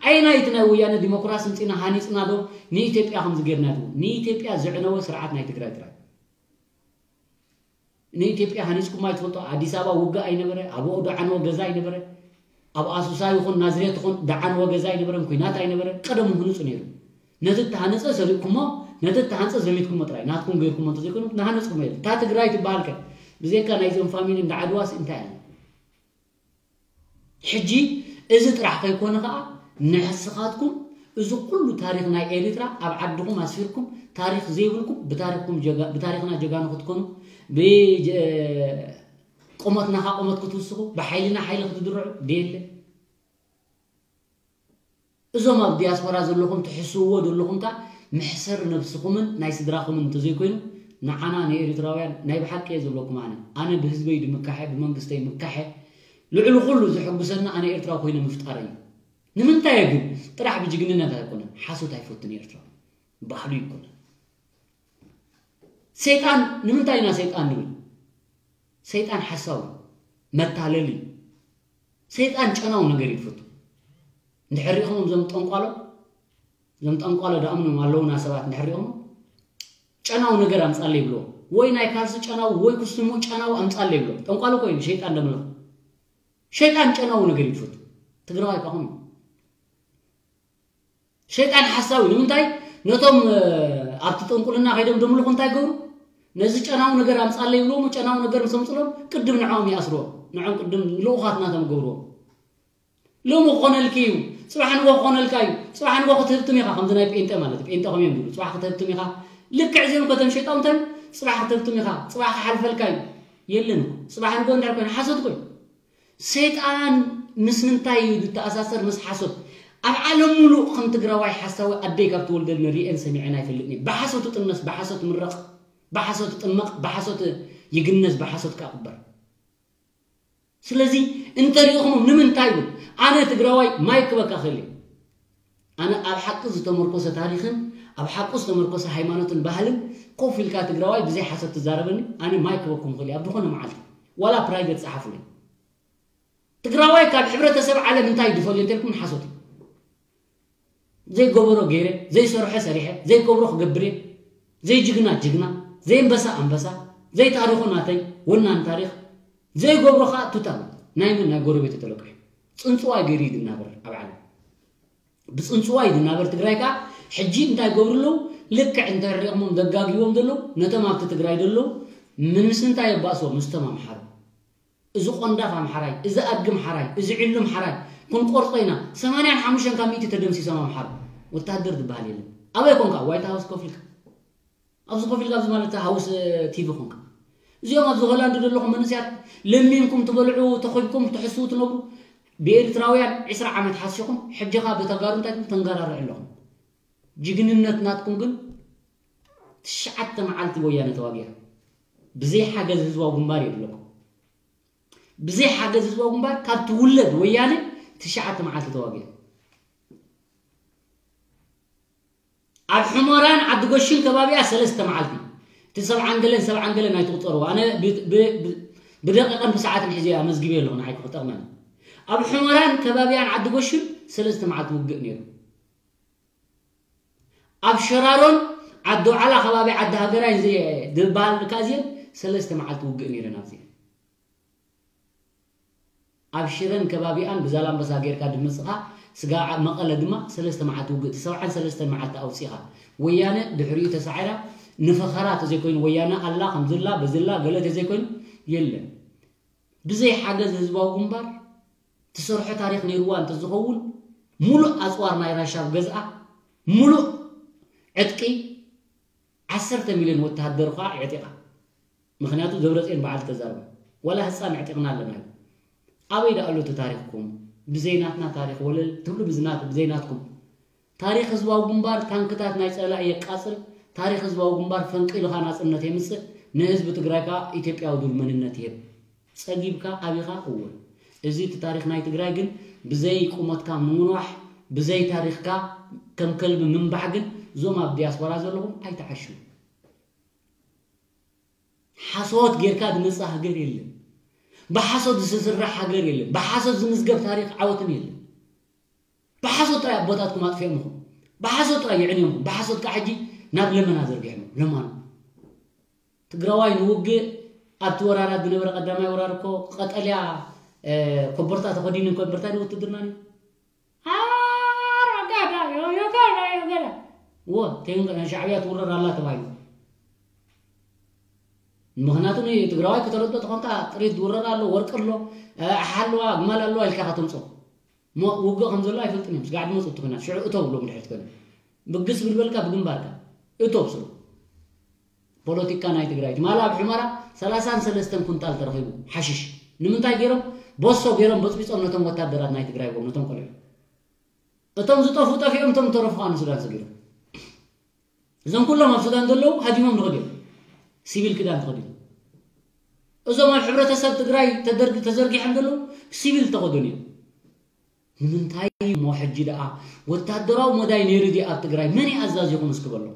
ኣየናይ እቲ ናይ ወያነ ዲሞክራሲ ምጺና ሃኒጽና ዶ ንኢትዮጵያ ከምዚ ጌርና ትብሉ? ንኢትዮጵያ ዘዕነወ ስርዓት ናይ ትግራይ ጥራይ። ንኢትዮጵያ ሃኒጽኩም ኣይትፈልጡ። ኣዲስ ኣበባ ውግእ ኣይነበረ፣ ኣብ ኦዶ ዓንዎ ገዛ ኣይነበረ፣ ኣብ ኣሱሳ ይኹን ናዝሬት ይኹን ደዓንዎ ገዛ ኣይነበረን፣ ኲናት ኣይነበረ። ቀደሙ ህኑጽ ነይሩ። ነቲ እተሃነጸ ሰሪቕኩሞ፣ ነቲ እተሃንጸ ዘሚትኩሞ ጥራይ። ናትኩም ገይርኩሞ እንተዘይኮይኑ፣ ንሃነጽኩሞ የለን። እታ ትግራይ ትበሃል ከ ብዘይካ ናይዞም ፋሚሊ እንዳ ዓድዋስ እንታይ ኣለ? ሕጂ እዚ ጥራሕ ከይኮነ ኸኣ ንስኻትኩም እዚ ኩሉ ታሪኽ ናይ ኤሪትራ ኣብ ዓድኹም ኣስፊርኩም፣ ታሪኽ ዘይብልኩም፣ ብታሪኽኩም ጀጋ-፣ ብታሪኽና ጀጋኑ ክትኮኑ፣ ብጀ-፣ ቁመትና ኸኣ ቁመት ክትውስኹ፣ ብሓይልና ሓይሊ ክትድርዑ ደየለ። እዞም ኣብ ዲያስፖራ ዘለኹም ትሕስውዎ ዘለኹም ከኣ መሕሰር ነብስኹምን ናይ ስድራኹምን እንተዘይኮይኑ፣ ንዓና ንኤሪትራውያን ናይ ብሓቂ እየ ዝብለኩም ኣነ። ኣነ ብህዝበይ ድምካሐ፣ ብመንግስተይ ምካሐ፣ ልዕሊ ኩሉ ዘሐጉሰኒ ኣነ ኤርትራዊ ኮይነ ምፍጣረይ እዩ። ንምንታይ ግን? ጥራሕ ብጅግንነት ኣይኮነን። ሓሶት ኣይፈቱን ኤርትራዊ። ባህሉ ይኮነን። ሰይጣን፣ ንምንታይ ኢና ሰይጣን ንብል? ሰይጣን ሓሳዊ፣ መታለሊ። ሰይጣን ጨናዊ ነገር እዩ ዝፈቱ። እንድሕር ሪእኹም እዞም ጠንቋሎ፣ እዞም ጠንቋሎ ደኣምኖም ኣለዉና ሰባት እንድሕር ሪእኹም፣ ጨናዊ ነገር ኣምጻለይ ይብልዎ። ወይ ናይ ካልሲ ጨናዊ፣ ወይ ኩስትሞ ጨናዊ ኣምጻለይ ይብልዎ። ጠንቋሎ እኮ እዩ፣ ሸይጣን ደምልኽ። ሸይጣን ጨናዊ ነገር እዩ ዝፈቱ። ትግራዋይ እኳ ኹም። ሸይጣን ሓሳዊ። ንምንታይ? ነቶም፣ እ፣ ኣብቲ ጥንቁልና ከይዶም ደምልኹ እንታይ ገብሩ? ነዚ ጨናዊ ነገር ኣምጻለይ ይብልዎም፣ ጨናዊ ነገር ምስ ኣምጽሎም ቅድም ንዕኦም ይኣስርዎም። ንዕኦም ቅድም ልኡኻት ናቶም ገብርዎም። ሎሚ ክኾነልኪ እዩ፣ ጽባሕ ንጎ ክኾነልካ እዩ፣ ጽባሕ ንጎ ክትህብትም ኢኻ፣ ከምዚ ናይ ጴንጤ ማለት እዩ። ጴንጤ ከምኡ እዮም ዝብሉ። ጽባሕ ክትህብትም ኢኻ። ልክዕ እዚኦም እኮ እቶም ሸይጣውንተን ጽባሕ ክትህብትም ኢኻ፣ ጽባሕ ክሓልፈልካ እዩ። የለን እኮ። ጽባሕ ንጎ እንድሕር ኮይኑ ሓሶት እኮ እዩ። ሰይጣን ምስ ምንታይ እዩ ዝተኣሳሰር? ምስ ሓሶት። ኣብ ዓለም ሙሉእ ከም ትግራዋይ ሓሳዊ ኣደይ ካብ ትወልደኒ ሪኤን ሰሚዐን ኣይፈልጥን እየ። ብሓሶት ትጥነስ፣ ብሓሶት ምረቕ፣ ብሓሶት ትጥመቕ፣ ብሓሶት ይግነዝ፣ ብሓሶት ከኣ ክበር። ስለዚ እንተሪእኹም ንምንታይ ይብል? ኣነ ትግራዋይ ማይ ክበካ ክእል እየ። ኣነ ኣብ ሓቂ ዝተመርኮሰ ታሪኽን ኣብ ሓቂ ዝተመርኮሰ ሃይማኖትን ባህልን ኮፍ ኢልካ ትግራዋይ ብዘይ ሓሶት ትዛረበኒ፣ ኣነ ማይ ክበኩም ክእል እየ ኣብ ዝኾነ መዓልቲ። ዋላ ፕራይቬት ጸሓፉለይ። ትግራዋይ ካብ ሕብረተሰብ ዓለም እንታይ ድፈልዮ እንተልኩም ሓሶት እዩ። ዘይገበሮ ገይረ፣ ዘይሰርሖ ሰሪሐ፣ ዘይገብሮ ክገብር እየ፣ ዘይጅግና ጅግና፣ ዘይንበሳ ኣንበሳ፣ ዘይታሪኹ ናተይ ወናን ታሪኽ፣ ዘይገብሮ ከዓ ቱታ። ናይ መን? ናይ ጎረቤቱ ተለቂሑ። ፅንፅዋይ ገይሩ እዩ ዝናበር ኣብ ዓለም። ብፅንፅዋይ ዝናበር ትግራይ ከዓ ሕጂ እንታይ ይገብሩ ኣለዉ? ልክዕ እንተሪኦሞም ዘጋግይዎም ዘለዉ ነቶም ኣብቲ ትግራይ ዘለዉ፣ ምስ እንታይ የባእስዎም? ምስቶም ኣምሓሩ። እዚ ቆንዳፍ ኣምሓራይ፣ እዚ ኣድጊ ኣምሓራይ፣ እዚ ዒሉ ኣምሓራይ ክንቆርጾ ኢና። ሰማንያን ሓሙሽተን ካብ ሚእቲ ተደምሲሶም ኣምሓሩ። ወታደር ዝበሃል የለን። ኣበይ ኮንካ? ዋይት ሃውስ ኮፍ ኢልካ። ኣብዚ ኮፍ ኢልካ ኣብዚ ማለት ሃውስ ቲቪ ኮንካ። እዚኦም ኣብዚ ሆላንድ ዘለኹም መንእሰያት ለሚንኩም ትበልዑ፣ ተኾይብኩም ትሕስዉ ትነብሩ። ብኤርትራውያን ዕስራ ዓመት ሓሲኹም፣ ሕጂ ኸኣ ብተጋሩ እንታይ ተንገራርዑ ኣለኹም። ጅግንነት ናትኩም ግን ትሽዓተ መዓልቲ ወያነ ተዋጊኣ። ብዘይ ሓገዝ ህዝባዊ ግንባር የድለኩም። ብዘይ ሓገዝ ህዝባዊ ግንባር ካብ ትውለድ ወያነ ትሽዓተ መዓልቲ ተዋጊኣ። ኣብ ሕሞራን ዓዲ ጎሽን ከባቢኣ ሰለስተ መዓልቲ። እቲ ሰብዓን ገለን ሰብዓን ገለን ኣይትቑጸርዎ። ኣነ ብ-፣ ብ-፣ ብ-፣ ብደቂቕን ብሰዓትን ሒዘ ኣመዝጊበ ኣለኹ፣ ንዓይ ክጠቕመኒ። ኣብ ሕሞራን ከባቢኣን ዓዲ ጎሽን ሰለስተ መዓልቲ ውግእ ነይሩ። ኣብ ሽራሮን ዓዲ ዋዕላ ከባቢ ዓዲ ሃገራይ ዝ-፣ ዝበሃል ከኣ እዚአን ሰለስተ መዓልቲ ውግእ ነይረን ኣብዚአን። ኣብ ሽረን ከባቢኣን ብዛላምበሳ ጌርካ ድመጽኻ፣ ስጋ ዓ-፣ መቐለ ድማ ሰለስተ መዓልቲ ውግእ፣ እቲ ሰብዓን ሰለስተን መዓልቲ ኣውጺኻ። ወያነ ድሕሪኡ ተሳዒራ፣ ንፈኸራ ተዘይኮይኑ፣ ወያነ ኣላ፣ ከምዝላ፣ በዝላ፣ ገለ ተዘይኮይኑ፣ የለን። ብዘይ ሓገዝ ህዝባዊ ግንባር ትሰርሖ ታሪኽ ነይርዋ እንተዝኸውን፣ ሙሉእ ኣጽዋር ናይ ራሻ ኣብ ገዝኣ፣ ሙሉእ ዕጥቂ፣ ዓሰርተ ሚልዮን ወተሃደር ኸኣ የዕጢቓ። ምኽንያቱ ደብረጽዮን በዓል ተዛረበ። ዋላ ህጻን ኣዕጢቕና ኣለና እዩ። ኣበይ ደኣ ኣሎ እቲ ታሪኽኩም? ብዘይ ናትና ታሪኽ ወለል ትብሉ፣ ብዝናት-፣ ብዘይ ናትኩም። ታሪኽ ህዝባዊ ግንባር ታንክታት ናይ ጸላኢ የቃጽል። ታሪኽ ህዝባዊ ግንባር ፈንቂሉ ኸኣ ናጽነት የምጽእ። ንህዝቢ ትግራይ ከኣ ኢትዮጵያዊ ድል መንነት ይህብ። ጸጊብካ ኣቢኻ እወ። እዚ እቲ ታሪኽ ናይ ትግራይ ግን ብዘይ ቁመትካ ምንዋሕ፣ ብዘይ ታሪኽካ ከም ከልቢ ምንባሕ ግን እዞም ኣብ ዲያስፖራ ዘለኹም ኣይትዓሽው። ሓሶት ጌርካ ዝመጽእ ሃገር የለን። ብሓሶት ዝስራሕ ሃገር የለን። ብሓሶት ዝምዝገብ ታሪኽ ዓወትን የለን። ብሓሶት ጥራይ ኣቦታትኩም ኣጥፊኦም ኢኹም። ብሓሶት ጥራይ የዕንዮም ኢኹም። ብሓሶት ከዓ ሕጂ ናብ ለመና ዘርጊሖም። ለማኑ። ትግራዋይ ንውግእ ኣብቲ ወራራት ዝነበረ ቀዳማይ ወራር እኮ ቀጠልያ፣ እ፣ ኮቦርታ ተኸዲኑ እኮ እምበር እንታይ ውትድርና ነይሩ? ኣረ ገዳ፣ ዮ፣ ዮ ገዳ፣ ዮ ገዳ። እዎ፣ ቴን-፣ ሻዕብያ ትውረር ኣላ ተባሂሉ። ምኽንያቱ ንትግራዋይ ከተረድኦ ተኾንካ ጥሪት ዝውረር ኣሎ፣ ወርቂ ኣሎ፣ እ፣ ኣሓ ኣለዋ፣ ኣግማል ኣለዋ ኢልካ ከተምፅኦ። እሞ ውግእ ከም ዘሎ ኣይፈልጥን እዮም። ስጋዕ ድመፁ እቲ ኲናት፣ ሽዑ እተው ብሎም ድሕሪት ኮይኖም። ብግስ ብልበልካ ብግንባርካ። እተው ስሩ። ፖለቲካ ናይ ትግራይ። ትማሊ ኣብ ሑመራ ሰላሳን ሰለስተን ኩንታል ተረኺቡ ሓሽሽ። ንምንታይ ገይሮም? ቦሶ ገይሮም በፅቢፆም ነቶም ወታደራት ናይ ትግራይ፣ ነቶም ቆልዑ። እቶም ዝጠፍኡ ጠፊኦም፣ እቶም ዝተረፉ ከዓ ንሱዳን ሰጊሮም። እዞም ኩሎም ኣብ ሱዳን ዘለዉ ሃዲሞም ንኸዱ እዮም። ሲቪል ክዳን ተኸዲኖም። እዞም ኣብ ሕብረተሰብ ትግራይ ተደርግ-፣ ተዘርጊሖም ዘለዉ ሲቪል ተኸደኑ እዮም። ንምንታይ እሞ ሕጂ ደኣ ወታደራዊ መዳይ ነይሩ ድዩ ኣብ ትግራይ? መን እዩ ኣዛዚኹም እስኪ በሎም።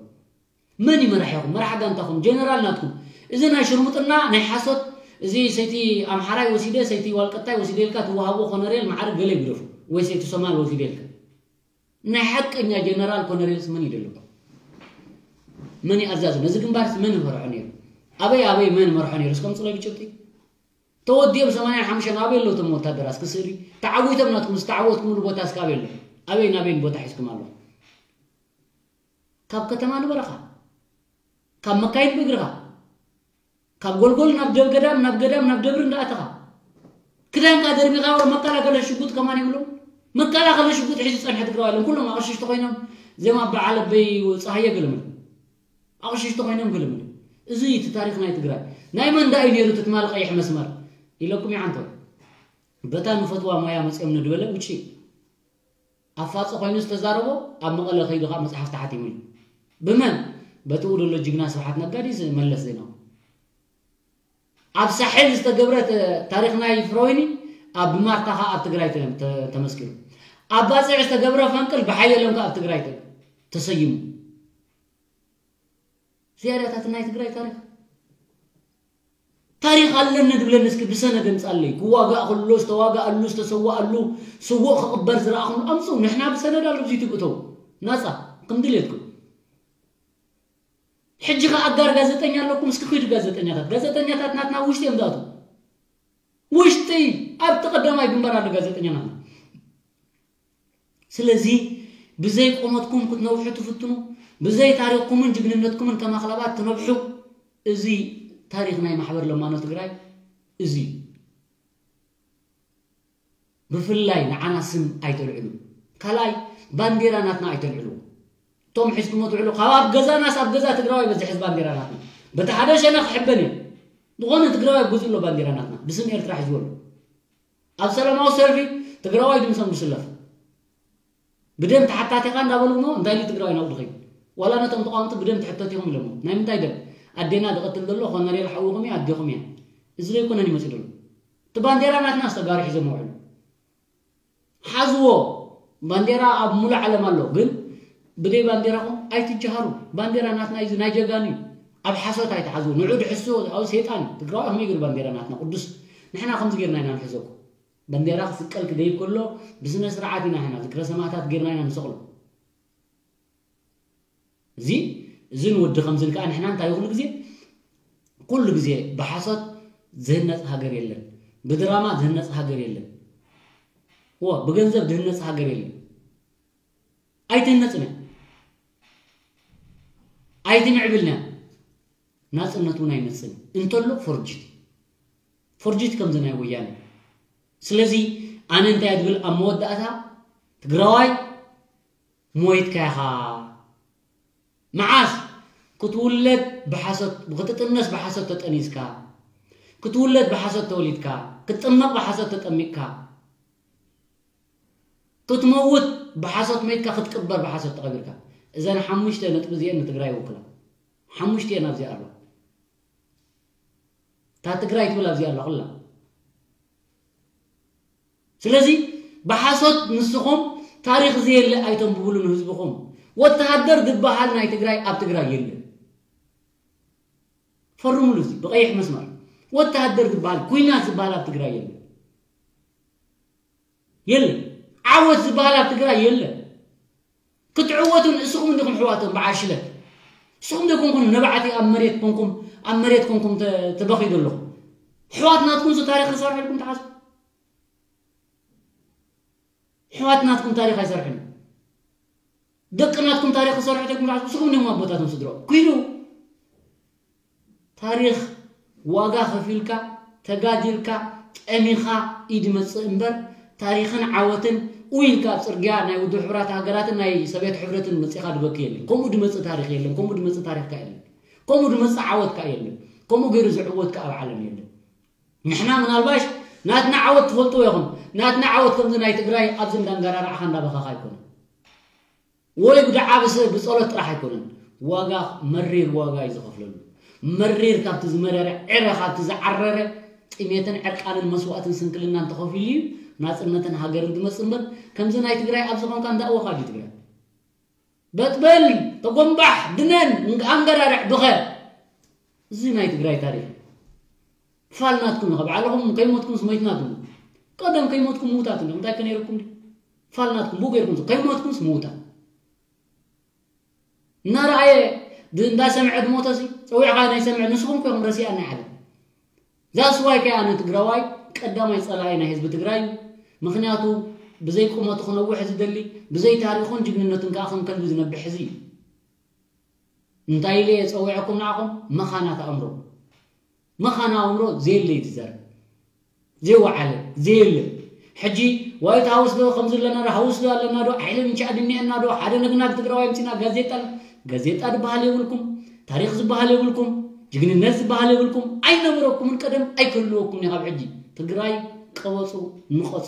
መን እዩ መራሒኹም? መራሕ ጋንታኹም፣ ጀነራል ናትኩም። እዚ ናይ ሽርሙጥና፣ ናይ ሓሶት፣ እዚ ሰይቲ ኣምሓራይ ወሲደ፣ ሰይቲ ዋልቀታይ ወሲደ ኢልካ ትወሃቦ ኮነሬል መዓርግ ገለ ይግደፉ። ወይ ሰይቲ ሶማል ወሲደ ኢልካ። ናይ ሓቀኛ ጀነራል ኮነሬልስ መን እዩ ደለኩም? መን እዩ ኣዛዚ? ነዚ ግንባርስ መን ይመርሖ ነይሩ? ኣበይ ኣበይ መን መርሖ ነይሩ? እስከ ምጽለይ ብጭብጢ። ተወዲኦም ሰማንያን ሓሙሽተን ኣበይ ኣለዉ እቶም ወታደራት? እስከ ስእሊ። ተዓዊቶም ናትኩም ዝተዓወትኩምሉ ቦታ እስከ ኣበይ ኣሎ? ኣበይን ኣበይን ቦታ ሒዝኩም ኣለኹም? ካብ ከተማ ንበረኻ፣ ካብ መካይን ብእግርኻ፣ ካብ ጎልጎል ናብ ደብ ገዳም፣ ናብ ገዳም፣ ናብ ደብሪ እንዳኣተኻ፣ ክዳንካ ደርቢኻ፣ መከላከለ ሽጉጥ ከማን ይብሉ። መከላከለ ሽጉጥ ሒዙ ጸንሐ ትግራዋይ የለን። ኩሎም ኣቕሽሽቲ ኮይኖም፣ ዘም ኣበዓል ኣበይ ጸሃየ ገለመለ። ኣቕሽሽቲ ኮይኖም ገለመለ። እዚ እዩ እቲ ታሪኽ ናይ ትግራይ። ናይ መን ደኣ እዩ ነይሩ እቲ ትማሊ ቀይሕ መስመር? ኢለኩም ይዓንቶ። በታ ንፈትዋ ሞያ መጺኦም ንድበለ ውጪ። ኣፋጺ ኮይኑ ዝተዛረቦ ኣብ መቐለ ከይዱ ከዓ መጽሓፍ ተሓቲሙሉ። ብመን? በቲ ኡ ዘሎ ጅግና ስብሓት ነጋ ድዩ መለስ ዜናዊ? ኣብ ሳሕል ዝተገብረ ተ-፣ ታሪኽ ናይ ፍረወይኒ ኣብ ማርታ ከዓ ኣብ ትግራይ ተ-፣ ተ-፣ ተመስኪሩ። ኣብ ባጽዕ ዝተገብረ ፈንቅል ብሓየሎም ከዓ ኣብ ትግራይ ተ-፣ ተሰይሙ። ዝያዳታት ናይ ትግራይ ታሪኽ። ታሪኽ ኣለኒ ድብለኒ እስኪ ብሰነድ ኣምጻለይ። ክዋጋእ ከሎ ዝተዋጋኣሉ ዝተሰዋኣሉ ስዉእ ክቕበር ዝረኣኹም ኣምጽኡ። ንሕና ብሰነድ ኣሎ ኣብዚ ዩቱብ እተው ናጻ ከም ድሌትኩም። ሕጂ ከ ኣጋር ጋዜጠኛ ኣለኩም እስኪ ኪዱ ጋዜጠኛታት። ጋዜጠኛታት ናትና ውሽጢ እዮም ዝኣትዉ። ውሽጢ ኣብቲ ቀዳማይ ግንባር ኣሎ ጋዜጠኛ ናትና። ስለዚ ብዘይ ቆመትኩም ክትነውሑ ትፍትኑ፣ ብዘይ ታሪኽኩምን ጅግንነትኩምን ከም ኣኽላባት ትነብሑ። እዚ ታሪኽ ናይ ማሕበር ለማኖ ትግራይ እዚ እዩ። ብፍላይ ንዓና ስም ኣይተልዕሉ። ካልኣይ ባንዴራ ናትና ኣይተልዕሉ። እቶም ሒዝኩሞ ትውዕሉ ካብ ኣብ ገዛናስ ኣብ ገዛ ትግራዋይ በዝሕ ባንዴራ ናትና። በቲ ሓደ ሸነኽ ክሕበን እየ። ዝኾነ ትግራዋይ ጉዙ ኣሎ ባንዴራ ናትና ብስም ኤርትራ ሒዝዎ ኣሎ። ኣብ ሰላማዊ ሰልፊ ትግራዋይ ድምሶም ዝስለፍ ብደም ተሓታቲኻ እንዳበሉ እሞ እንታይ ኢሉ ትግራዋይ ናብኡ ድኸይድ? ዋላ ነቶም ተቃወምቲ ብደም ትሕተት ኢኹም ኢሎሞ። ናይ ምንታይ ደም? ኣዴና ዝቐትል ዘሎ ኮነሬል ሓውኹም እያ ኣዴኹም እያ። እዚ ዘይኮነን ይመፅእ ዘሎ። እቲ ባንዴራ ናትና ዝተጋሩ ሒዞም ውዕሉ ሓዝዎ። ባንዴራ ኣብ ሙሉእ ዓለም ኣሎ፣ ግን ብደይ ባንዴራኹም ኣይትጀሃሩ። ባንዴራ ናትና እዩ ናይ ጀጋኑ እዩ። ኣብ ሓሶት ኣይትሓዝዎ። ንዑ ድሕሱ ኣብ ሰይጣን ትግራዋይ ከመይ ገይሩ ባንዴራ ናትና ቅዱስ ንሕና ከምዚ ገይርና ኢና ንሕዘኩም። ባንዴራ ክስቀል ክደይብ ከሎ ብስነ ስርዓት ኢና ሕና ዝክረ ሰማእታት ገይርና ኢና ንሰቕሎ። እዚ እዝን ወዲ ከምዝን ከዓ ንሕና እንታይ ኩሉ ግዜ ኩሉ ግዜ ብሓሶት ዝህነፅ ሃገር የለን። ብድራማ ዝህነፅ ሃገር የለን። ወ ብገንዘብ ዝህነፅ ሃገር የለን። ኣይትህነፅን እያ። ኣይትምዕብልን እያ። ናፅነት እውን ኣይመፅን እንተሎ ፎርጅት ፎርጅት ከምዚ ናይ ወያነ። ስለዚ ኣነ እንታይ ድብል ኣብ መወዳእታ ትግራዋይ ሞይትካ ኢኻ። መዓስ ክትውለድ ብሓሶት ክትጥነስ ብሓሶት ተጠኒስካ፣ ክትውለድ ብሓሶት ተወሊድካ፣ ክትጥመቕ ብሓሶት ተጠሚቕካ፣ ክትመውት ብሓሶት መይትካ፣ ክትቅበር ብሓሶት ተቐቢርካ። እዘን ሓሙሽተ ነጥቢ እዚአን ንትግራይ ይውክላ። ሓሙሽተ እየን ኣብዚኣ ኣለዋ። እታ ትግራይ ትብል ኣብዚኣ ኣላ ኩላ። ስለዚ ብሓሶት ንስኹም ታሪኽ ዘየለ ኣይተንብብሉ ንህዝብኹም። ወተሃደር ዝበሃል ናይ ትግራይ ኣብ ትግራይ የለን። ፈርሙሉ እዚ ብቐይሕ መስመር። ወተሃደር ዝበሃል ኩናት ዝበሃል ኣብ ትግራይ የለን። የለን። ዓወት ዝበሃል ኣብ ትግራይ የለን። ክትዕወቱ ንስኹም እንዲኹም ኣሕዋቶም ብዓሽለት ንስኹም ዶ ኮንኩም ነባዕቲ ኣብ መሬት ኮንኩም ኣብ መሬት ኮንኩም ተ- ተበኺ ዘለኹም ኣሕዋት ናትኩም እዚ ታሪኽ ክሰርሑ ኢልኩም ትሓስቡ ኣሕዋት ናትኩም ታሪኽ ኣይሰርሕን ደቂ ናትኩም ታሪኽ ክሰርሑ ኢልኩም ትሓስቡ ንስኹም እንዲኹም ኣቦታቶም ስድሮ ኩሉ ታሪኽ ዋጋ ከፊልካ ተጋዲልካ ጠሚኻ እዩ ድመፅእ እምበር ታሪኽን ዓወትን ኡ ኢልካ ኣብ ፅርግያ ናይ ውድብ ሕቡራት ሃገራትን ናይ ሰብየት ሕብረትን መፂኻ ድበኪ የለን። ከምኡ ድመፅእ ታሪኽ የለን። ከምኡ ድመፅእ ታሪኽካ የለን። ከምኡ ድመፅእ ዓወትካ የለን። ከምኡ ገይሩ ዝዕወትካ ኣብ ዓለም የለን። ንሕና ምናልባሽ ናትና ዓወት ትፈልጥዎ ኢኹም። ናትና ዓወት ከምዚ ናይ ትግራይ ኣብዚ እንዳንገራርዕኻ እንዳበኻኻ ኣይኮነን። ወይ ብድዓ ብስ ብጸሎት ጥራሕ ኣይኮነን ዋጋ መሪር ዋጋ እዩ ዝኸፍለሉ መሪር ካብቲ ዝመረረ ዕረ ካብቲ ዝዓረረ ጥሜትን ዕርቃንን መስዋእትን ስንክልናን ተኸፊሉ እዩ ናጽነትን ሃገርን ዝመጽእ እምበር ከምዚ ናይ ትግራይ ኣብ ዝኾንካ እንዳእወኻ ድዩ ትግራይ በጥበል ተጎምባሕ ድነን ኣንገራርዕ ብኸ እዚ ናይ ትግራይ ታሪክ ፋል ናትኩም ኢኻ ባዕልኹም ከይሞትኩምስ ሞይትና ትብሉ ቀደም ከይሞትኩም ምውታት እንዲኹም እንታይ ከነይረኩም ፋል ናትኩም ብኡ ገይርኩም ከይሞትኩምስ ምውታት እናረኣየ እንዳሰምዐ ድሞተሲ ፀዊዕኻ ናይ ሰምዐ ንስኹም ኮይኹም ረሲኣና ዓለም ዛስዋይ ከይ ኣነ ትግራዋይ ቀዳማይ ፀላኢ ናይ ህዝቢ ትግራይ እዩ ምክንያቱ ብዘይ ቁመቱ ክነውሕ ዝደሊ ብዘይ ታሪኹን ጅግንነቱን ከዓ ከም ከልቢ ዝነብሕ ህዝቢ እዩ እንታይ ኢለ እየ ፀዊዐኩም ንዓኹም መኻናት ኣእምሮ መኻና ኣእምሮ ዘየለ እዩ ትዛረብ ዘይወዓለ ዘየለ ሕጂ ዋይት ሃውስ ዶ ከምዚ ኣለና ዶ ሃውስ ዶ ኣለና ዶ ዓይለ ምንቻ ድኒአና ዶ ሓደ ነግና ትግራዋይ ምፅና ጋዜጣ ጋዜጣ ዝበሃል የብልኩም ታሪክ ዝበሃል የብልኩም ጅግንነት ዝበሃል የብልኩም ኣይነበረኩምን ቀደም ኣይክህልወኩምን ካብ ሕጂ ትግራይ ቀበፁ ንቐፁ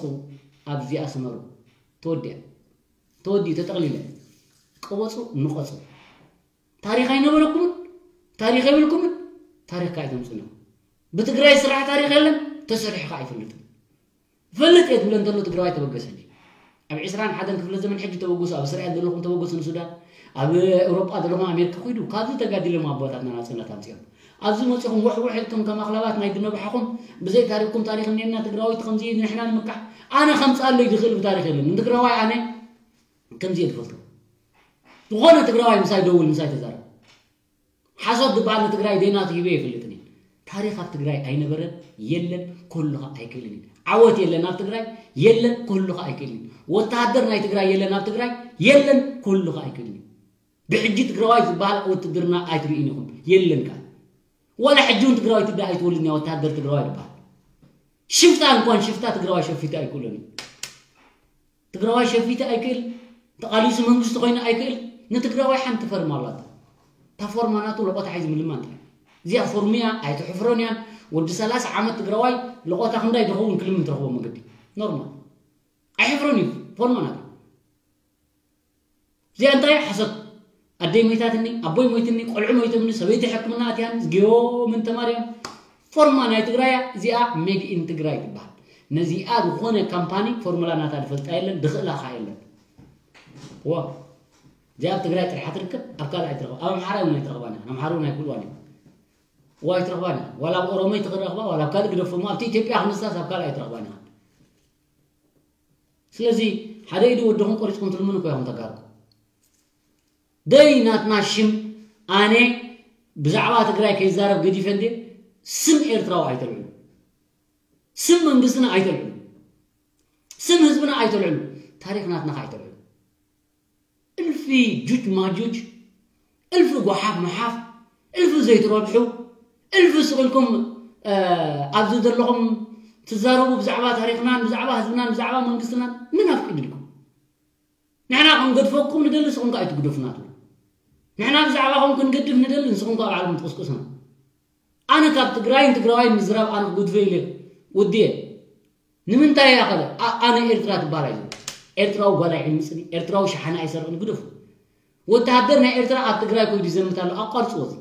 ኣብዚኣ ስመሩ ተወዲያ ተወዲኡ ተጠቕሊለ ቀበፁ ንቐፁ ታሪኽ ኣይነበረኩምን ታሪኽ የብልኩምን ታሪኽ ከዓ ኣይተምፅና ብትግራይ ስራሕ ታሪኽ የለን ተሰሪሑ ከዓ ኣይፈልጥን ፈልጥ እየ ትብለ እንተሎ ትግራዋይ ተበገሰ እንጂ ኣብ ዕስራን ሓደን ክፍለ ዘመን ሕጂ ተበገሱ ኣብ እስራኤል ዘለኹም ተበገሱ ንሱዳን ኣብ ኤውሮጳ ዘለኹም ኣሜሪካ ኮይዱ ካብዚ ተጋዲሎም ኣቦታትና ናፅነት ኣምፅኦም ኣብዚ መፂኹም ውሕውሕ ኢልኩም ከም ኣኽላባት ናይ ድነብሓኹም ብዘይ ታሪኽኩም ታሪኽ እኔና ትግራዊት ከምዚ እዩ ንሕና ንምካሕ ኣነ ከምፅኣለይ ዝኽእል ብታሪኽ የለን ንትግራዋይ ኣነ ከምዚ እየ ዝፈልጦ ዝኾነ ትግራዋይ ምሳይ ደውል ምሳይ ተዛረብ ሓሶት ዝበሃል ንትግራይ ዘይናቱ ሂበ ይፈልጥን እዩ ታሪኽ ኣብ ትግራይ ኣይነበረን የለን ክህሉ ከዓ ኣይክእልን እዩ ዓወት የለን ኣብ ትግራይ የለን ክህሉ ከዓ ኣይክእልን እዩ ወተሃደር ናይ ትግራይ የለን ኣብ ትግራይ የለን ክህሉ ከዓ ኣይክእልን እዩ ብሕጂ ትግራዋይ ዝበሃል ውትድርና ኣይትርእን ኢኹም የለን ከዓ ዋላ ሕጂ እውን ትግራዋይ ትዳ ኣይትወልድን እያ ወተሃደር ትግራዋይ ዝበሃል ሽፍታ እንኳን ሽፍታ ትግራዋይ ሸፊቱ ኣይክእሉን እዩ ትግራዋይ ሸፊቱ ኣይክእል ተቓሊሱ መንግስቲ ኮይኑ ኣይክእል ንትግራዋይ ሓንቲ ፈርማ ኣላታ እታ ፎርማ ናቱ ለቆታ ሓይዝ ምልማን ጥራሕ እዚኣ ፎርምያ ኣይትሕፍሮን እያን ወዲ ሰላሳ ዓመት ትግራዋይ ለቆታ ክንዳይ ዝኸውን ክልምን ትረኽቦ መገዲ ኖርማል ኣይሕፍሮን እዩ ፎርማ ናቱ እዚኣ እንታይ ሓሰብ ኣደይ ሞይታትኒ ኣቦይ ሞይትኒ ቆልዑ ሞይቶምኒ ሰበይቲ ሕክምና ኣትያን ዝጌዮ ምን ተማርዮም ፎርማ ናይ ትግራያ እዚኣ ሜድ ኢን ትግራይ ትበሃል ነዚኣ ዝኾነ ካምፓኒ ፎርሙላ ናታ ዝፈልጣ የለን ድኽእላ ኻ የለን ዋ እዚኣ ኣብ ትግራይ ጥራሕ ትርከብ ኣብ ካልእ ኣይትረኽባ ኣብ ኣምሓራ እውን ኣይትረኽባን ኢኻ ኣምሓራ እውን ኣይክእልዋን እዮም ዋ ኣይትረኽባን ኢኻ ዋላ ኣብ ኦሮሞ ኣይትረኽባ ዋላ ኣብ ካልእ ግደፎሞ ኣብቲ ኢትዮጵያ ክንሳስ ኣብ ካልእ ኣይትረኽባን ኢኻ ስለዚ ሓደ ኢዱ ወድኹም ቆሪፅኩም ትልምኑ እኮ ኢኹም ተጋሩ ደይ ናትና ሽም ኣነ ብዛዕባ ትግራይ ከይዛረብ ገዲፈ እንዴ ስም ኤርትራዊ ኣይተልዕሉ ስም መንግስትና ኣይተልዕሉ ስም ህዝብና ኣይተልዕሉ ታሪኽ ናትና ከ ኣይተልዕሉ እልፊ ጁጅ ማጁጅ እልፊ ጓሓፍ መሓፍ እልፊ ዘይትረብሑ እልፊ ስቕ ኢልኩም ኣብዚ ዘለኹም ትዛረቡ ብዛዕባ ታሪኽናን ብዛዕባ ህዝብናን ብዛዕባ መንግስትናን ምን ኣፍቂድልኩም ንሕና ክንገድፈኩም ንደሊ ንስኹም ከዓ ኣይትግደፉና ትብሉ ንሕና ብዛዕባኹም ክንገድፍ ንደሊ ንስኹም ከዓ ባዕልኩም ትቕስቅሱና ኣነ ካብ ትግራይን ትግራዋይን ምዝራብ ኣነ ክገድፎ ኢለ ወድየ ንምንታይ እያ ከለ ኣነ ኤርትራ ትበሃል ኣይዘ ኤርትራዊ ጓል ኣይዕምፅኒ ኤርትራዊ ሸሓነ ኣይሰርቕን ግደፉ ወተሃደር ናይ ኤርትራ ኣብ ትግራይ ኮይዱ ይዘምት ኣሎ ኣቋርፅዎ እዚ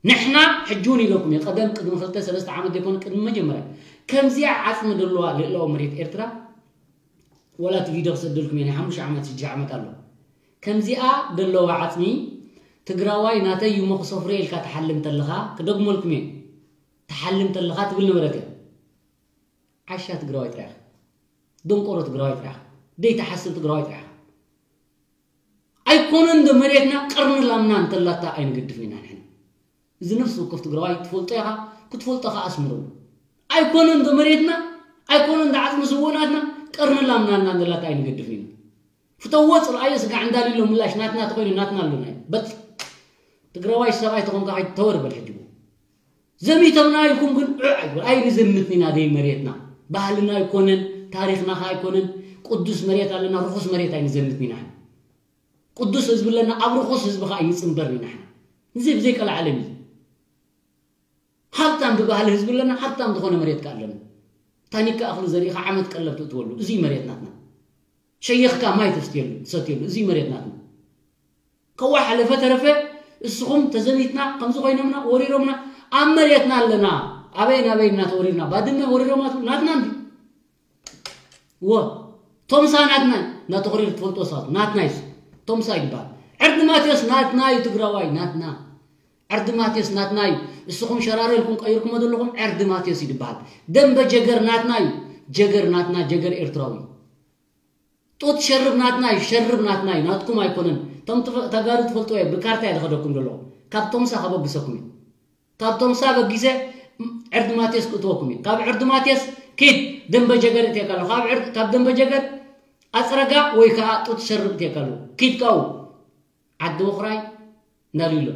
ንሕና ሕጂ እውን ኢለኩም እየ ቀደም ቅድሚ ክልተ ሰለስተ ዓመት ዘይኮነ ቅድሚ መጀመርያ ከምዚኣ ዓፅሚ ዘለዋ ልእላዊ መሬት ኤርትራ ወላ እቲ ቪድዮ ክሰደልኩም እየ ናይ ሓሙሽተ ዓመት ሽዱሽተ ዓመት ኣሎ ከምዚኣ ዘለዋ ዓፅሚ ትግራዋይ ናተይ እዩሞ ክሰፍሮ ኢልካ ትሓልም ተለኻ ክደግመልኩም እየ ትሓልም ተለኻ ትብል ነበረት እያ ዓሻ ትግራዋይ ጥራይ ኢኻ ደንቆሮ ትግራዋይ ጥራይ ኢኻ ደይትሓስብ ትግራዋይ ጥራይ ኢኻ ኣይኮነን ዶ መሬትና ቀርኒ ላምና እንተላታ ኣይንገድፍን ኢና ንሕና እዚ ነፍሲ ወከፍ ትግራዋይ ትፈልጦ ኢኻ ክትፈልጦ ኸዓ ኣስምረሉ ኣይኮነን ዶ መሬትና ኣይኮነን ዶ ዓፅሚ ስውእናትና ቀርኒ ላምናና እንተላታ ኣይንገድፍን ኢና ፍተዎ ፅልኣዮ ስጋዕ እንዳሊሎ ምላሽ ናትና ተኾይኑ ናትና ኣለና በጥ ትግራዋይ ሰብኣይ ተኾንካ ተወር በል ሕጂ ዘሚተምና ኢልኩም ግን ዑዕ ኣይበል ኣይንዘምትን ኢና ደይ መሬትና ባህልና ኣይኮነን ታሪኽና ከ ኣይኮነን ቅዱስ መሬት ኣለና ርኹስ መሬት ኣይንዘምትን ኢና ቅዱስ ህዝቢ ኣለና ኣብ ርኹስ ህዝቢ ከ ኣይንፅንበርን ኢና እዚ ብዘይ ቀልዓለም እዩ ሃብታም ብባህሊ ህዝቢ ኣለና ሃብታም ዝኾነ መሬት ከ ኣለና ታኒካ እኽሊ ዘሪእኻ ዓመት ቀለብ ትእትወሉ እዚ መሬት ናትና ሸይኽካ ማይ ተስትየሉ ትሰትየሉ እዚ መሬት ናትና ከዋ ሓለፈ ተረፈ እስኹም ተዘሚትና ከምዚ ኮይኖምና ወሪሮምና ኣብ መሬትና ኣለና ኣበይ ናበይ እናተወሪርና ባድመ ወሪሮማ ትብሉ ናትና እንዲ ወ ቶምሳ ናትና እናተወሪር ትፈልጦ ሰባት ናትና ይስ ቶምሳ ይግባል ዕርዲ ማቴዎስ ናትና እዩ ትግራዋይ ናትና ዕርዲ ማቴዎስ ናትና እዩ እስኹም ሸራሮ ኢልኩም ቀይርኩሞ ዘለኹም ዕርዲ ማቴዎስ ይድበሃል ደንበ ጀገር ናትና እዩ ጀገር ናትና ጀገር ኤርትራዊ ጡጥ ሸርብ ናትና እዩ ሸርብ ናትና እዩ ናትኩም ኣይኮነን እቶም ተጋሩ ትፈልጥዎ እየ ብካርታ እየ ዝኸደኩም ዘለኹ ካብ ቶምሳ ከበግሰኩም እዩ ካብ ቶምሳ በጊሰ ዕርዲ ማቴስ ክእትወኩም እዩ ካብ ዕርዲ ማቴስ ኪድ ደንበ ጀገር እትየካ ኣለኹ ካብ ደንበ ጀገር ኣፅረጋ ወይ ከዓ ጡጥ ሸርብ እትየካ ኣለኹ ኪድ ካብኡ ዓዲ ምኹራይ እንዳልዩሎ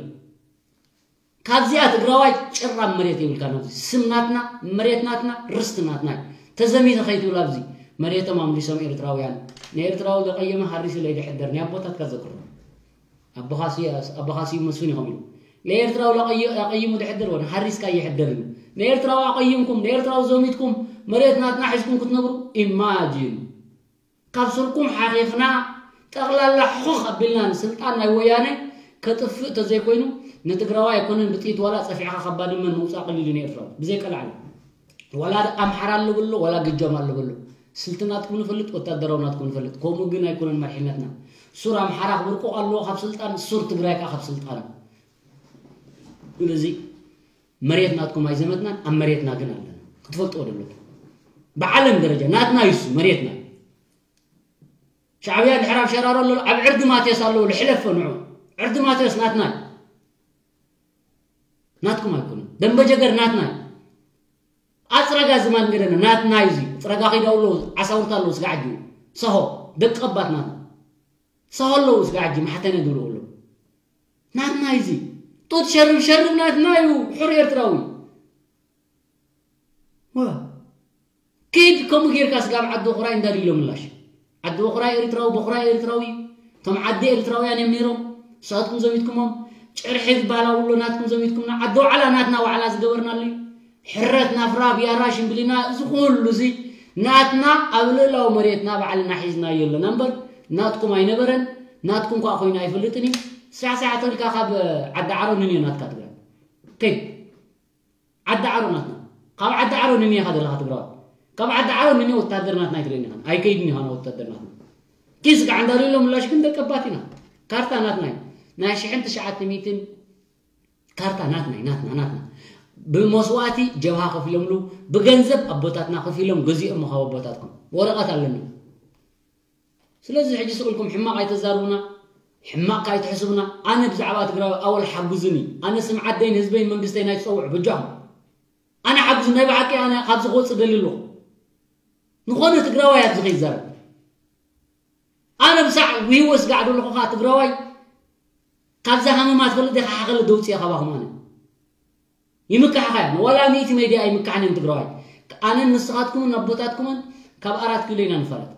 ካብዚኣ ትግራዋይ ጭራም መሬት የብልካ ነዚ ስም ናትና መሬት ናትና ርስቲ ናትና እዩ ተዘሚተ ከይትብል ኣብዚ መሬቶም ኣምሊሶም ኤርትራውያን ንኤርትራዊ ዘቐየመ ሃሪሱ ለይድሕደር ናይ ኣቦታትካ ዘክሮ ኣቦኻሲ ኣቦኻሲ መስፍን ይኸም ኢሉ ለኤርትራዊ ኣቐይሙ ድሕድር ወን ሃሪስካ ይሕደር ኢሉ ንኤርትራዊ ኣቐይምኩም ንኤርትራዊ ዘሚትኩም መሬት ናትና ሒዝኩም ክትነብሩ ኢማጂን ካብ ስርኩም ሓኺኽና ጠቕላላ ሕኹኽ ኣቢልና ንስልጣን ናይ ወያነ ከጥፍእ ተዘይኮይኑ ንትግራዋይ ኣይኮነን ብጥይት ዋላ ፀፊዕኻ ካብ ባድመ ንምውፃእ ቀሊል እዩ ንኤርትራዊ ብዘይ ቀልዓለ ዋላ ኣምሓራ ኣሎ በሎ ዋላ ግጃም ኣሎ በሎ ስልቲ ናትኩም ንፈልጥ ወታደራዊ ናትኩም ንፈልጥ ከምኡ ግን ኣይኮነን መርሒነትና ሱር ኣምሓራ ክብርቁቕ ኣለዎ ካብ ስልጣን ሱር ትግራይ ከዓ ካብ ስልጣን ስለዚ መሬት ናትኩም ኣይዘመትናን፣ ኣብ መሬትና ግን ኣለና። ክትፈልጥዎ ደለኩም። ብዓለም ደረጃ ናትና ይሱ መሬትና። ሻዕብያ ድሕር ኣብ ሸራሮ ኣሎ፣ ኣብ ዕርዲ ማቴዎስ ኣለዉ፣ ልሕለፍ ንዑ። ዕርዲ ማቴዎስ ናትና እዩ። ናትኩም ኣይኮነን። ደንበ ጀገር ናትና እዩ። ኣጽረጋ ዝማን ገደነ ናትና እዩ። እዚ ጽረጋ ኺዳው ኣለዉ፣ ዓሳውርታ ኣለዉ፣ ስጋዕ ጅ ሰሆ፣ ደቂ ኣባት ናትና። ሰሆ ኣለዉ፣ ስጋዕ ጅ ማሕተነ ድብሉ ኣለዉ። ናትና እዩ። እዚ ጡት ሸርብ ሸርብ ናትና እዩ። ሕር ኤርትራዊ። ዋ። ኪድ ከምኡ ጌርካ ስጋብ ዓዲ በኹራይ እንዳልሎ ምላሽ። ዓዲ በኹራይ ኤርትራዊ፣ በኹራይ ኤርትራዊ። እቶም ዓዲ ኤርትራውያን እዮም ነይሮም። ንስኻትኩም ዘሚትኩሞም። ጭርሒ ዝበሃል ኣብሎ ናትኩም ዘሚትኩምና። ዓዲ ዋዕላ ናትና ዋዕላ ዝገበርናሉ እዩ። ሕረት፣ ናፍራ፣ ቢያራ፣ ሽምብሊና፣ እዚ ኩሉ እዚ ናትና ኣብ ልእላዊ መሬትና ባዕልና ሒዝናዮ ኣለና እምበር ናትኩም ኣይነበረን። ናትኩም ከኣ ኮይኑ ኣይፈልጥን እዩ። ሳዕሳዕ ተልካ ካብ ዓዲ ዓሮ ንንዮ ናትካ ትግራይ። ከይ ዓዲ ዓሮ ናትና። ካብ ዓዲ ዓሮ ንንዮ ኢኻ ዘለኻ ትግራዋይ። ካብ ዓዲ ዓሮ ንንዮ ወታደር ናትና ኣይትርእን ኢኻ። ኣይከይድን ኢኻ ወታደር ናትና። ኪስ ጋዕ እንዳልሎ ምላሽ ግን ደቀባት ኢና። ካርታ ናትና እዩ። ናይ ሽሕን ትሽዓተ ሚእትን ካርታ ናትና እዩ፣ ናትና፣ ናትና። ብመስዋእቲ ጀብሃ ከፊሎምሉ፣ ብገንዘብ ኣቦታትና ከፊሎም ገዚኦም ምኻብ ኣቦታትኩም። ወረቐት ኣለና። ስለዚ ሕጂ ስቕ ኢልኩም ሕማቕ ኣይተዛርቡና፣ ሕማቕ ከኣ ኣይትሕስቡና። ኣነ ብዛዕባ ትግራዊ ኣወል ሓጉዝኒ። ኣነ ስም ዓደይን ህዝበይን መንግስተይን ኣይትጸውዑ፣ በጃኹም። ኣነ ሓጉዝኒ፣ ናይ ብሓቂ ኣነ ካብዚ ክወጽእ ደሊ ኣለኹ። ንኾነ ትግራዋይ ኣብዚ ከይዛረብ። ኣነ ብሳዕ ውሂወ ስጋዕ ደለኹ ኸዓ ትግራዋይ ካብዛ ሃመማ ትፈልጥ ዲኻ ሓኸለ ደውፅየ ካባኹም ኣነ። ይምካሕኻ እያ። ዋላ ሚእቲ ሜድያ ኣይምካሕን እዮም ትግራዋይ። ኣነን ንስኻትኩምን ኣቦታትኩምን ካብ ኣራት ኪሎ ኢና ንፋለጥ።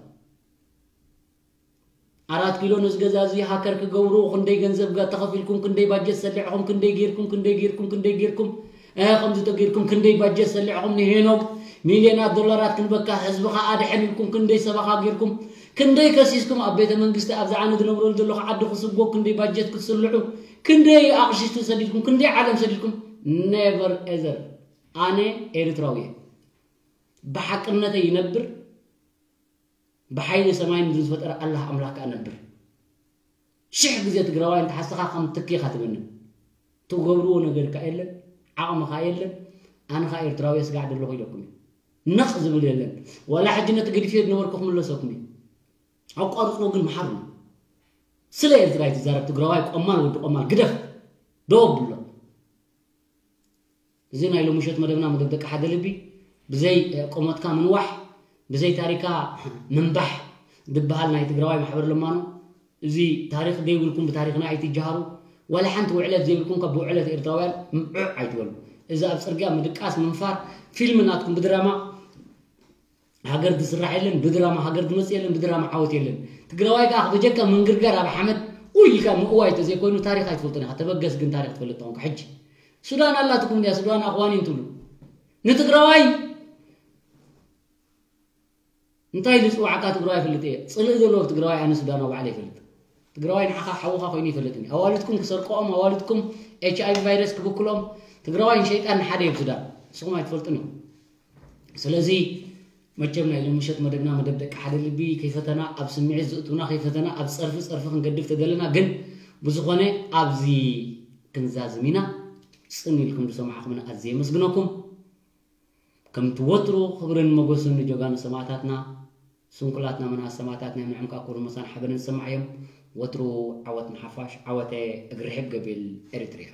ኣራት ኪሎ ነዚ ገዛ እዚ ሃከር ክገብሩ ክንደይ ገንዘብ ጋ-፣ ተኸፊልኩም፣ ክንደይ ባጀት ሰሊዕኹም፣ ክንደይ ጌርኩም፣ ክንደይ ጌርኩም፣ ክንደይ ጌርኩም፣ እ፣ ከምዚ ተጌርኩም፣ ክንደይ ባጀት ሰሊዕኹም ንሄኖክ ሚልዮናት ዶላራት ክንበካ፣ ህዝብኻ ኣድሕን ኢልኩም፣ ክንደይ ሰበኻ ጌርኩም፣ ክንደይ ከሲስኩም፣ ኣብ ቤተ መንግስቲ፣ ኣብዚ ኣነ ዝነብረሉ ዘለኹ ዓዲ ክስጎ፣ ክንደይ ባጀት ክትስልዑ፣ ክንደይ ኣቕሽሽቲ ሰዲድኩም፣ ክንደይ ዓለም ሰዲድኩም። ኔቨር ኤዘር። ኣነ ኤርትራዊ እየ። ብሓቅነተይ ይነብር። ብሓይሊ ሰማይ ምድሪ ዝፈጠረ ኣላህ ኣምላኽ ከኣ ነብር። ሽሕ ግዜ ትግራዋይ እንተሓሰኻ ከም ትኪ ኢኻ ትበንን። ትገብርዎ ነገር ከኣ የለን፣ ዓቕሚ ከኣ የለን። ኣነ ከኣ ኤርትራዊ እየ፣ ስጋዕ ደለኹ ኢለኩም እየ። ነቕ ዝብል የለን። ዋላ ሕጂ ነቲ ገዲፈዮ ዝነበርኩ ክምለሰኩም እየ። ኣቋርጽዎ ግን መሓሩ። ስለ ኤርትራ ኣይትዛረብ ትግራዋይ፣ ቆማል ወዲ ቆማል ግደፍ። ደው ብሎ። እዚ ናይ ሎሚ ምሸት መደብና መደብ ደቂ ሓደ ልቢ፣ ብዘይ፣ እ፣ ቆመትካ ምንዋሕ፣ ብዘይ ታሪካ ምንባሕ ዝበሃል ናይ ትግራዋይ ማሕበር ለማኖ፣ እዚ ታሪክ ዘይብልኩም ብታሪክና ኣይትጀሃሩ፣ ዋላ ሓንቲ ውዕለት ዘይብልኩም ካብ ብውዕለት ኤርትራውያን ምዑዕ ኣይትበሉ። እዚ ኣብ ጽርግያ ምድቃስ፣ ምንፋር፣ ፊልም ናትኩም ብድራማ ሃገር ዝስራሕ የለን፣ ብድራማ ሃገር ዝመጽእ የለን፣ ብድራማ ዓወት የለን። ትግራዋይ ከኣ ብጀካ ምንግርጋር ኣብ ሓመድ ኡይ ኢልካ ምእዋይ ተዘይኮይኑ ታሪክ ኣይትፈልጥን ኢኻ። ተበገስ ግን ታሪክ ትፈልጥ ተኾንካ ሕጂ። ሱዳን ኣላትኩም ድያ? ሱዳን ኣኽዋኒን ትብሉ። ንትግራዋይ እንታይ ኢሉ ዝፅዋዕካ ትግራዋይ ይፈልጥ እየ። ፅልኢ ዘለዎ ትግራዋይ ኣነ ሱዳናዊ ባዕለ ይፈልጥ። ትግራዋይ ንዓኻ ሓውኻ ኮይኑ ይፈልጥን እዩ። ኣዋልድኩም ክሰርቆኦም፣ ኣዋልድኩም ኤች ኣይ ቪ ቫይረስ ክብክሎም፣ ትግራዋይ ንሸይጣን ንሓደ እዮም ሱዳን። ንስኹም ኣይትፈልጡን ኢኹም። ስለዚ መቸም ናይ ሎሚ ምሸት መደብና መደብ ደቂ ሓደ ልቢ ከይፈተና ኣብ ስምዒት ዘእትውና ከይፈተና ኣብ ጸርፊ ጸርፊ ክንገድፍ ተደለና፣ ግን ብዝኾነ ኣብዚ ክንዛዝም ኢና። ጽን ኢልኩም ዝሰማዕኹምና ኣዝየ የመስግነኩም። ከምቲ ወትሩ ክብርን ሞገስን ንጀጋኑ ሰማእታትና፣ ስንኩላትና መናእስ ሰማእታትና የምንዕም ከኣ ክብርን ሞሳን ሓበንን ዝሰማዕ እዮም። ወትሩ ዓወት ንሓፋሽ፣ ዓወተ እግሪ ሕግ ገቢል ኤሪትሪያ።